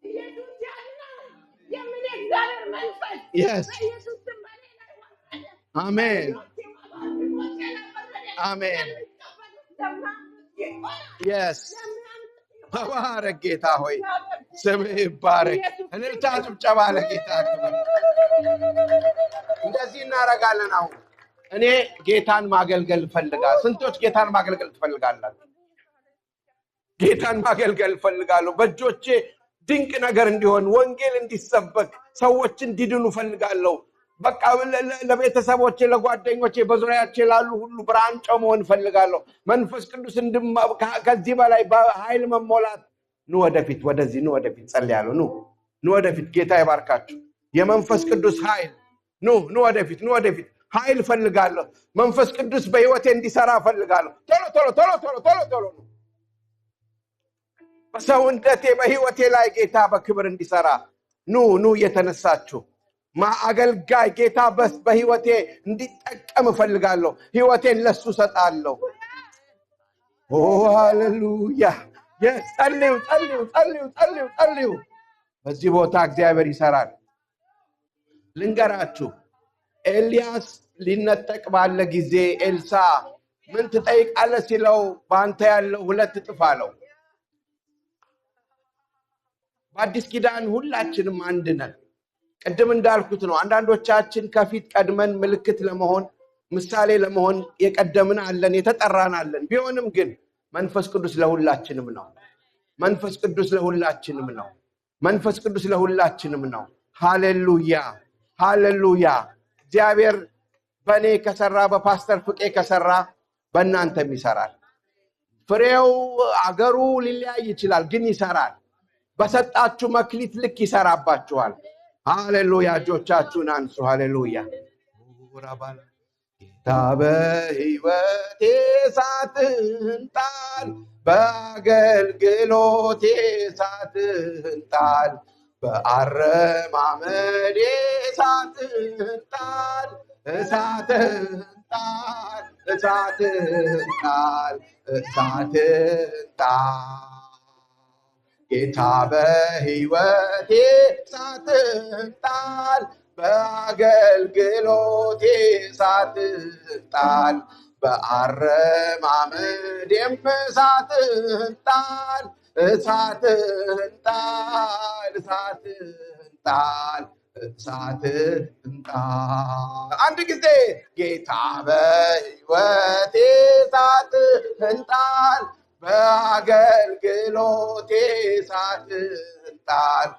ኢየሱስ ያድናል የሚል የእግዚአብሔር መንፈስ Yes. በኢየሱስ ስም በእኔ ላይ ወረደ። አሜን በልጆቼ በወንድሞቼ ላይ ወረደ። አሜን። ለሚቀበሉት ለሚያምኑት ይሆናል። Yes. ለሚያምኑት ይሆናል። ተባረክ ጌታ ሆይ፣ እግዚአብሔር ስምህ ይባረክ። ኢየሱስ እልልታ ጭብጨባ ለጌታ ክብር። እንደዚህ እናደርጋለን። አሁን እኔ ጌታን ማገልገል እፈልጋለሁ። ስንቶች ጌታን ማገልገል ትፈልጋላችሁ? ጌታን ማገልገል እፈልጋለሁ። በእጆቼ ድንቅ ነገር እንዲሆን፣ ወንጌል እንዲሰበክ፣ ሰዎች እንዲድኑ እፈልጋለሁ። በቃ ለቤተሰቦቼ፣ ለጓደኞቼ፣ በዙሪያቼ ላሉ ሁሉ ብርሃን ጨው መሆን እፈልጋለሁ። መንፈስ ቅዱስ ከዚህ በላይ በኃይል መሞላት። ኑ ወደፊት፣ ወደዚህ ኑ ወደፊት፣ ጸልያለሁ። ኑ ኑ ወደፊት። ጌታ ይባርካችሁ። የመንፈስ ቅዱስ ኃይል ኑ ኑ ወደፊት፣ ኑ ወደፊት። ኃይል እፈልጋለሁ። መንፈስ ቅዱስ በህይወቴ እንዲሰራ እፈልጋለሁ። ቶሎ ቶሎ ቶሎ ቶሎ ቶሎ ቶሎ ኑ። በሰውነቴ በህይወቴ ላይ ጌታ በክብር እንዲሰራ ኑ ኑ እየተነሳችሁ አገልጋይ ጌታ በህይወቴ እንዲጠቀም እፈልጋለሁ። ህይወቴን ለሱ ሰጣለሁ። ኦ ሃሌሉያ። Yes, ጸልዩ ጸልዩ ጸልዩ ጸልዩ ጸልዩ። በዚህ ቦታ እግዚአብሔር ይሰራል። ልንገራችሁ፣ ኤልያስ ሊነጠቅ ባለ ጊዜ ኤልሳ ምን ትጠይቃለህ ሲለው በአንተ ያለው 2 እጥፍ አለው። በአዲስ ኪዳን ሁላችንም አንድ ነን። ቅድም እንዳልኩት ነው። አንዳንዶቻችን ከፊት ቀድመን ምልክት ለመሆን ምሳሌ ለመሆን የቀደምን አለን፣ የተጠራን አለን። ቢሆንም ግን መንፈስ ቅዱስ ለሁላችንም ነው። መንፈስ ቅዱስ ለሁላችንም ነው። መንፈስ ቅዱስ ለሁላችንም ነው። ሃሌሉያ ሃሌሉያ። እግዚአብሔር በእኔ ከሰራ፣ በፓስተር ፍቄ ከሰራ በእናንተም ይሰራል። ፍሬው አገሩ ሊለያይ ይችላል፣ ግን ይሰራል። በሰጣችሁ መክሊት ልክ ይሰራባችኋል። ሃሌሉያ። እጆቻችሁን አንሱ። ሃሌሉያ። ጌታ በሕይወቴ እሳትህን ጣል፣ በአገልግሎቴ እሳትህን ጣል፣ በአረማመዴ እሳትህን ጣል፣ እሳትህን ጣል፣ እሳትህን ጣል፣ እሳትህን ጣል። ጌታ በሕይወቴ እሳትህን ጣል፣ በአገልግሎቴ እሳትህን ጣል፣ በአረማመዴም እሳትህን ጣል፣ እሳትህን ጣል፣ እሳትህን ጣል፣ እሳትህን ጣል። አንድ ጊዜ ጌታ በሕይወቴ እሳትህን ጣል፣ በአገልግሎቴ እሳትህን ጣል፣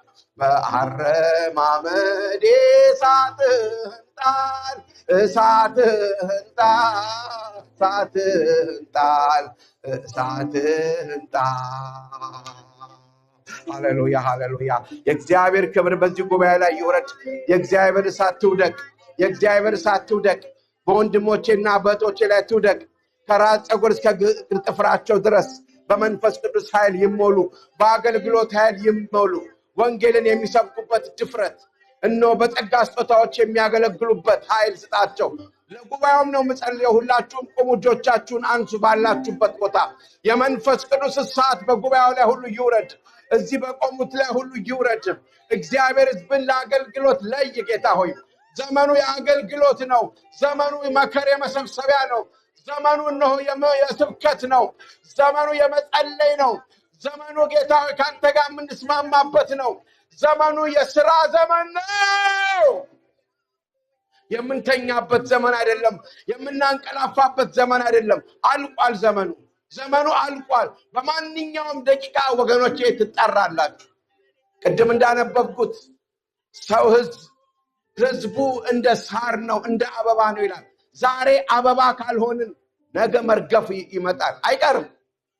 በአረማመዴ እሳትህን ጣል፣ እሳትህን ጣል፣ እሳትህን ጣል፣ እሳትህን ጣል። ሃሌሉያ ሃሌሉያ። የእግዚአብሔር ክብር በዚህ ጉባኤ ላይ ይውረድ። የእግዚአብሔር እሳት ትውደቅ። የእግዚአብሔር እሳት ትውደቅ። በወንድሞቼና በእህቶቼ ላይ ትውደቅ። ከራስ ፀጉር እስከ እግር ጥፍራቸው ድረስ በመንፈስ ቅዱስ ኃይል ይሞሉ። በአገልግሎት ኃይል ይሞሉ። ወንጌልን የሚሰብኩበት ድፍረት፣ እነሆ በጸጋ ስጦታዎች የሚያገለግሉበት ኃይል ስጣቸው። ለጉባኤውም ነው የምጸልየው። ሁላችሁም ቁሙ፣ እጆቻችሁን አንሱ። ባላችሁበት ቦታ የመንፈስ ቅዱስ እሳት በጉባኤው ላይ ሁሉ ይውረድ። እዚህ በቆሙት ላይ ሁሉ ይውረድ። እግዚአብሔር ሕዝብን ለአገልግሎት ለይ። ጌታ ሆይ ዘመኑ የአገልግሎት ነው። ዘመኑ መከር የመሰብሰቢያ ነው። ዘመኑ እነሆ የስብከት ነው። ዘመኑ የመጸለይ ነው። ዘመኑ ጌታ ሆይ ከአንተ ጋር የምንስማማበት ነው። ዘመኑ የስራ ዘመን ነው። የምንተኛበት ዘመን አይደለም። የምናንቀላፋበት ዘመን አይደለም። አልቋል ዘመኑ። ዘመኑ አልቋል። በማንኛውም ደቂቃ ወገኖቼ ትጠራላችሁ። ቅድም እንዳነበብኩት ሰው ህዝቡ እንደ ሳር ነው፣ እንደ አበባ ነው ይላል። ዛሬ አበባ ካልሆንን ነገ መርገፍ ይመጣል፣ አይቀርም።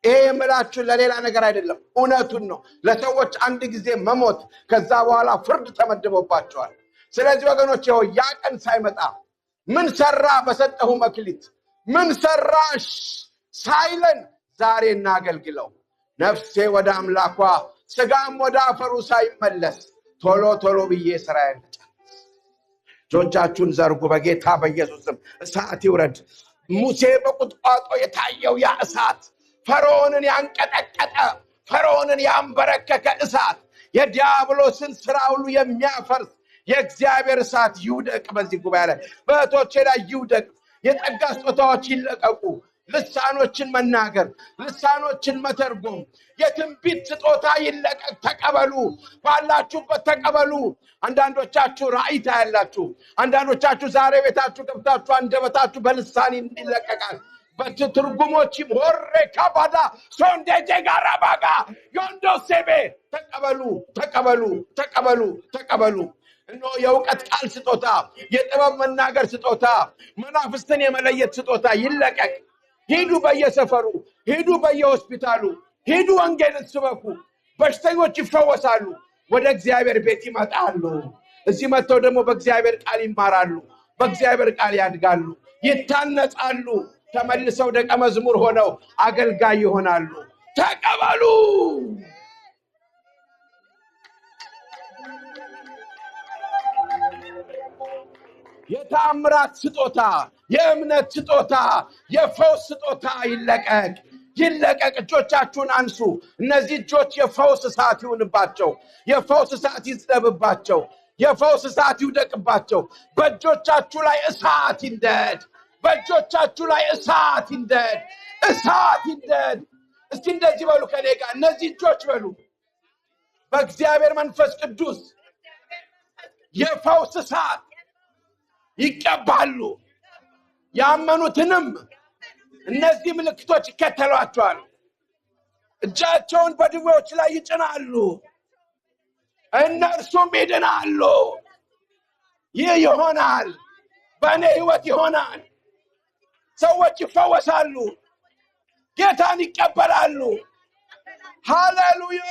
ይሄ የምላችሁ ለሌላ ነገር አይደለም፣ እውነቱን ነው። ለሰዎች አንድ ጊዜ መሞት ከዛ በኋላ ፍርድ ተመድቦባቸዋል። ስለዚህ ወገኖች ሆይ ያ ቀን ሳይመጣ ምን ሰራ በሰጠሁ መክሊት፣ ምን ሰራሽ ሳይለን ዛሬ እናገልግለው። ነፍሴ ወደ አምላኳ ስጋም ወደ አፈሩ ሳይመለስ ቶሎ ቶሎ ብዬ ስራዬን ልጨርስ። እጆቻችሁን ዘርጉ። በጌታ በኢየሱስ ስም እሳት ይውረድ። ሙሴ በቁጥቋጦ የታየው ያ እሳት ፈርዖንን ያንቀጠቀጠ፣ ፈርዖንን ያንበረከከ እሳት፣ የዲያብሎስን ስራ ሁሉ የሚያፈርስ የእግዚአብሔር እሳት ይውደቅ። በዚህ ጉባኤ ላይ በእህቶቼ ላይ ይውደቅ። የጸጋ ስጦታዎች ይለቀቁ። ልሳኖችን መናገር፣ ልሳኖችን መተርጎም፣ የትንቢት ስጦታ ይለቀቅ። ተቀበሉ። ባላችሁበት ተቀበሉ። አንዳንዶቻችሁ ራእይ ታያላችሁ። አንዳንዶቻችሁ ዛሬ ቤታችሁ ገብታችሁ አንደበታችሁ በልሳን ይለቀቃል። በትርጉሞችም ሆሬ ካባዳ ሶንዴጄ ጋራባጋ ዮንዶሴቤ ተቀበሉ፣ ተቀበሉ፣ ተቀበሉ፣ ተቀበሉ። እነሆ የእውቀት ቃል ስጦታ፣ የጥበብ መናገር ስጦታ፣ መናፍስትን የመለየት ስጦታ ይለቀቅ። ሂዱ በየሰፈሩ፣ ሂዱ በየሆስፒታሉ፣ ሂዱ ወንጌልን ስበኩ። በሽተኞች ይፈወሳሉ፣ ወደ እግዚአብሔር ቤት ይመጣሉ። እዚህ መጥተው ደግሞ በእግዚአብሔር ቃል ይማራሉ፣ በእግዚአብሔር ቃል ያድጋሉ፣ ይታነጻሉ። ተመልሰው ደቀ መዝሙር ሆነው አገልጋይ ይሆናሉ። ተቀበሉ። የተአምራት ስጦታ፣ የእምነት ስጦታ፣ የፈውስ ስጦታ ይለቀቅ፣ ይለቀቅ። እጆቻችሁን አንሱ። እነዚህ እጆች የፈውስ እሳት ይሁንባቸው። የፈውስ እሳት ይዝነብባቸው። የፈውስ እሳት ይውደቅባቸው። በእጆቻችሁ ላይ እሳት ይንደድ። በእጆቻችሁ ላይ እሳት ይንደድ። እሳት ይንደድ። እስቲ እንደዚህ በሉ ከኔ ጋር፣ እነዚህ እጆች በሉ በእግዚአብሔር መንፈስ ቅዱስ የፈውስ እሳት ይቀባሉ። ያመኑትንም እነዚህ ምልክቶች ይከተሏቸዋል። እጃቸውን በድውዮች ላይ ይጭናሉ፣ እነርሱም ይድናሉ። ይህ ይሆናል፣ በእኔ ህይወት ይሆናል። ሰዎች ይፈወሳሉ፣ ጌታን ይቀበላሉ። ሃሌሉያ!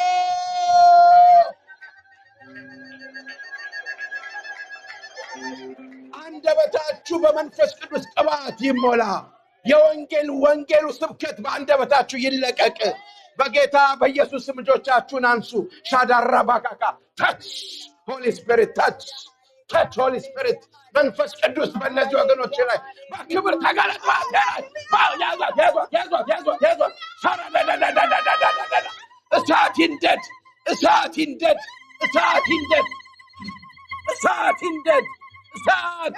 አንደበታችሁ በመንፈስ ቅዱስ ቅባት ይሞላ። የወንጌል ወንጌሉ ስብከት በአንደበታችሁ ይለቀቅ። በጌታ በኢየሱስ ስም እጆቻችሁን አንሱ። ሻዳራ ባካካ touch Holy Spirit touch touch Holy Spirit መንፈስ ቅዱስ በእነዚህ ወገኖች ላይ በክብር ተገለጥ። ያዟት፣ ያዟት፣ ያዟት፣ ያዟት፣ ያዟት። ሳራዳዳዳዳዳዳዳ እሳት ይንደድ፣ እሳት ይንደድ፣ እሳት ይንደድ፣ እሳት ይንደድ፣ እሳት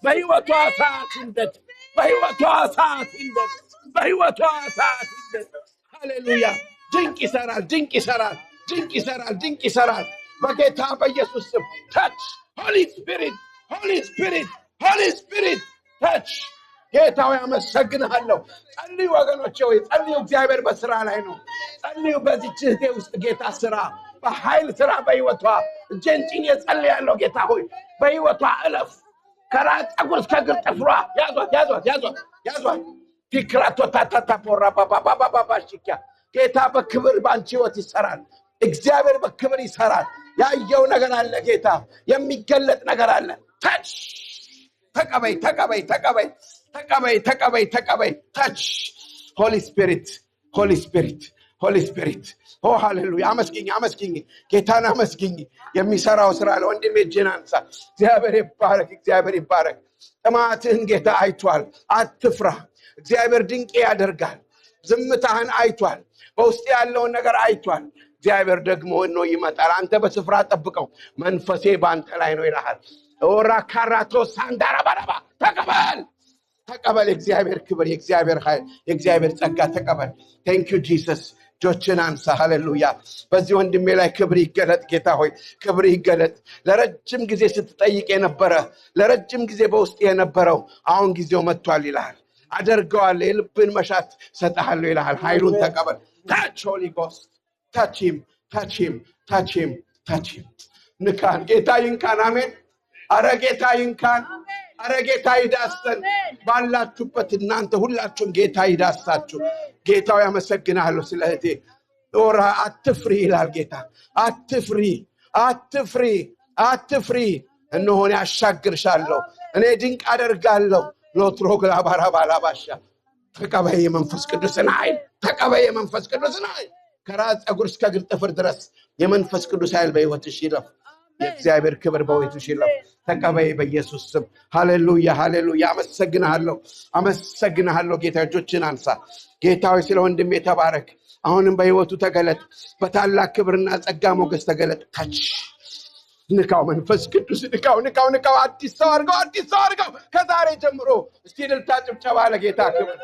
በህይወቷ እሳት ይንደድ፣ በህይወቷ እሳት ይንደድ፣ በህይወቷ እሳት ይንደድ። ሃሌሉያ! ድንቅ ይሰራል፣ ድንቅ ይሰራል፣ ድንቅ ይሰራል፣ ድንቅ ይሰራል። በጌታ በኢየሱስ ስም touch Holy Spirit፣ Holy Spirit፣ Holy Spirit touch። ጌታ ሆይ አመሰግንሃለሁ። ጸልዩ ወገኖቼ ሆይ ጸልዩ። እግዚአብሔር በስራ ላይ ነው። ጸልዩ። በዚች እህቴ ውስጥ ጌታ ስራ፣ በኃይል ስራ በህይወቷ። እጄን ጭኜ ጸልያለሁ። ጌታ ሆይ በህይወቷ እለፍ። ከራስ ፀጉር እስከ እግር ጥፍሯ ያዟት፣ ያዟት፣ ያዟት፣ ያዟት። ቲክራቶ ታታታ ፖራ ባባባባባ ሽኪያ ጌታ በክብር በአንቺ ህይወት ይሰራል። እግዚአብሔር በክብር ይሰራል። ያየው ነገር አለ። ጌታ የሚገለጥ ነገር አለ። Touch ተቀበይ፣ ተቀበይ፣ ተቀበይ፣ ተቀበይ፣ ተቀበይ፣ ተቀበይ። Touch Holy Spirit፣ Holy Spirit፣ Holy Spirit። ኦ ሃሌሉያ! አመስግኝ፣ አመስግኝ፣ ጌታን አመስግኝ። የሚሰራው ስራ አለ። ወንድሜ እጅህን አንሳ። እግዚአብሔር ይባረክ፣ እግዚአብሔር ይባረክ። ጥማትህን ጌታ አይቷል። አትፍራ። እግዚአብሔር ድንቅ ያደርጋል። ዝምታህን አይቷል። በውስጥ ያለውን ነገር አይቷል። እግዚአብሔር ደግሞ እኖ ይመጣል። አንተ በስፍራ ጠብቀው፣ መንፈሴ በአንተ ላይ ነው ይልሃል። ኦራ ካራቶ ሳንዳራባራባ ተቀበል፣ ተቀበል። የእግዚአብሔር ክብር፣ የእግዚአብሔር ኃይል፣ የእግዚአብሔር ጸጋ ተቀበል። Thank you Jesus። እጆችን አንሳ። ሃሌሉያ። በዚህ ወንድሜ ላይ ክብር ይገለጥ። ጌታ ሆይ ክብር ይገለጥ። ለረጅም ጊዜ ስትጠይቅ የነበረ፣ ለረጅም ጊዜ በውስጥ የነበረው አሁን ጊዜው መጥቷል ይልሃል። አደርገዋለሁ፣ የልብን መሻት ሰጠሃለሁ ይልሃል። ኃይሉን ተቀበል። Touch Holy Ghost touch him፣ touch him፣ touch him፣ touch him። ንካን ጌታ ይንካን። አሜን። አረ ጌታ ይንካን። አረ ጌታ ይዳሰን። ባላችሁበት እናንተ ሁላችሁም ጌታ ይዳሳችሁ። ጌታው ያመሰግናለሁ ስለ እህቴ ኦራ። አትፍሪ ይላል ጌታ። አትፍሪ፣ አትፍሪ፣ አትፍሪ። እነሆ እኔ አሻግርሻለሁ፣ እኔ ድንቅ አደርጋለሁ። ሎትሮ ግላባራባላባሻ ተቀበይ የመንፈስ ቅዱስን ኃይል፣ ተቀበይ የመንፈስ ቅዱስን ኃይል። ከራስ ፀጉር እስከ እግር ጥፍር ድረስ የመንፈስ ቅዱስ ኃይል በሕይወትሽ ይለፍ። የእግዚአብሔር ክብር በሕይወትሽ ይለፍ። ተቀበይ በኢየሱስ ስም። ሃሌሉያ፣ ሃሌሉያ። አመሰግንሃለሁ፣ አመሰግንሃለሁ ጌታ። እጆችን አንሳ። ጌታ ሆይ ስለ ወንድሜ ተባረክ። አሁንም በሕይወቱ ተገለጥ። በታላቅ ክብርና ጸጋ ሞገስ ተገለጥ። Touch ንካው፣ መንፈስ ቅዱስ ንካው፣ ንካው፣ ንካው። አዲስ ሰው አድርገው፣ አዲስ ሰው አድርገው ከዛሬ ጀምሮ። እስቲ እልልታ ጭብጨባ ለጌታ ክብር።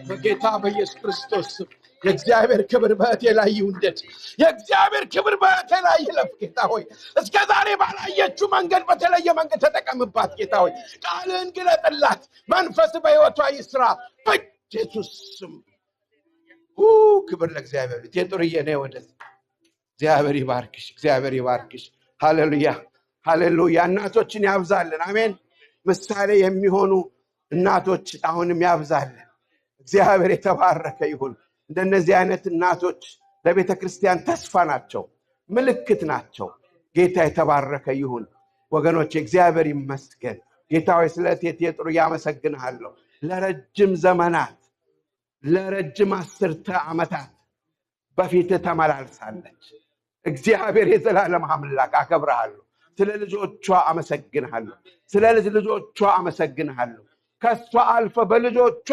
በጌታ በኢየሱስ ክርስቶስ ስም የእግዚአብሔር ክብር በእህቴ ላይ ይውደድ። የእግዚአብሔር ክብር በእህቴ ላይ ይለፍ። ጌታ ሆይ እስከ ዛሬ ባላየችው መንገድ በተለየ መንገድ ተጠቀምባት። ጌታ ሆይ ቃልህን ግለጥላት። መንፈስ በሕይወቷ ይስራ በኢየሱስ ስም። ክብር ለእግዚአብሔር። ቴጥሩዬ ነይ ወደዚህ። እግዚአብሔር ይባርክሽ። እግዚአብሔር ይባርክሽ። ሃሌሉያ፣ ሃሌሉያ። እናቶችን ያብዛልን። አሜን። ምሳሌ የሚሆኑ እናቶች አሁንም ያብዛልን። እግዚአብሔር የተባረከ ይሁን። እንደነዚህ አይነት እናቶች ለቤተ ክርስቲያን ተስፋ ናቸው፣ ምልክት ናቸው። ጌታ የተባረከ ይሁን። ወገኖች እግዚአብሔር ይመስገን። ጌታ ሆይ ስለ እቴቴ ጥሩ ያመሰግንሃለሁ። ለረጅም ዘመናት፣ ለረጅም አስርተ ዓመታት በፊትህ ተመላልሳለች። እግዚአብሔር የዘላለም አምላክ አከብርሃለሁ። ስለ ልጆቿ አመሰግንሃለሁ። ስለ ልጅ ልጆቿ አመሰግንሃለሁ። ከሷ አልፈ በልጆቿ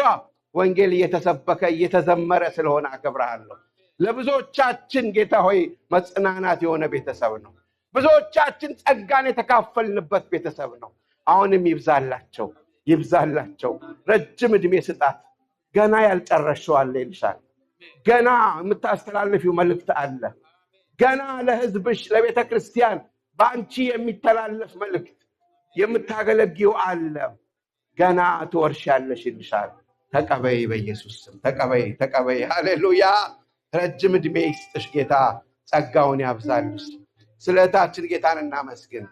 ወንጌል እየተሰበከ እየተዘመረ ስለሆነ አከብርሃለሁ። ለብዙዎቻችን ጌታ ሆይ መጽናናት የሆነ ቤተሰብ ነው። ብዙዎቻችን ጸጋን የተካፈልንበት ቤተሰብ ነው። አሁንም ይብዛላቸው፣ ይብዛላቸው። ረጅም ዕድሜ ስጣት። ገና ያልጨረስሽው አለ ይልሻል። ገና የምታስተላልፊው መልእክት አለ። ገና ለሕዝብሽ ለቤተ ክርስቲያን በአንቺ የሚተላለፍ መልእክት የምታገለግዪው አለ። ገና ትወርሻለሽ ይልሻል። ተቀበይ፣ በኢየሱስ ስም ተቀበይ፣ ተቀበይ። ሃሌሉያ። ረጅም ዕድሜ ይስጥሽ ጌታ፣ ጸጋውን ያብዛልሽ። ስለ እህታችን ጌታን እናመስግን።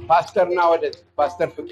ፓስተርና ወደዚህ ፓስተር ፍቄ።